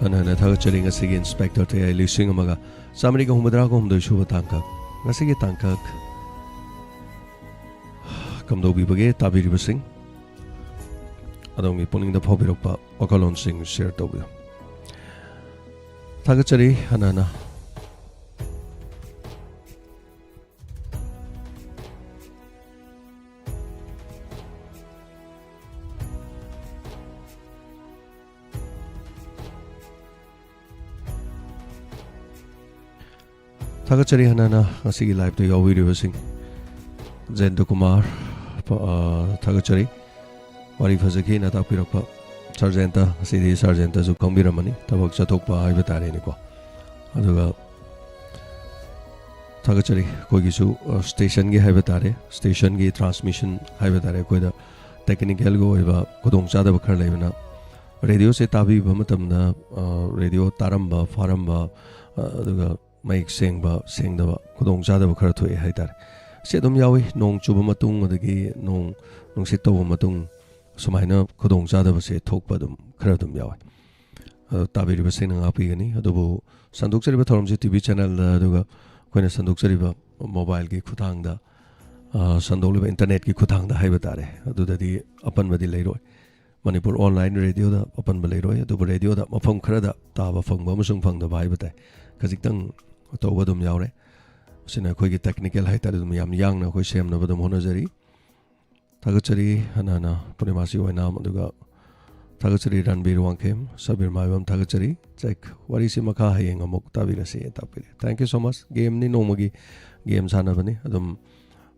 ꯍꯟꯅ ꯍꯟꯅ ꯊꯥꯒꯠꯆꯔꯤ꯫ ꯉꯁꯤꯒꯤ ꯏꯟꯁꯄꯦꯛꯇꯔ ꯊꯣꯏꯍꯥꯏ ꯂꯤꯁꯤꯡ ꯑꯃꯒ ꯆꯥꯃꯔꯤꯒ ꯍꯨꯝꯐꯨꯇꯔꯥꯒ ꯍꯨꯝꯗꯣꯏ ꯁꯨꯕ ꯇꯥꯡꯀꯛ꯫ ꯉꯁꯤꯒꯤ ꯇꯥꯡꯀꯛ ꯀꯝꯗꯧꯕꯤꯕꯒꯦ ꯇꯥꯕꯤꯔꯤꯕꯁꯤꯡ? ꯑꯗꯣꯝꯒꯤ ꯄꯨꯛꯅꯤꯡꯗ ꯐꯥꯎꯕꯤꯔꯛꯄ ꯋꯥꯈꯜꯂꯣꯟꯁꯤꯡ ꯁꯤꯌꯔ ꯇꯧꯕꯤꯌꯨ꯫ ꯊꯥꯒꯠꯆꯔꯤ ꯍꯟꯅ ꯍꯟꯅ꯫ ꯊꯥꯒꯠꯆꯔꯤ ꯍꯟꯅ ꯍꯟꯅ ꯉꯁꯤꯒꯤ ꯂꯥꯏꯞꯇ ꯌꯥꯎꯕꯤꯔꯤꯕꯁꯤꯡ꯫ ꯖꯌꯟꯇ ꯀꯨꯃꯥꯔ, ꯄ-, ꯑ, ꯊꯥꯒꯠꯆꯔꯤ꯫ ꯋꯥꯔꯤ ꯐꯖꯈꯤꯅ ꯇꯥꯛꯄꯤꯔꯛꯄ ꯁꯥꯔ ꯖꯌꯟꯇ, ꯉꯁꯤꯗꯤ ꯁꯥꯔ ꯖꯌꯟꯇꯁꯨ ꯈꯪꯕꯤꯔꯝꯃꯅꯤ, ꯊꯕꯛ ꯆꯠꯊꯣꯛꯄ ꯍꯥꯏꯕ ꯇꯥꯔꯦꯅꯦꯀꯣ꯫ ꯑꯗꯨꯒ ꯊꯥꯒꯠꯆꯔꯤ ꯑꯩꯈꯣꯏꯒꯤꯁꯨ, ꯑ, ꯁ꯭ꯇꯦꯁꯟꯒꯤ ꯍꯥꯏꯕ ꯇꯥꯔꯦ, ꯁ꯭ꯇꯦꯁꯟꯒꯤ ꯇ꯭ꯔꯥꯟꯁꯃꯤꯁꯟ ꯍꯥꯏꯕ ꯇꯥꯔꯦ, ꯑꯩꯈꯣꯏꯗ ꯇꯦꯛꯅꯤꯀꯦꯜꯒꯤ ꯑꯣꯏꯕ ꯈꯨꯗꯣꯡꯆꯥꯗꯕ ꯈꯔ ꯂꯩꯕꯅ ꯔꯦꯗꯤꯑꯣꯁꯦ ꯇꯥꯕꯤꯕ ꯃꯇꯝꯗ, ꯑ, ꯔꯦꯗꯤꯑꯣ ꯇꯥꯔꯝꯕ, ꯐꯥꯔꯝꯕ, ꯑ, ꯑꯗꯨꯒ ꯃꯌꯦꯛ ꯁꯦꯡꯕ, ꯁꯦꯡꯗꯕ, ꯈꯨꯗꯣꯡꯆꯥꯗꯕ ꯈꯔ ꯊꯣꯛꯑꯦ ꯍꯥꯏꯇꯥꯔꯦ꯫ ꯁꯤ ꯑꯗꯨꯝ ꯌꯥꯎꯏ, ꯅꯣꯡ ꯆꯨꯕ ꯃꯇꯨꯡ, ꯑꯗꯒꯤ ꯅꯣꯡ ꯅꯨꯡꯁꯤꯠ ꯇꯧꯕ ꯃꯇꯨꯡ, ꯁꯨꯃꯥꯏꯅ ꯈꯨꯗꯣꯡꯆꯥꯗꯕꯁꯦ ꯊꯣꯛꯄ ꯑꯗꯨꯝ, ꯈꯔ ꯑꯗꯨꯝ ꯌꯥꯎꯋꯦ꯫ ꯑꯗꯣ ꯇꯥꯕꯤꯔꯤꯕꯁꯤꯡꯅ ꯉꯥꯛꯄꯤꯒꯅꯤ꯫ ꯑꯗꯨꯕꯨ ꯁꯟꯗꯣꯛꯆꯔꯤꯕ ꯊꯧꯔꯝꯁꯤ ꯇꯤ ꯚꯤ ꯆꯦꯅꯦꯜꯗ, ꯑꯗꯨꯒ ꯑꯩꯈꯣꯏꯅ ꯁꯟꯗꯣꯛꯆꯔꯤꯕ ꯃꯣꯕꯥꯏꯜꯒꯤ ꯈꯨꯠꯊꯥꯡꯗ, ꯑ, ꯁꯟꯗꯣꯛꯂꯤꯕ ꯏꯟꯇꯔꯅꯦꯠꯀꯤ ꯈꯨꯠꯊꯥꯡꯗ ꯍꯥꯏꯕ ꯇꯥꯔꯦ, ꯑꯗꯨꯗꯗꯤ ꯑꯄꯟꯕꯗꯤ ꯂꯩꯔꯣꯏ꯫ ꯃꯅꯤꯄꯨꯔ ꯑꯣꯟꯂꯥꯏꯟ ꯔꯦꯗꯤꯑꯣꯗ ꯑꯄꯟꯕ ꯂꯩꯔꯣꯏ, ꯑꯗꯨꯕꯨ ꯔꯦꯗꯤꯑꯣꯗ ꯃꯐꯝ ꯈꯔꯗ ꯇꯥꯕ ꯐꯪꯕ ꯑꯃꯁꯨꯡ ꯐꯪꯗꯕ ꯍꯥꯏꯕ ꯇꯥꯏ, ꯈꯖꯤꯛꯇꯪ ꯇꯧꯕ ꯑꯗꯨꯝ ꯌꯥꯎꯔꯦ꯫ ꯑꯁꯤꯅ ꯑꯩꯈꯣꯏꯒꯤ ꯇꯦꯛꯅꯤꯀꯦꯜ ꯍꯥꯏꯇꯥꯔꯦ, ꯑꯗꯨꯝ ꯌꯥꯝ ꯌꯥꯡꯅ ꯑꯩꯈꯣꯏ ꯁꯦꯝꯅꯕ ꯑꯗꯨꯝ ꯍꯣꯠꯅꯖꯔꯤ꯫ ꯊꯥꯒꯠꯆꯔꯤ ꯍꯟꯅ ꯍꯟꯅ ꯄꯨꯔꯅꯤꯃꯥꯁꯤ ꯑꯣꯏꯅꯥꯝ, ꯑꯗꯨꯒ ꯊꯥꯒꯠꯆꯔꯤ ꯔꯟꯕꯤꯔ ꯋꯥꯡꯈꯦꯝ, ꯁꯕꯤꯔ ꯃꯥꯏꯕꯝ ꯊꯥꯒꯠꯆꯔꯤ꯫ ꯆꯦꯛ, ꯋꯥꯔꯤꯁꯤ ꯃꯈꯥ ꯍꯌꯦꯡ ꯑꯃꯨꯛ ꯇꯥꯕꯤꯔꯁꯤ ꯇꯥꯛꯄꯤꯔꯦ꯫ Thank you so much꯫ ꯒꯦꯝꯅꯤ, ꯅꯣꯡꯃꯒꯤ ꯒꯦꯝ ꯁꯥꯟꯅꯕꯅꯤ, ꯑꯗꯨꯝ,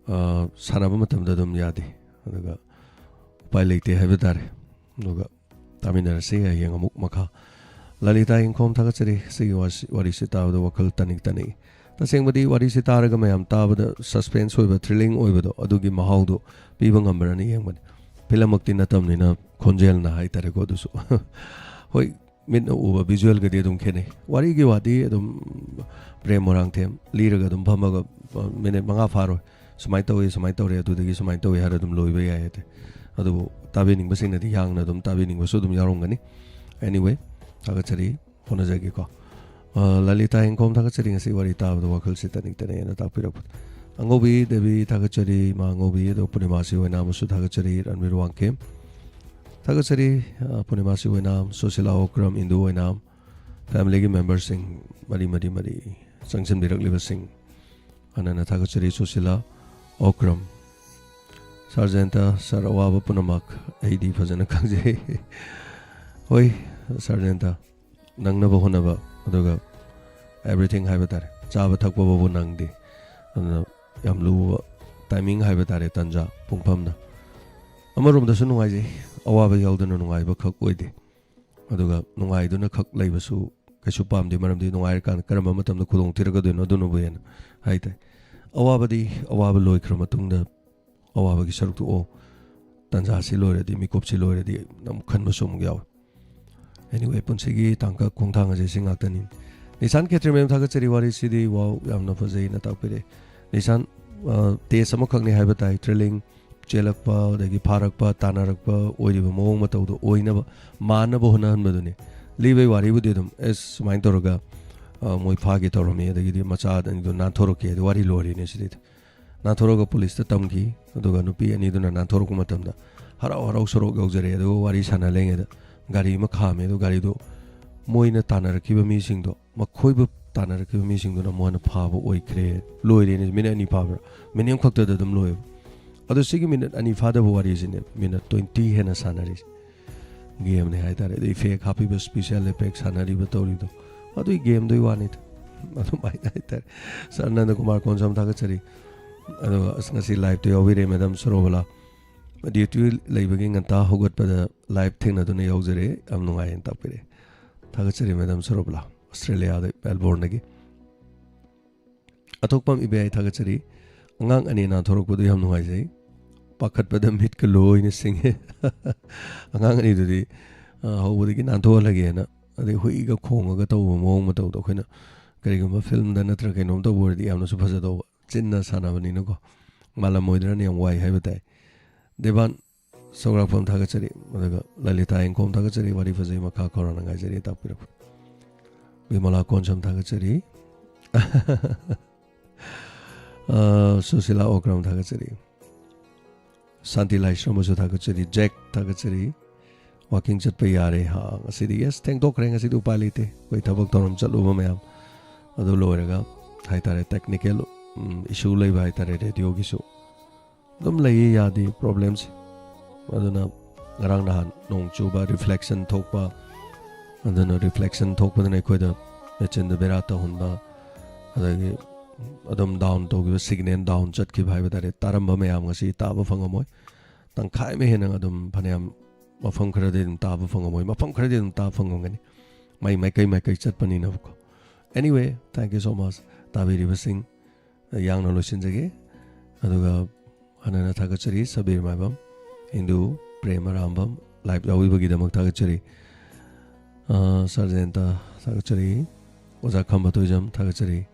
ꯑ, ꯁꯥꯟꯅꯕ ꯃꯇꯝꯗ ꯑꯗꯨꯝ ꯌꯥꯗꯦ, ꯑꯗꯨꯒ ꯎꯄꯥꯏ ꯂꯩꯇꯦ ꯍꯥꯏꯕ ꯇꯥꯔꯦ꯫ ꯑꯗꯨꯒ ꯇꯥꯃꯤꯟꯅꯔꯁꯤ ꯍꯌꯦꯡ ꯑꯃꯨꯛ ꯃꯈꯥ꯫ ꯂꯂꯤꯇꯥ ꯏꯪꯈꯣꯝ ꯊꯥꯒꯠꯆꯔꯤ꯫ ꯁꯤꯒꯤ ꯋꯥꯁꯤ-, ꯋꯥꯔꯤꯁꯤ ꯇꯥꯕꯗ ꯋꯥꯈꯜ ꯇꯅꯤꯛ ꯇꯅꯤꯛꯏ꯫ ꯇꯁꯦꯡꯕꯗꯤ ꯋꯥꯔꯤꯁꯤ ꯇꯥꯔꯒ ꯃꯌꯥꯝ ꯇꯥꯕꯗ ꯁꯁꯄꯦꯟꯁ ꯑꯣꯏꯕ, ꯊ꯭ꯔꯤꯂꯤꯡ ꯑꯣꯏꯕꯗꯣ, ꯑꯗꯨꯒꯤ ꯃꯍꯥꯎꯗꯣ ꯄꯤꯕ ꯉꯝꯕ꯭ꯔꯅ ꯌꯦꯡꯕꯅꯤ꯫ ꯐꯤꯂꯝꯃꯛꯇꯤ ꯅꯠꯇꯕꯅꯤꯅ ꯈꯣꯟꯖꯦꯜꯅ ꯍꯥꯏꯇꯥꯔꯦꯀꯣ, ꯑꯗꯨꯁꯨ꯫ ꯍꯣꯏ, ꯃꯤꯠꯅ ꯎꯕ ꯚꯤꯖꯨꯋꯦꯜꯒꯗꯤ ꯑꯗꯨꯝ ꯈꯦꯠꯅꯩ꯫ ꯋꯥꯔꯤꯒꯤ ꯋꯥꯗꯤ ꯑꯗꯨꯝ ꯄ꯭ꯔꯦꯝ ꯃꯣꯏꯔꯥꯡꯊꯦꯝ ꯂꯤꯔꯒ ꯑꯗꯨꯝ ꯐꯝꯃꯒ, ꯑ, ꯃꯤꯅꯤꯠ ꯃꯉꯥ ꯐꯥꯔꯣꯏ꯫ ꯁꯨꯃꯥꯏꯅ ꯇꯧꯏ, ꯁꯨꯃꯥꯏꯅ ꯇꯧꯔꯦ, ꯑꯗꯨꯗꯒꯤ ꯁꯨꯃꯥꯏꯅ ꯇꯧꯏ ꯍꯥꯏꯔ ꯑꯗꯨꯝ ꯂꯣꯏꯕ ꯌꯥꯏ ꯍꯥꯏꯇꯥꯔꯦ꯫ ꯑꯗꯨꯕꯨ ꯇꯥꯕꯤꯅꯤꯡꯕꯁꯤꯡꯅꯗꯤ ꯌꯥꯡꯅ ꯑꯗꯨꯝ ꯇꯥꯕꯤꯅꯤꯡꯕꯁꯨ ꯑꯗꯨꯝ ꯌꯥꯎꯔꯝꯒꯅꯤ꯫ Anyway, ꯊꯥꯒꯠꯆꯔꯤ, ꯍꯣꯠꯅꯖꯒꯦꯀꯣ꯫ ꯑ, ꯂꯂꯤꯇꯥ ꯍꯦꯡꯈꯣꯝ, ꯊꯥꯒꯠꯆꯔꯤ, ꯉꯁꯤ ꯋꯥꯔꯤ ꯇꯥꯕꯗ ꯋꯥꯈꯜꯁꯤ ꯇꯅꯤꯛ ꯇꯅꯤꯛꯑꯦꯅ ꯇꯥꯛꯄꯤꯔꯛꯄꯗ꯫ ꯑꯉꯧꯕꯤ ꯗꯦꯕꯤ, ꯊꯥꯒꯠꯆꯔꯤ, ꯏꯃꯥ ꯑꯉꯧꯕꯤ, ꯑꯗꯣ ꯄꯨꯔꯅꯤꯃꯥꯁꯤ ꯑꯣꯏꯅꯥꯝꯕꯨꯁꯨ ꯊꯥꯒꯠꯆꯔꯤ, ꯔꯟꯕꯤꯔ ꯋꯥꯡꯈꯦꯝ ꯊꯥꯒꯠꯆꯔꯤ, ꯑ, ꯄꯨꯔꯅꯤꯃꯥꯁꯤ ꯑꯣꯏꯅꯥꯝ, ꯁꯨꯁꯤꯂꯥ ꯑꯣꯀ꯭ꯔꯝ, ꯏꯟꯗꯨ ꯑꯣꯏꯅꯥꯝ, family ꯒꯤ member ꯁꯤꯡ ꯃꯔꯤ ꯃꯔꯤ ꯃꯔꯤ ꯆꯪꯁꯤꯟꯕꯤꯔꯛꯂꯤꯕꯁꯤꯡ, ꯍꯥꯟꯅꯅ ꯊꯥꯒꯠꯆꯔꯤ, ꯁꯨꯁꯤꯂꯥ ꯑꯣꯀ꯭ꯔꯝ꯫ ꯁꯥꯔ ꯖꯌꯟꯇ, ꯁꯥꯔ, ꯑꯋꯥꯕ ꯄꯨꯝꯅꯃꯛ ꯑꯩꯗꯤ ꯐꯖꯅ ꯈꯪꯖꯩ꯫ ꯍꯣꯏ, ꯁꯥꯔ ꯖꯌꯟꯇ, ꯅꯪꯅꯕ ꯍꯣꯠꯅꯕ, ꯑꯗꯨꯒ everything ꯍꯥꯏꯕ ꯇꯥꯔꯦ, ꯆꯥꯕ ꯊꯛꯄ ꯐꯥꯎꯕ ꯅꯪꯗꯦ꯫ ꯑꯗꯨꯅ ꯌꯥꯝ ꯂꯨꯕ timing ꯍꯥꯏꯕ ꯇꯥꯔꯦ, ꯇꯥꯟꯖꯥ, ꯄꯨꯡꯐꯝꯅ꯫ ꯑꯃꯔꯣꯝꯗꯁꯨ ꯅꯨꯡꯉꯥꯏꯖꯩ, ꯑꯋꯥꯕ ꯌꯥꯎꯗꯅ ꯅꯨꯡꯉꯥꯏꯕ ꯈꯛ ꯑꯣꯏꯗꯦ꯫ ꯑꯗꯨꯒ ꯅꯨꯡꯉꯥꯏꯗꯨꯅ ꯈꯛ ꯂꯩꯕꯁꯨ ꯀꯩꯁꯨ ꯄꯥꯝꯗꯦ, ꯃꯔꯝꯗꯤ ꯅꯨꯡꯉꯥꯏꯔꯀꯥꯟꯗ ꯀꯔꯝꯕ ꯃꯇꯝꯗ ꯈꯨꯗꯣꯡ ꯊꯤꯔꯛꯀꯗꯣꯏꯅꯣ, ꯑꯗꯨꯅꯕꯨ ꯍꯦꯟꯅ ꯍꯥꯏꯇꯥꯏ꯫ ꯑꯋꯥꯕꯗꯤ ꯑꯋꯥꯕ ꯂꯣꯏꯈ꯭ꯔ ꯃꯇꯨꯡꯗ ꯑꯋꯥꯕꯒꯤ ꯁꯔꯨꯛꯇꯨ, ꯑꯣ, ꯇꯥꯟꯖꯥꯁꯤ ꯂꯣꯏꯔꯗꯤ, ꯃꯤꯀꯨꯞꯁꯤ ꯂꯣꯏꯔꯗꯤ ꯑꯃꯨꯛ ꯈꯟꯕꯁꯨ ꯑꯃꯨꯛ ꯌꯥꯎꯏ꯫ Anyway, ꯄꯨꯟꯁꯤꯒꯤ ꯇꯥꯡꯀꯛ ꯈꯣꯡꯊꯥꯡ ꯑꯁꯦ ꯁꯤ ꯉꯥꯛꯇꯅꯤ꯫ ꯅꯤꯁꯥꯟ ꯈꯦꯇ꯭ꯔꯤ ꯃꯦꯝ, ꯊꯥꯒꯠꯆꯔꯤ, ꯋꯥꯔꯤꯁꯤꯗꯤ, wow, ꯌꯥꯝꯅ ꯐꯖꯩꯅ ꯇꯥꯛꯄꯤꯔꯛꯑꯦ꯫ ꯅꯤꯁꯥꯟ, ꯑ, test ꯑꯃꯈꯛꯅꯤ ꯍꯥꯏꯕ ꯇꯥꯏ, thrilling, ꯆꯦꯜꯂꯛꯄ, ꯑꯗꯒꯤ ꯐꯥꯔꯛꯄ, ꯇꯥꯟꯅꯔꯛꯄ ꯑꯣꯏꯔꯤꯕ ꯃꯑꯣꯡ ꯃꯇꯧꯗꯣ ꯑꯣꯏꯅꯕ, ꯃꯥꯟꯅꯕ ꯍꯣꯠꯅꯍꯟꯕꯗꯨꯅꯤ꯫ ꯂꯤꯕꯩ ꯋꯥꯔꯤꯕꯨꯗꯤ ꯑꯗꯨꯝ, ꯑꯦꯁ, ꯁꯨꯃꯥꯏꯅ ꯇꯧꯔꯒ, ꯑ, ꯃꯣꯏ ꯐꯥꯒꯦ ꯇꯧꯔꯝꯃꯤ, ꯑꯗꯒꯤꯗꯤ ꯃꯆꯥ ꯑꯅꯤꯗꯣ ꯅꯥꯟꯊꯣꯔꯛꯀꯦ, ꯑꯗꯨ ꯋꯥꯔꯤ ꯂꯣꯏꯔꯦꯅꯦ ꯁꯤꯗꯩꯗ꯫ ꯅꯥꯟꯊꯣꯔꯛꯑꯒ ꯄꯨꯂꯤꯁꯇ ꯇꯝꯈꯤ꯫ ꯑꯗꯨꯒ ꯅꯨꯄꯤ ꯑꯅꯤꯗꯨꯅ ꯅꯥꯟꯊꯣꯔꯛꯄ ꯃꯇꯝꯗ ꯍꯔꯥꯎ ꯍꯔꯥꯎ ꯁꯣꯔꯣꯛ ꯌꯧꯖꯔꯦ꯫ ꯑꯗꯨꯒ ꯋꯥꯔꯤ ꯁꯥꯟꯅ ꯂꯩꯉꯩꯗ ꯒꯥꯔꯤ ꯑꯃ ꯈꯥꯝꯃꯦ꯫ ꯑꯗꯨ ꯒꯥꯔꯤꯗꯨ ꯃꯣꯏꯅ ꯇꯥꯟꯅꯔꯛꯈꯤꯕ ꯃꯤꯁꯤꯡꯗꯣ, ꯃꯈꯣꯏꯕꯨ ꯇꯥꯟꯅꯔꯛꯈꯤꯕ ꯃꯤꯁꯤꯡꯗꯨꯅ ꯃꯣꯏꯅ ꯐꯥꯕ ꯑꯣꯏꯈ꯭ꯔꯦ꯫ ꯂꯣꯏꯔꯦꯅꯦ, ꯃꯤꯅꯠ ꯑꯅꯤ ꯐꯥꯕ꯭ꯔꯥ? ꯃꯤꯅꯤꯠ ꯑꯃꯈꯛꯇꯗ ꯑꯗꯨꯝ ꯂꯣꯏꯕ꯫ ꯑꯗꯣ ꯁꯤꯒꯤ ꯃꯤꯅꯠ ꯑꯅꯤ ꯐꯥꯗꯕ ꯋꯥꯔꯤꯁꯤꯅꯦ ꯃꯤꯅꯠ twenty ꯍꯦꯟꯅ ꯁꯥꯟꯅꯔꯤꯁꯦ꯫ Game ꯅꯦ ꯍꯥꯏꯇꯥꯔꯦ꯫ ꯑꯗꯨ effect ꯍꯥꯞꯄꯤꯕ, special effect ꯁꯥꯟꯅꯔꯤꯕ ꯇꯧꯔꯤꯗꯣ, ꯑꯗꯨꯒꯤ game ꯗꯨꯒꯤ ꯋꯥꯅꯤꯗ꯫ ꯑꯗꯨꯃꯥꯏꯅ ꯍꯥꯏꯇꯥꯔꯦ꯫ ꯁꯥꯔ ꯅꯟꯗꯀꯨꯃꯥꯔ ꯀꯣꯟꯁꯝ, ꯊꯥꯒꯠꯆꯔꯤ꯫ ꯑꯗꯨꯒ ꯑꯁ, ꯉꯁꯤ live ꯇ ꯌꯥꯎꯕꯤꯔꯦ, madam ꯁꯣꯔꯣꯕꯂꯥ꯫ Duty ꯂꯩꯕꯒꯤ ꯉꯟꯇꯥ ꯍꯧꯒꯠꯄꯗ live ꯊꯦꯡꯅꯗꯨꯅ ꯌꯥꯎꯖꯔꯦ꯫ ꯌꯥꯝ ꯅꯨꯡꯉꯥꯏꯌꯦꯅ ꯇꯥꯛꯄꯤꯔꯛꯑꯦ꯫ ꯊꯥꯒꯠꯆꯔꯤ, madam ꯁꯣꯔꯣꯕꯂꯥ, Australia ꯗ, Melbourne ꯗꯒꯤ꯫ ꯑꯇꯣꯞꯄ ꯏꯕꯦ, ꯑꯩ ꯊꯥꯒꯠꯆꯔꯤ꯫ ꯑꯉꯥꯡ ꯑꯅꯤ ꯅꯥꯟꯊꯣꯔꯛꯄꯗꯨ ꯌꯥꯝ ꯅꯨꯡꯉꯥꯏꯖꯩ꯫ ꯄꯥꯈꯠꯄꯗ ꯃꯤꯠꯀ ꯂꯣꯏꯅ ꯁꯤꯡꯉꯦ꯫ ꯑꯉꯥꯡ ꯑꯅꯤꯗꯨꯗꯤ, ꯑ, ꯍꯧꯕꯗꯒꯤ ꯅꯥꯟꯊꯣꯛꯍꯜꯂꯒꯦꯅ, ꯑꯗꯩ ꯍꯨꯏꯒ ꯈꯣꯡꯉꯒ ꯇꯧꯕ ꯃꯑꯣꯡ ꯃꯇꯧꯗꯣ, ꯑꯩꯈꯣꯏꯅ ꯀꯔꯤꯒꯨꯝꯕ film ꯗ ꯅꯠꯇ꯭ꯔꯒ ꯀꯩꯅꯣꯝ ꯇꯧꯕ ꯑꯣꯏꯔꯗꯤ ꯌꯥꯝꯅꯁꯨ ꯐꯖꯗꯧꯕ꯫ ꯆꯤꯟꯅ ꯁꯥꯟꯅꯕꯅꯤꯅꯀꯣ꯫ ꯃꯥꯜꯂꯝꯃꯣꯏꯗ꯭ꯔꯅ ꯌꯥꯝ ꯋꯥꯏ ꯍꯥꯏꯕ ꯇꯥꯏ꯫ ꯗꯦꯕꯥꯟ, ꯁꯧꯒ꯭ꯔꯥꯛꯄꯝ ꯊꯥꯒꯠꯆꯔꯤ꯫ ꯑꯗꯨꯒ ꯂꯂꯤꯇꯥ ꯏꯪꯈꯣꯝ ꯊꯥꯒꯠꯆꯔꯤ, ꯋꯥꯔꯤ ꯐꯖꯩ, ꯃꯈꯥ ꯈꯧꯔꯥꯡꯅ ꯉꯥꯏꯖꯔꯤ ꯇꯥꯛꯄꯤꯔꯛꯄ꯫ ꯕꯤꯃꯂꯥ ꯀꯣꯟꯁꯝ ꯊꯥꯒꯠꯆꯔꯤ꯫ ꯑ, ꯁꯨꯁꯤꯂꯥ ꯑꯣꯀ꯭ꯔꯝ ꯊꯥꯒꯠꯆꯔꯤ꯫ ꯁꯥꯟꯇꯤ ꯂꯥꯏꯁ꯭ꯔꯝꯕꯨꯁꯨ ꯊꯥꯒꯠꯆꯔꯤ꯫ ꯖꯦꯛ ꯊꯥꯒꯠꯆꯔꯤ꯫ ꯋꯥꯀꯤꯡ ꯆꯠꯄ ꯌꯥꯔꯦ꯫ ꯍꯥ, ꯉꯁꯤꯗꯤ, ꯌꯦꯁ, ꯊꯦꯡꯗꯣꯛꯈ꯭ꯔꯦ, ꯉꯁꯤꯗꯤ ꯎꯄꯥꯏ ꯂꯩꯇꯦ꯫ ꯑꯩꯈꯣꯏ ꯊꯕꯛ ꯊꯧꯔꯝ ꯆꯠꯂꯨꯕ ꯃꯌꯥꯝ ꯑꯗꯨ ꯂꯣꯏꯔꯒ ꯍꯥꯏꯇꯥꯔꯦ, ꯇꯦꯛꯅꯤꯀꯦꯜ, ꯎꯝ, ꯏꯁꯨ ꯂꯩꯕ ꯍꯥꯏꯇꯥꯔꯦ, ꯔꯦꯗꯤꯑꯣꯒꯤꯁꯨ꯫ ꯑꯗꯨꯝ ꯂꯩꯌꯦ, ꯌꯥꯗꯦ ꯄ꯭ꯔꯣꯕ꯭ꯂꯦꯝꯁꯦ꯫ ꯑꯗꯨꯅ ꯉꯔꯥꯡ ꯅꯍꯥꯟ ꯅꯣꯡ ꯆꯨꯕ, ꯔꯤꯐ꯭ꯂꯦꯛꯁꯟ ꯊꯣꯛꯄ, ꯑꯗꯨꯅ ꯔꯤꯐ꯭ꯂꯦꯛꯁꯟ ꯊꯣꯛꯄꯗꯨꯅ ꯑꯩꯈꯣꯏꯗ ꯃꯦꯆꯤꯟꯗ ꯕꯦꯔꯥ ꯇꯧꯍꯟꯕ, ꯑꯗꯒꯤ ꯑꯗꯨꯝ ꯗꯥꯎꯟ ꯇꯧꯈꯤꯕ, ꯁꯤꯒꯅꯦꯜ ꯗꯥꯎꯟ ꯆꯠꯈꯤꯕ ꯍꯥꯏꯕ ꯇꯥꯔꯦ꯫ ꯇꯥꯔꯝꯕ ꯃꯌꯥꯝ ꯉꯁꯤ ꯇꯥꯕ ꯐꯪꯉꯝꯃꯣꯏ꯫ ꯇꯪꯈꯥꯏ ꯑꯃ ꯍꯦꯟꯅ ꯑꯗꯨꯝ ꯐꯅꯌꯥꯝ ꯃꯐꯝ ꯈꯔꯗꯤ ꯑꯗꯨꯝ ꯇꯥꯕ ꯐꯪꯉꯝꯃꯣꯏ, ꯃꯐꯝ ꯈꯔꯗꯤ ꯑꯗꯨꯝ ꯇꯥꯕ ꯐꯪꯉꯝꯒꯅꯤ꯫ ꯃꯩ ꯃꯥꯏꯀꯩ ꯃꯥꯏꯀꯩ ꯆꯠꯄꯅꯤꯅꯕꯀꯣ꯫ Anyway, thank you so much, ꯇꯥꯕꯤꯔꯤꯕꯁꯤꯡ꯫ ꯌꯥꯡꯅ ꯂꯣꯏꯁꯤꯟꯖꯒꯦ꯫ ꯑꯗꯨꯒ ꯍꯥꯟꯅꯅ ꯊꯥꯒꯠꯆꯔꯤ ꯁꯕꯤꯔ ꯃꯥꯏꯕꯝ, ꯍꯤꯟꯗꯨ ꯄ꯭ꯔꯦꯝ ꯑꯔꯥꯝꯕꯝ, ꯂꯥꯏꯚ ꯌꯥꯎꯕꯤꯕꯒꯤꯗꯃꯛ ꯊꯥꯒꯠꯆꯔꯤ꯫ ꯑ, ꯁꯥꯔ ꯖꯌꯟꯇ ꯊꯥꯒꯠꯆꯔꯤ꯫ ꯑꯣꯖꯥ ꯈꯝꯕ ꯊꯣꯏꯖꯝ ꯊꯥꯒꯠꯆꯔꯤ꯫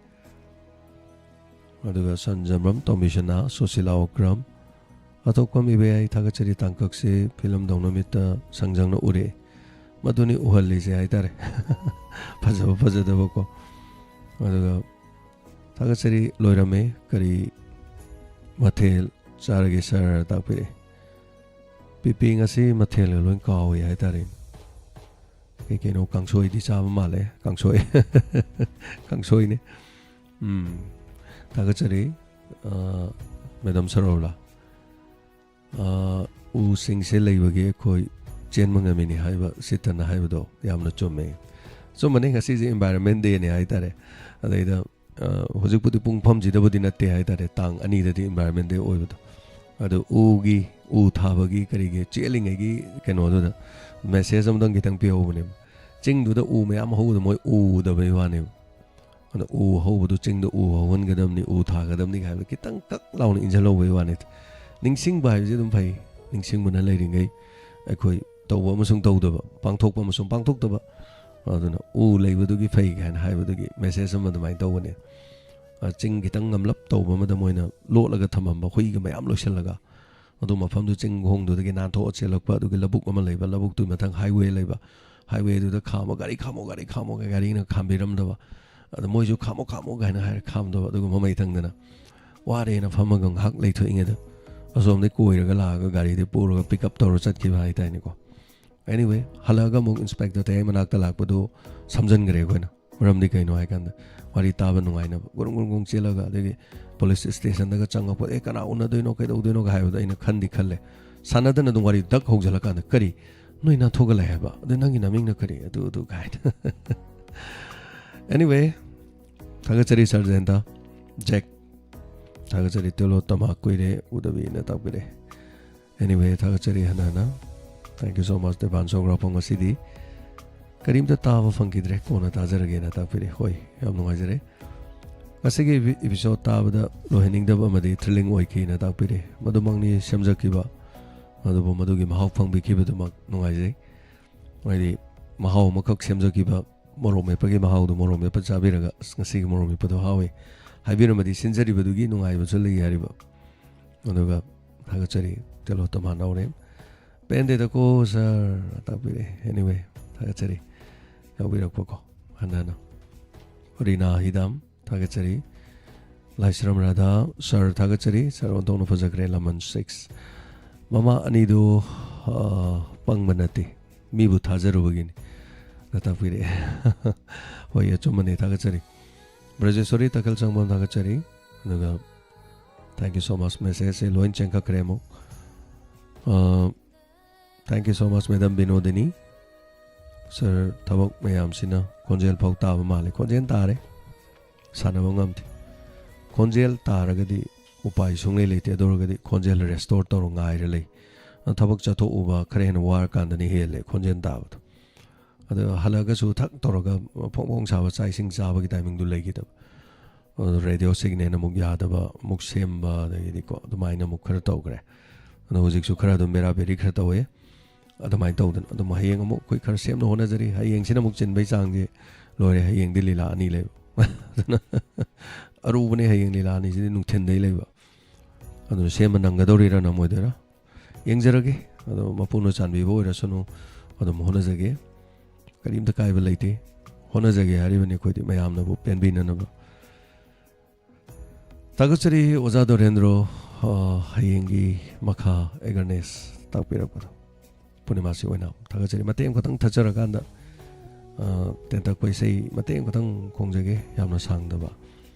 ꯑꯗꯨꯒ ꯁꯟꯖꯝꯕꯝ ꯇꯣꯝꯕꯤꯁꯅꯥ, ꯁꯨꯁꯤꯂꯥ ꯑꯣꯀ꯭ꯔꯝ, ꯑꯇꯣꯞꯄ ꯃꯤꯕ ꯌꯥꯏ ꯊꯥꯒꯠꯆꯔꯤ꯫ ꯇꯥꯡꯀꯛꯁꯦ ꯐꯤꯂꯝꯗꯧꯅ ꯃꯤꯠꯇ ꯁꯪꯖꯪꯅ ꯎꯔꯦ꯫ ꯃꯗꯨꯅꯤ ꯎꯍꯜꯂꯤꯁꯦ ꯍꯥꯏꯇꯥꯔꯦ꯫ ꯐꯖꯕ ꯐꯖꯗꯕꯀꯣ꯫ ꯑꯗꯨꯒ ꯊꯥꯒꯠꯆꯔꯤ, ꯂꯣꯏꯔꯝꯃꯦ꯫ ꯀꯔꯤ ꯃꯊꯦꯜ ꯆꯥꯔꯒꯦ ꯁꯥꯔ? ꯇꯥꯛꯄꯤꯔꯛꯑꯦ꯫ ꯄꯤꯄꯤ ꯉꯁꯤ ꯃꯊꯦꯜꯒ ꯂꯣꯏ ꯀꯥꯎꯏ ꯍꯥꯏꯇꯥꯔꯦ꯫ ꯀꯩ ꯀꯩꯅꯣ ꯀꯥꯡꯁꯣꯏꯗꯤ ꯆꯥꯕ ꯃꯥꯜꯂꯦ꯫ ꯀꯥꯡꯁꯣꯏ꯫ ꯀꯥꯡꯁꯣꯏꯅꯦ꯫ ꯎꯝ꯫ ꯊꯥꯒꯠꯆꯔꯤ, ꯑ, ꯃꯦꯗꯥꯝ ꯁꯔꯣꯂꯥ꯫ ꯑ, ꯎꯁꯤꯡꯁꯦ ꯂꯩꯕꯒꯤ ꯑꯩꯈꯣꯏ ꯆꯦꯟꯕ ꯉꯝꯃꯤꯅꯤ ꯍꯥꯏꯕ ꯁꯤꯠꯇꯅ ꯍꯥꯏꯕꯗꯣ ꯌꯥꯝꯅ ꯆꯨꯝꯃꯦ꯫ ꯑꯆꯨꯝꯕꯅꯤ, ꯉꯁꯤꯁꯦ ꯏꯟꯚꯥꯏꯔꯣꯟꯃꯦꯟ ꯗꯦꯅꯦ ꯍꯥꯏꯇꯥꯔꯦ꯫ ꯑꯗꯩꯗ, ꯑ, ꯍꯧꯖꯤꯛꯄꯨꯗꯤ ꯄꯨꯡꯐꯝꯁꯤꯗꯕꯨꯗꯤ ꯅꯠꯇꯦ ꯍꯥꯏꯇꯥꯔꯦ, ꯇꯥꯡ ꯑꯅꯤꯗꯗꯤ ꯏꯟꯚꯥꯏꯔꯣꯟꯃꯦꯟ ꯗꯦ ꯑꯣꯏꯕꯗꯣ꯫ ꯑꯗꯣ ꯎꯒꯤ, ꯎ ꯊꯥꯕꯒꯤ ꯀꯔꯤꯒꯤ ꯆꯦꯜꯂꯤꯉꯩꯒꯤ ꯀꯩꯅꯣꯗꯨꯗ ꯃꯦꯁꯦꯖ ꯑꯃꯇꯪ ꯈꯤꯇꯪ ꯄꯤꯍꯧꯕꯅꯦꯕ꯫ ꯆꯤꯡꯗꯨꯗ ꯎ ꯃꯌꯥꯝ ꯍꯧꯕꯗꯣ ꯃꯣꯏ ꯎꯗꯕꯩ ꯋꯥꯅꯦꯕ꯫ ꯑꯗꯣ ꯎ ꯍꯧꯕꯗꯣ ꯆꯤꯡꯗ ꯎ ꯍꯧꯍꯟꯒꯗꯕꯅꯤ, ꯎ ꯊꯥꯒꯗꯕꯅꯤ ꯍꯥꯏꯕꯗꯣ ꯈꯤꯇꯪ ꯀꯛ ꯂꯥꯎꯅ ꯏꯟꯁꯤꯜꯍꯧꯕꯩ ꯋꯥꯅꯤ꯫ ꯅꯤꯡꯁꯤꯡꯕ ꯍꯥꯏꯕꯁꯤ ꯑꯗꯨꯝ ꯐꯩ, ꯅꯤꯡꯁꯤꯡꯕꯅ ꯂꯩꯔꯤꯉꯩ ꯑꯩꯈꯣꯏ ꯇꯧꯕ ꯑꯃꯁꯨꯡ ꯇꯧꯗꯕ, ꯄꯥꯡꯊꯣꯛꯄ ꯑꯃꯁꯨꯡ ꯄꯥꯡꯊꯣꯛꯇꯕ꯫ ꯑꯗꯨꯅ ꯎ ꯂꯩꯕꯗꯨꯒꯤ ꯐꯩ ꯀꯥꯏꯅ ꯍꯥꯏꯕꯗꯨꯒꯤ ꯃꯦꯁꯦꯖ ꯑꯃ ꯑꯗꯨꯃꯥꯏꯅ ꯇꯧꯕꯅꯦ꯫ ꯑ, ꯆꯤꯡ ꯈꯤꯇꯪ ꯉꯝꯂꯞ ꯇꯧꯕ ꯑꯃꯗ ꯃꯣꯏꯅ ꯂꯣꯠꯂꯒ ꯊꯝꯃꯝꯕ ꯍꯨꯏꯒ ꯃꯌꯥꯝ ꯂꯣꯏꯁꯤꯜꯂꯒ, ꯑꯗꯨ ꯃꯐꯝꯗꯨ ꯆꯤꯡ ꯈꯣꯡꯗꯨꯗꯒꯤ ꯅꯥꯟꯊꯣꯛꯑ ꯆꯦꯜꯂꯛꯄ, ꯑꯗꯨꯒꯤ ꯂꯧꯕꯨꯛ ꯑꯃ ꯂꯩꯕ, ꯂꯧꯕꯨꯛꯇꯨꯒꯤ ꯃꯊꯪ highway ꯂꯩꯕ, highwayꯗꯨꯗ "ꯈꯥꯝꯃꯣ, ꯒꯥꯔꯤ ꯈꯥꯝꯃꯣ, ꯒꯥꯔꯤ ꯈꯥꯝꯃꯣ" ꯍꯥꯏꯅ ꯒꯥꯔꯤꯅ ꯈꯥꯝꯕꯤꯔꯝꯗꯕ, ꯑꯗ ꯃꯣꯏꯁꯨ "ꯈꯥꯝꯃꯣ, ꯈꯥꯝꯃꯣ" ꯀꯥꯏꯅ ꯍꯥꯏꯔ ꯈꯥꯝꯗꯕ, ꯑꯗꯨꯒꯨꯝꯕ ꯃꯩꯊꯪꯗꯅ ꯋꯥꯔꯦꯅ ꯐꯝꯃꯒ ꯉꯥꯏꯍꯥꯛ ꯂꯩꯊꯣꯛꯏꯉꯩꯗ ꯑꯁꯣꯝꯗꯒꯤ ꯀꯣꯏꯔꯒ ꯂꯥꯛꯑꯒ ꯒꯥꯔꯤꯗꯤ ꯄꯨꯔꯒ pick up ꯇꯧꯔ ꯆꯠꯈꯤꯕ ꯍꯥꯏꯇꯥꯔꯦꯅꯦꯀꯣ꯫ Anyway, ꯍꯜꯂꯛꯑꯒ ꯑꯃꯨꯛ inspector ꯇꯌꯥꯏ ꯃꯅꯥꯛꯇ ꯂꯥꯛꯄꯗꯨ ꯁꯝꯖꯟꯈ꯭ꯔꯦ ꯑꯩꯈꯣꯏꯅ꯫ ꯃꯔꯝꯗꯤ ꯀꯩꯅꯣ ꯍꯥꯏꯀꯥꯟꯗ, ꯋꯥꯔꯤ ꯇꯥꯕ ꯅꯨꯡꯉꯥꯏꯅꯕ ꯒꯨꯔꯨꯡ ꯒꯨꯔꯨꯡ ꯒꯨꯔꯨꯡ ꯆꯦꯜꯂꯒ, ꯑꯗꯒꯤ police stationꯗꯒ ꯆꯪꯉꯛꯄꯗ, "ꯑꯦ, ꯀꯅꯥ ꯎꯅꯗꯣꯏꯅꯣ, ꯀꯩꯗꯧꯗꯣꯏꯅꯣꯒ" ꯍꯥꯏꯕꯗꯣ ꯑꯩꯅ ꯈꯟꯗꯤ ꯈꯜꯂꯦ꯫ ꯁꯥꯟꯅꯗꯅ ꯑꯗꯨꯝ ꯋꯥꯔꯤ ꯗꯛ ꯍꯧꯖꯤꯜꯂꯀꯥꯟꯗ, "ꯀꯔꯤ? ꯅꯣꯏ ꯅꯥꯟꯊꯣꯛꯑ ꯂꯥꯛꯑꯦ ꯍꯥꯏꯕ? ꯑꯗꯨ ꯅꯪꯒꯤ ꯅꯃꯤꯡꯅ ꯀꯔꯤ?" ꯑꯗꯨ, ꯑꯗꯨ ꯀꯥꯏꯅ꯫ Anyway, ꯊꯥꯒꯠꯆꯔꯤ ꯁꯔ ꯖꯌꯟꯇ꯫ ꯖꯦꯛ, ꯊꯥꯒꯠꯆꯔꯤ꯫ ꯇꯤꯂꯣ ꯇꯃꯥ ꯀꯨꯏꯔꯦ ꯎꯗꯕꯤꯅ ꯇꯥꯛꯄꯤꯔꯛꯑꯦ꯫ Anyway, ꯊꯥꯒꯠꯆꯔꯤ ꯍꯟꯅ ꯍꯟꯅ꯫ Thank you so much, Devan ꯁꯣꯒ꯭ꯔꯥꯐꯝ꯫ ꯉꯁꯤꯗꯤ ꯀꯔꯤꯝꯇ ꯇꯥꯕ ꯐꯪꯈꯤꯗ꯭ꯔꯦ, ꯀꯣꯟꯅ ꯇꯥꯖꯔꯒꯦꯅ ꯇꯥꯛꯄꯤꯔꯦ꯫ ꯍꯣꯏ, ꯌꯥꯝ ꯅꯨꯡꯉꯥꯏꯖꯔꯦ꯫ ꯉꯁꯤꯒꯤ epi-, episode ꯇꯥꯕꯗ ꯂꯣꯏꯍꯟꯅꯤꯡꯗꯕ ꯑꯃꯗꯤ thrilling ꯑꯣꯏꯈꯤꯅ ꯇꯥꯛꯄꯤꯔꯦ꯫ ꯃꯗꯨꯃꯛꯅꯤ ꯁꯦꯝꯖꯈꯤꯕ, ꯑꯗꯨꯕꯨ ꯃꯗꯨꯒꯤ ꯃꯍꯥꯎ ꯐꯪꯕꯤꯈꯤꯕꯗꯨꯃꯛ ꯅꯨꯡꯉꯥꯏꯖꯩ꯫ ꯍꯥꯏꯗꯤ, ꯃꯍꯥꯎ ꯑꯃꯈꯛ ꯁꯦꯝꯖꯈꯤꯕ, ꯃꯣꯔꯣꯛ ꯃꯦꯠꯄꯒꯤ ꯃꯍꯥꯎꯗꯣ, ꯃꯣꯔꯣꯛ ꯃꯦꯠꯄ ꯆꯥꯕꯤꯔꯒ, "ꯑꯁ, ꯉꯁꯤꯒꯤ ꯃꯣꯔꯣꯛ ꯃꯦꯠꯄꯗꯣ ꯍꯥꯎꯋꯦ" ꯍꯥꯏꯕꯤꯔꯝꯃꯗꯤ, ꯁꯤꯟꯖꯔꯤꯕꯗꯨꯒꯤ ꯅꯨꯡꯉꯥꯏꯕꯁꯨ ꯂꯩ ꯍꯥꯏꯔꯤꯕ꯫ ꯑꯗꯨꯒ ꯊꯥꯒꯠꯆꯔꯤ, ꯇꯦꯂꯣ ꯇꯃꯥ ꯅꯥꯎꯔꯦꯝ꯫ "ꯄꯦꯟꯗꯦꯗꯀꯣ ꯁꯥꯔ" ꯇꯥꯛꯄꯤꯔꯛꯑꯦ꯫ Anyway, ꯊꯥꯒꯠꯆꯔꯤ ꯌꯥꯎꯕꯤꯔꯛꯄꯀꯣ, ꯍꯟꯅ ꯍꯟꯅ꯫ ꯔꯤꯅꯥ ꯍꯤꯗꯥꯝ, ꯊꯥꯒꯠꯆꯔꯤ꯫ ꯂꯥꯏꯁ꯭ꯔꯝ ꯔꯥꯙꯥ, ꯁꯥꯔ ꯊꯥꯒꯠꯆꯔꯤ꯫ ꯁꯥꯔ ꯑꯣꯟꯊꯣꯛꯅ ꯐꯖꯈ꯭ꯔꯦ, ꯂꯃꯟ ꯁꯤꯛꯁ꯫ ꯃꯃꯥ ꯑꯅꯤꯗꯨ, ꯑ, ꯄꯪꯕ ꯅꯠꯇꯦ, ꯃꯤꯕꯨ ꯊꯥꯖꯔꯨꯕꯒꯤꯅꯤ꯫ ꯅ ꯇꯥꯛꯄꯤꯔꯛꯑꯦ꯫ ꯍꯣꯏ, ꯑꯆꯨꯝꯕꯅꯦ, ꯊꯥꯒꯠꯆꯔꯤ꯫ ꯕ꯭ꯔꯖꯦꯁꯣꯔꯤ ꯇꯈꯦꯜ ꯁꯪꯕꯝ, ꯊꯥꯒꯠꯆꯔꯤ꯫ ꯑꯗꯨꯒ thank you so much, message ꯁꯦ ꯂꯣꯏ ꯆꯦꯟꯈꯠꯈ꯭ꯔꯦ ꯑꯃꯨꯛ꯫ ꯑ, thank you so much, Madam ꯕꯤꯅꯣꯗꯤꯅꯤ꯫ ꯁꯥꯔ, ꯊꯕꯛ ꯃꯌꯥꯝꯁꯤꯅ ꯈꯣꯟꯖꯦꯜ ꯐꯥꯎ ꯇꯥꯕ ꯃꯥꯜꯂꯦ꯫ ꯈꯣꯟꯖꯦꯜ ꯇꯥꯔꯦ, ꯁꯥꯟꯅꯕ ꯉꯝꯗꯦ꯫ ꯈꯣꯟꯖꯦꯜ ꯇꯥꯔꯒꯗꯤ ꯎꯄꯥꯏ ꯁꯨꯡꯂꯩ ꯂꯩꯇꯦ꯫ ꯑꯗꯨ ꯑꯣꯏꯔꯒꯗꯤ ꯈꯣꯟꯖꯦꯜ restore ꯇꯧꯔ ꯉꯥꯏꯔ ꯂꯩ꯫ ꯊꯕꯛ ꯆꯠꯊꯣꯛꯎꯕ ꯈꯔ ꯍꯦꯟꯅ ꯋꯥꯔꯀꯥꯟꯗꯅ ꯍꯦꯜꯂꯦ ꯈꯣꯟꯖꯦꯜ ꯇꯥꯕꯗꯣ꯫ ꯑꯗꯣ ꯍꯜꯂꯛꯑꯒꯁꯨ ꯊꯛ ꯇꯧꯔꯒ ꯐꯣꯡ ꯐꯣꯡ ꯁꯥꯕ ꯆꯥꯛ ꯏꯁꯤꯡ ꯆꯥꯕꯒꯤ timing ꯗꯨ ꯂꯩꯈꯤꯗꯕ꯫ ꯑꯗꯣ radio signal ꯑꯃꯨꯛ ꯌꯥꯗꯕ, ꯑꯃꯨꯛ ꯁꯦꯝꯕ, ꯑꯗꯒꯤꯗꯤꯀꯣ, ꯑꯗꯨꯃꯥꯏꯅ ꯑꯃꯨꯛ ꯈꯔ ꯇꯧꯈ꯭ꯔꯦ꯫ ꯑꯗꯣ ꯍꯧꯖꯤꯛꯁꯨ ꯈꯔ ꯑꯗꯨꯝ ꯕꯦꯔꯥ ꯕꯦꯔꯤ ꯈꯔ ꯇꯧꯋꯦ꯫ ꯑꯗꯨꯃꯥꯏꯅ ꯇꯧꯗꯅ ꯑꯗꯨꯝ ꯍꯌꯦꯡ ꯑꯃꯨꯛ ꯑꯩꯈꯣꯏ ꯈꯔ ꯁꯦꯝꯅ ꯍꯣꯠꯅꯖꯔꯤ꯫ ꯍꯌꯦꯡꯁꯤꯅ ꯑꯃꯨꯛ ꯆꯤꯟꯕꯩ ꯆꯥꯡꯁꯦ ꯂꯣꯏꯔꯦ꯫ ꯍꯌꯦꯡꯗꯤ ꯂꯤꯂꯥ ꯑꯅꯤ ꯂꯩꯕ꯫ ꯑꯗꯨꯅ ꯑꯔꯨꯕꯅꯦ ꯍꯌꯦꯡ ꯂꯤꯂꯥ ꯑꯅꯤꯁꯤꯗꯤ, ꯅꯨꯡꯊꯤꯟꯗꯩ ꯂꯩꯕ꯫ ꯑꯗꯨꯅ ꯁꯦꯝꯕ ꯅꯪꯒꯗꯧꯔꯤꯔꯥ ꯅꯪꯉꯣꯏꯗꯣꯏꯔꯥ ꯌꯦꯡꯖꯔꯒꯦ꯫ ꯑꯗꯣ ꯃꯄꯨꯅ ꯆꯥꯟꯕꯤꯕ ꯑꯣꯏꯔꯁꯅꯨ, ꯑꯗꯨꯝ ꯍꯣꯠꯅꯖꯒꯦ꯫ ꯀꯔꯤꯝꯇ ꯀꯥꯏꯕ ꯂꯩꯇꯦ꯫ ꯍꯣꯠꯅꯖꯒꯦ ꯍꯥꯏꯔꯤꯕꯅꯤ ꯑꯩꯈꯣꯏꯗꯤ ꯃꯌꯥꯝꯅꯕꯨ ꯄꯦꯟꯕꯤꯅꯅꯕ꯫ ꯊꯥꯒꯠꯆꯔꯤ ꯑꯣꯖꯥ ꯗꯣꯔꯦꯟꯗ꯭ꯔꯣ, ꯑ, ꯍꯌꯦꯡꯒꯤ ꯃꯈꯥ ꯑꯦꯒꯔꯅꯦꯁ ꯇꯥꯛꯄꯤꯔꯛꯄꯗꯣ꯫ ꯄꯨꯔꯅꯤꯃꯥꯁꯤ ꯑꯣꯏꯅ ꯊꯥꯒꯠꯆꯔꯤ꯫ ꯃꯇꯦꯛ ꯑꯃꯈꯛꯇꯪ ꯊꯠꯆꯔꯀꯥꯟꯗ, ꯑ, ꯇꯦꯟꯇꯛꯄ ꯏꯁꯩ ꯃꯇꯦꯛ ꯑꯃꯈꯛꯇꯪ ꯈꯣꯡꯖꯒꯦ, ꯌꯥꯝꯅ ꯁꯥꯡꯗꯕ꯫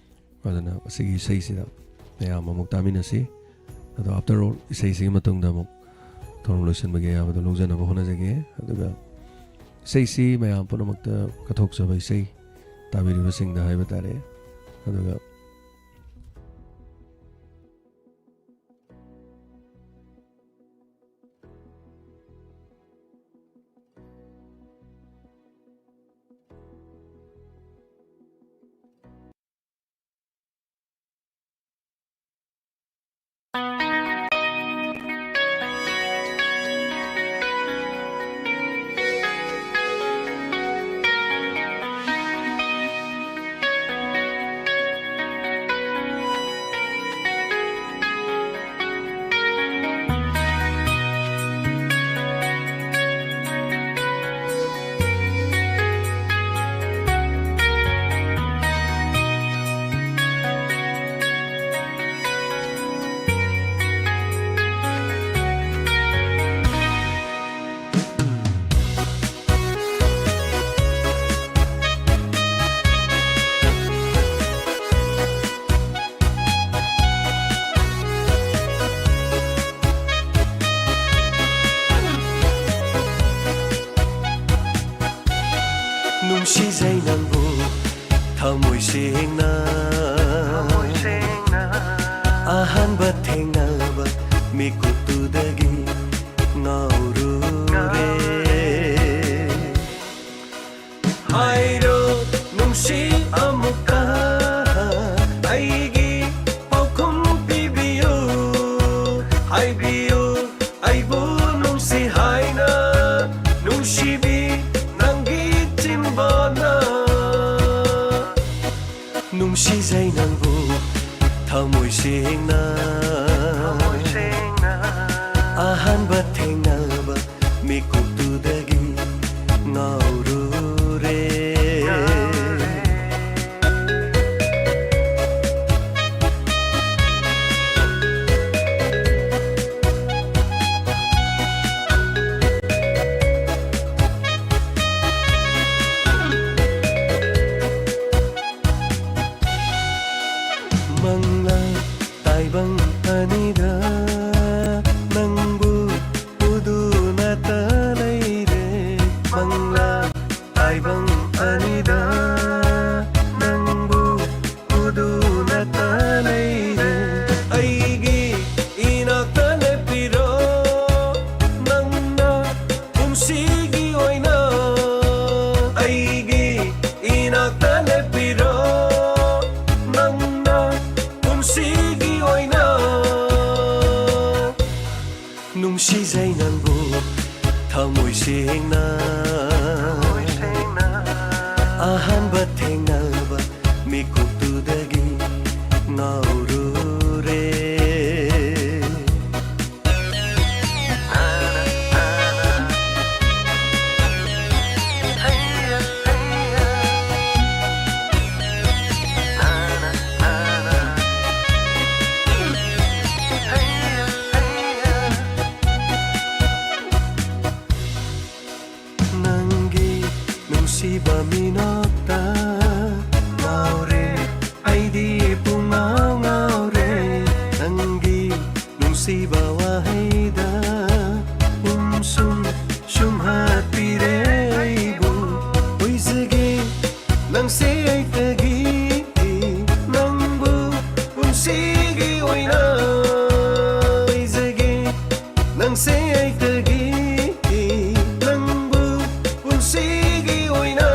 ꯑꯗꯨꯅ ꯑꯁꯤꯒꯤ ꯏꯁꯩꯁꯤꯗ ꯃꯌꯥꯝ ꯑꯃꯨꯛ ꯇꯥꯃꯤꯟꯅꯁꯤ꯫ ꯑꯗꯣ after all ꯏꯁꯩꯁꯤꯒꯤ ꯃꯇꯨꯡꯗ ꯑꯃꯨꯛ ꯊꯧꯔꯝ ꯂꯣꯏꯁꯤꯟꯕꯒꯤ ꯑꯌꯥꯕꯗꯣ ꯂꯧꯖꯅꯕ ꯍꯣꯠꯅꯖꯒꯦ꯫ ꯑꯗꯨꯒ ꯏꯁꯩꯁꯤ ꯃꯌꯥꯝ ꯄꯨꯝꯅꯃꯛꯇ ꯀꯠꯊꯣꯛꯆꯕ ꯏꯁꯩ, ꯇꯥꯕꯤꯔꯤꯕꯁꯤꯡꯗ ꯍꯥꯏꯕ ꯇꯥꯔꯦ꯫ ꯑꯗꯨꯒ ꯅꯨꯡꯁꯤꯖꯩ ꯅꯪꯕꯨ ꯊꯃꯣꯏ ꯁꯦꯡꯅ꯫ ꯑꯍꯥꯟꯕ ꯊꯦꯡꯅꯕ ꯃꯤꯀꯨꯞꯇꯨꯗꯒꯤ ꯉꯥꯎꯔꯨꯔꯦ꯫ ꯍꯥꯏꯔꯣ ꯅꯨꯡꯁꯤ ꯑꯃꯨꯛꯀ ꯑꯩꯒꯤ ꯄꯥꯎꯈꯨꯝ ꯄꯤꯕꯤꯌꯨ꯫ ꯍꯥꯏꯕꯤꯌꯨ ꯑꯩꯕꯨ ꯅꯨꯡꯁꯤ ꯍꯥꯏꯅ ꯅꯨꯡꯁꯤꯕꯤ ꯅꯪꯒꯤ ꯆꯤꯟꯕꯥꯅ꯫ ꯅꯨꯡꯁꯤ ꯑꯍꯥꯟꯕ ꯊꯦꯡꯅꯕ ꯃꯤꯀꯨꯞꯇꯨꯗꯒꯤ ꯉꯥꯎꯔꯨꯔꯦ꯫ ꯅꯪꯒꯤ ꯅꯨꯡꯁꯤꯕ ꯃꯤꯅꯣꯛꯇ ꯉꯥꯎꯔꯦ, ꯑꯩꯗꯤ ꯄꯨꯡꯉꯥꯎ ꯉꯥꯎꯔꯦ꯫ ꯅꯪꯒꯤ ꯅꯨꯡꯁꯤꯕ ꯋꯥꯍꯩꯗ ꯎꯝꯁꯨꯝ ꯁꯨꯝꯍꯠꯄꯤꯔꯦ ꯑꯩꯕꯨ꯫ ꯑꯣꯏꯖꯒꯦ ꯅꯪꯁꯦ ꯑꯩꯇꯒꯤ, ꯅꯪꯕꯨ ꯄꯨꯟꯁꯤꯒꯤ ꯑꯣꯏꯅ ꯑꯣꯏꯖꯒꯦ꯫ ꯅꯪꯁꯦ ꯑꯩꯇꯒꯤ, ꯅꯪꯕꯨ ꯄꯨꯟꯁꯤꯒꯤ ꯑꯣꯏꯅ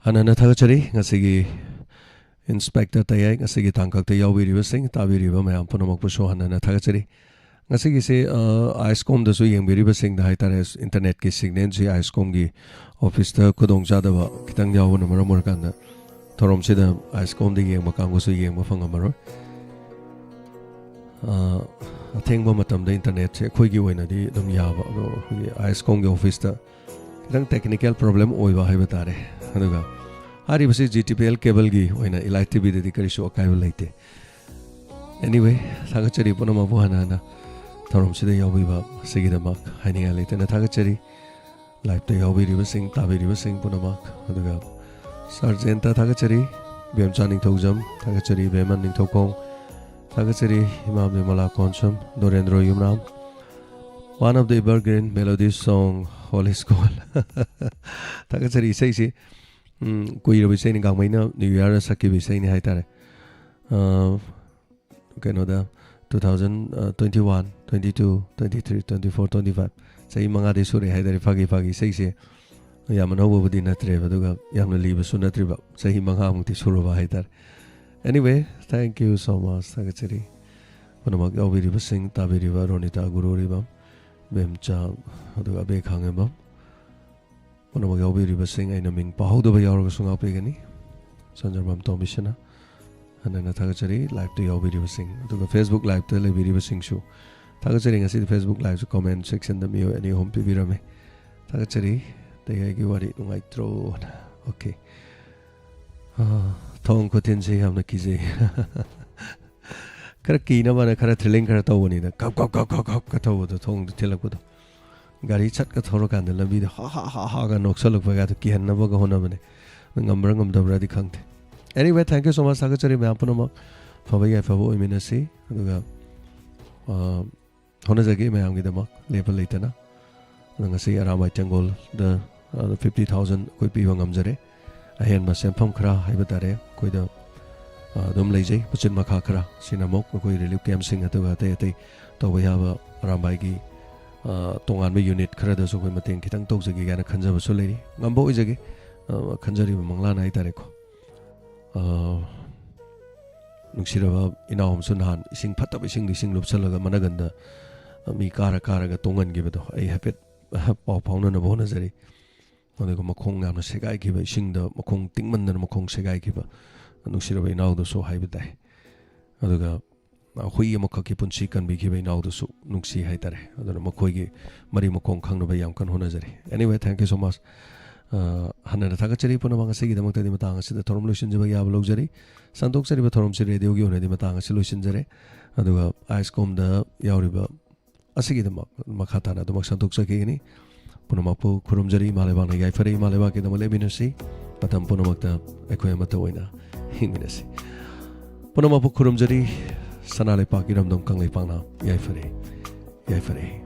ꯍꯟꯅ ꯍꯟꯅ ꯊꯥꯒꯠꯆꯔꯤ ꯉꯁꯤꯒꯤ ꯏꯟꯁꯄꯦꯛꯇꯔ ꯇꯌꯥꯏ, ꯉꯁꯤꯒꯤ ꯇꯥꯡꯀꯛꯇ ꯌꯥꯎꯕꯤꯔꯤꯕꯁꯤꯡ, ꯇꯥꯕꯤꯔꯤꯕ ꯃꯌꯥꯝ ꯄꯨꯝꯅꯃꯛꯄꯨꯁꯨ ꯍꯟꯅ ꯍꯟꯅ ꯊꯥꯒꯠꯆꯔꯤ꯫ ꯉꯁꯤꯒꯤꯁꯤ, ꯑ, ꯑꯥꯏꯁꯀꯣꯝꯗꯁꯨ ꯌꯦꯡꯕꯤꯔꯤꯕꯁꯤꯡꯗ ꯍꯥꯏꯇꯥꯔꯦ, ꯏꯟꯇꯔꯅꯦꯠꯀꯤ ꯁꯤꯒꯅꯦꯜꯁꯤ ꯑꯥꯏꯁꯀꯣꯝꯒꯤ ꯑꯣꯐꯤꯁꯇ ꯈꯨꯗꯣꯡꯆꯥꯗꯕ ꯈꯤꯇꯪ ꯌꯥꯎꯕꯅ ꯃꯔꯝ ꯑꯣꯏꯔꯀꯥꯟꯗ ꯊꯧꯔꯝꯁꯤꯗ ꯑꯥꯏꯁꯀꯣꯝꯗ ꯌꯦꯡꯕ ꯀꯥꯡꯕꯨꯁꯨ ꯌꯦꯡꯕ ꯐꯪꯉꯝꯃꯔꯣꯏ꯫ ꯑ, ꯑꯊꯦꯡꯕ ꯃꯇꯝꯗ ꯏꯟꯇꯔꯅꯦꯠꯁꯦ ꯑꯩꯈꯣꯏꯒꯤ ꯑꯣꯏꯅꯗꯤ ꯑꯗꯨꯝ ꯌꯥꯕ, ꯑꯗꯣ ꯑꯩꯈꯣꯏꯒꯤ ꯑꯥꯏꯁꯀꯣꯝꯒꯤ ꯑꯣꯐꯤꯁꯇ ꯈꯤꯇꯪ ꯇꯦꯛꯅꯤꯀꯦꯜ ꯄ꯭ꯔꯣꯕ꯭ꯂꯦꯝ ꯑꯣꯏꯕ ꯍꯥꯏꯕ ꯇꯥꯔꯦ꯫ ꯑꯗꯨꯒ ꯍꯥꯏꯔꯤꯕꯁꯤ ꯖꯤ ꯇꯤ ꯄꯤ ꯑꯦꯜ ꯀꯦꯕꯜꯒꯤ ꯑꯣꯏꯅ ꯏꯂꯥꯏꯠ ꯇꯤ ꯚꯤꯗꯗꯤ ꯀꯔꯤꯁꯨ ꯑꯀꯥꯏꯕ ꯂꯩꯇꯦ꯫ Anyway, ꯊꯥꯒꯠꯆꯔꯤ ꯄꯨꯝꯅꯃꯛꯄꯨ ꯍꯟꯅ ꯍꯟꯅ ꯊꯧꯔꯝꯁꯤꯗ ꯌꯥꯎꯕꯤꯕ ꯑꯁꯤꯒꯤꯗꯃꯛ ꯍꯥꯏꯅꯤꯡꯉꯥꯏ ꯂꯩꯇꯅ ꯊꯥꯒꯠꯆꯔꯤ꯫ ꯂꯥꯏꯞꯇ ꯌꯥꯎꯕꯤꯔꯤꯕꯁꯤꯡ, ꯇꯥꯕꯤꯔꯤꯕꯁꯤꯡ ꯄꯨꯝꯅꯃꯛ, ꯑꯗꯨꯒ ꯁꯥꯔꯖꯦꯟꯇ ꯊꯥꯒꯠꯆꯔꯤ, ꯕꯦꯝꯆꯥ ꯅꯤꯡꯊꯧꯖꯝ ꯊꯥꯒꯠꯆꯔꯤ, ꯕꯦꯃꯟ ꯅꯤꯡꯊꯧꯈꯣꯡ ꯊꯥꯒꯠꯆꯔꯤ, ꯏꯃꯥ ꯕꯤꯃꯂꯥ ꯀꯣꯟꯁꯝ, ꯗꯣꯔꯦꯟꯗ꯭ꯔꯣ ꯌꯨꯝꯅꯥꯝ, one of the evergreen melody song, Holy School꯫ ꯊꯥꯒꯠꯆꯔꯤ꯫ ꯏꯁꯩꯁꯤ, ꯎꯝ, ꯀꯨꯏꯔꯕ ꯏꯁꯩꯅꯤ, ꯒꯥꯡꯃꯩꯅ ꯅ꯭ꯌꯨ ꯏꯌꯥꯔꯗ ꯁꯛꯈꯤꯕ ꯏꯁꯩꯅꯤ ꯍꯥꯏꯇꯥꯔꯦ꯫ ꯑ, ꯀꯩꯅꯣꯗ, two thousand, ꯑ, twenty one, twenty two, twenty three, twenty four, twenty five, ꯆꯍꯤ ꯃꯉꯥꯗꯤ ꯁꯨꯔꯦ ꯍꯥꯏꯇꯥꯔꯦ꯫ ꯐꯥꯒꯤ ꯐꯥꯒꯤ, ꯏꯁꯩꯁꯦ ꯌꯥꯝ ꯑꯅꯧꯕꯕꯨꯗꯤ ꯅꯠꯇ꯭ꯔꯦꯕ, ꯑꯗꯨꯒ ꯌꯥꯝꯅ ꯂꯤꯕꯁꯨ ꯅꯠꯇ꯭ꯔꯤꯕ, ꯆꯍꯤ ꯃꯉꯥꯃꯨꯛꯇꯤ ꯁꯨꯔꯕ ꯍꯥꯏꯇꯥꯔꯦ꯫ Anyway, thank you so much, ꯊꯥꯒꯠꯆꯔꯤ꯫ ꯄꯨꯝꯅꯃꯛ ꯌꯥꯎꯕꯤꯔꯤꯕꯁꯤꯡ, ꯇꯥꯕꯤꯔꯤꯕ ꯔꯣꯅꯤꯇꯥ ꯒꯨꯔꯨꯔꯤꯕꯝ, ꯕꯦꯝꯆꯥ, ꯑꯗꯨꯒ ꯑꯕꯦ ꯈꯥꯡꯉꯦꯝꯕꯝ, ꯄꯨꯝꯅꯃꯛ ꯌꯥꯎꯕꯤꯔꯤꯕꯁꯤꯡ, ꯑꯩꯅ ꯃꯤꯡ ꯄꯥꯍꯧꯗꯕ ꯌꯥꯎꯔꯒꯁꯨ ꯉꯥꯛꯄꯤꯒꯅꯤ꯫ ꯆꯟꯗ꯭ꯔꯃꯝ ꯇꯣꯝꯕꯤꯁꯅ ꯍꯟꯅ ꯍꯟꯅ ꯊꯥꯒꯠꯆꯔꯤ꯫ ꯂꯥꯏꯞꯇ ꯌꯥꯎꯕꯤꯔꯤꯕꯁꯤꯡ, ꯑꯗꯨꯒ Facebook ꯂꯥꯏꯞꯇ ꯂꯩꯕꯤꯔꯤꯕꯁꯤꯡꯁꯨ ꯊꯥꯒꯠꯆꯔꯤ꯫ ꯉꯁꯤꯗꯤ Facebook ꯂꯥꯏꯞꯁꯨ ꯀꯣꯃꯦꯟ ꯁꯦꯛꯁꯟꯗ ꯃꯤꯑꯣꯏ ꯑꯅꯤ ꯑꯍꯨꯝ ꯄꯤꯕꯤꯔꯝꯃꯤ꯫ ꯊꯥꯒꯠꯆꯔꯤ꯫ ꯇꯌꯥꯏꯒꯤ ꯋꯥꯔꯤ ꯅꯨꯡꯉꯥꯏꯇ꯭ꯔꯣ? ꯑꯣꯀꯦ꯫ ꯑꯥ, ꯊꯣꯡ ꯈꯨꯊꯤꯟꯁꯤ ꯌꯥꯝꯅ ꯀꯤꯖꯩ꯫ ꯈꯔ ꯀꯤꯅꯕꯅ ꯈꯔ ꯊ꯭ꯔꯤꯂꯤꯡ ꯈꯔ ꯇꯧꯕꯅꯤꯗ꯫ ꯈꯞ, ꯈꯞ, ꯈꯞ, ꯈꯞ, ꯈꯞꯀ ꯊꯧꯕꯗꯣ, ꯊꯣꯡꯗꯣ ꯊꯤꯜꯂꯛꯄꯗꯣ꯫ ꯒꯥꯔꯤ ꯆꯠꯀ ꯊꯧꯔꯀꯥꯟꯗ ꯂꯝꯕꯤꯗ ꯍꯥ, ꯍꯥ, ꯍꯥ, ꯍꯥꯒ ꯅꯣꯛꯁꯜꯂꯛꯄꯒꯗꯣ ꯀꯤꯍꯟꯅꯕꯒ ꯍꯣꯠꯅꯕꯅꯦ꯫ ꯉꯝꯕ꯭ꯔꯥ ꯉꯝꯗꯕ꯭ꯔꯥꯗꯤ ꯈꯪꯗꯦ꯫ Anyway, thank you so much. ꯊꯥꯒꯠꯆꯔꯤ ꯃꯌꯥꯝ ꯄꯨꯝꯅꯃꯛ꯫ ꯐꯕ ꯌꯥꯏꯐꯕ ꯑꯣꯏꯃꯤꯟꯅꯁꯤ꯫ ꯑꯗꯨꯒ, ꯑ, ꯍꯣꯠꯅꯖꯒꯦ ꯃꯌꯥꯝꯒꯤꯗꯃꯛ ꯂꯦꯞꯄ ꯂꯩꯇꯅ꯫ ꯑꯗꯣ ꯉꯁꯤ ꯑꯔꯥꯝꯕꯥꯏ ꯇꯦꯡꯒꯣꯜꯗ, ꯑ, fifty thousand ꯑꯩꯈꯣꯏ ꯄꯤꯕ ꯉꯝꯖꯔꯦ꯫ ꯑꯍꯦꯟꯕ ꯁꯦꯟꯐꯝ ꯈꯔ ꯍꯥꯏꯕ ꯇꯥꯔꯦ, ꯑꯩꯈꯣꯏꯗ, ꯑ, ꯑꯗꯨꯝ ꯂꯩꯖꯩ, ꯃꯆꯤꯟ ꯃꯈꯥ ꯈꯔ꯫ ꯁꯤꯅ ꯑꯃꯨꯛ ꯑꯩꯈꯣꯏ ꯔꯤꯂꯤꯐ ꯀꯦꯝꯞꯁꯤꯡ ꯑꯗꯨꯒ ꯑꯇꯩ ꯑꯇꯩ ꯇꯧꯕ ꯌꯥꯕ ꯑꯔꯥꯝꯕꯥꯏꯒꯤ, ꯑ, ꯇꯣꯉꯥꯟꯕ ꯌꯨꯅꯤꯠ ꯈꯔꯗꯁꯨ ꯑꯩꯈꯣꯏ ꯃꯇꯦꯡ ꯈꯤꯇꯪ ꯇꯧꯖꯒꯦ ꯀꯥꯏꯅ ꯈꯟꯖꯕꯁꯨ ꯂꯩꯔꯤ꯫ ꯉꯝꯕ ꯑꯣꯏꯖꯒꯦ꯫ ꯑ, ꯈꯟꯖꯔꯤꯕ ꯃꯪꯂꯥꯟ ꯍꯥꯏꯇꯥꯔꯦꯀꯣ꯫ ꯑ, ꯅꯨꯡꯁꯤꯔꯕ ꯏꯅꯥꯎ ꯑꯃꯁꯨ ꯅꯍꯥꯟ ꯏꯁꯤꯡ ꯐꯠꯇꯕ ꯏꯁꯤꯡꯗꯣ ꯏꯁꯤꯡ ꯂꯨꯞꯁꯜꯂꯒ ꯃꯅꯒꯟꯗ, ꯑ, ꯃꯤ ꯀꯥꯔ ꯀꯥꯔꯒ ꯇꯣꯡꯍꯟꯈꯤꯕꯗꯣ ꯑꯩ ꯍꯥꯏꯐꯦꯠ, ꯑ, ꯄꯥꯎ ꯐꯥꯎꯅꯅꯕ ꯍꯣꯠꯅꯖꯔꯤ꯫ ꯑꯗꯨꯒ ꯃꯈꯣꯡ ꯌꯥꯝꯅ ꯁꯦꯒꯥꯏꯈꯤꯕ, ꯏꯁꯤꯡꯗ ꯃꯈꯣꯡ ꯇꯤꯡꯃꯟꯗꯅ ꯃꯈꯣꯡ ꯁꯦꯒꯥꯏꯈꯤꯕ ꯅꯨꯡꯁꯤꯔꯕ ꯏꯅꯥꯎꯗꯨꯁꯨ ꯍꯥꯏꯕ ꯇꯥꯏ꯫ ꯑꯗꯨꯒ ꯍꯨꯏ ꯑꯃꯈꯛꯀꯤ ꯄꯨꯟꯁꯤ ꯀꯟꯕꯤꯈꯤꯕ ꯏꯅꯥꯎꯗꯨꯁꯨ ꯅꯨꯡꯁꯤ ꯍꯥꯏꯇꯥꯔꯦ꯫ ꯑꯗꯨꯅ ꯃꯈꯣꯏꯒꯤ ꯃꯔꯤ ꯃꯈꯣꯡ ꯈꯪꯅꯕ ꯌꯥꯝ ꯀꯟꯅ ꯍꯣꯠꯅꯖꯔꯤ꯫ Anyway, thank you so much꯫ ꯑ, ꯍꯟꯅ ꯊꯥꯒꯠꯆꯔꯤ ꯄꯨꯝꯅꯃꯛ꯫ ꯉꯁꯤꯒꯤꯗꯃꯛꯇꯗꯤ ꯃꯇꯥꯡ ꯑꯁꯤꯗ ꯊꯧꯔꯝ ꯂꯣꯏꯁꯤꯟꯖꯕ ꯌꯥꯕ ꯂꯧꯖꯔꯤ꯫ ꯁꯟꯗꯣꯛꯆꯔꯤꯕ ꯊꯧꯔꯝꯁꯤ ꯔꯦꯗꯤꯑꯣꯒꯤ ꯑꯣꯏꯅꯗꯤ ꯃꯇꯥꯡ ꯑꯁꯤ ꯂꯣꯏꯁꯤꯟꯖꯔꯦ꯫ ꯑꯗꯨꯒ ꯑꯥꯏꯁ ꯀꯣꯝꯗ ꯌꯥꯎꯔꯤꯕ ꯑꯁꯤꯒꯤꯗꯃꯛ ꯃꯈꯥ ꯇꯥꯅ ꯑꯗꯨꯃꯛ ꯁꯟꯗꯣꯛꯆꯈꯤꯒꯅꯤ꯫ ꯄꯨꯝꯅꯃꯛꯄꯨ ꯈꯨꯔꯨꯝꯖꯔꯤ꯫ ꯏꯃꯥ ꯂꯩꯕꯥꯛꯅ ꯌꯥꯏꯐꯔꯦ꯫ ꯏꯃꯥ ꯂꯩꯕꯥꯛꯀꯤꯗꯃꯛ ꯂꯦꯞꯃꯤꯟꯅꯁꯤ꯫ ꯃꯇꯝ ꯄꯨꯝꯅꯃꯛꯇ ꯑꯩꯈꯣꯏ ꯑꯃꯠꯇ ꯑꯣꯏꯅ ꯍꯤꯡꯃꯤꯟꯅꯁꯤ꯫ ꯄꯨꯝꯅꯃꯛꯄꯨ ꯈꯨꯔꯨꯝꯖꯔꯤ꯫ ꯁꯅꯥ ꯂꯩꯄꯥꯛ ꯏꯔꯝꯗꯝ ꯀꯪꯂꯩꯄꯥꯛꯅ ꯌꯥꯏꯐꯔꯦ, ꯌꯥꯏꯐꯔꯦ꯫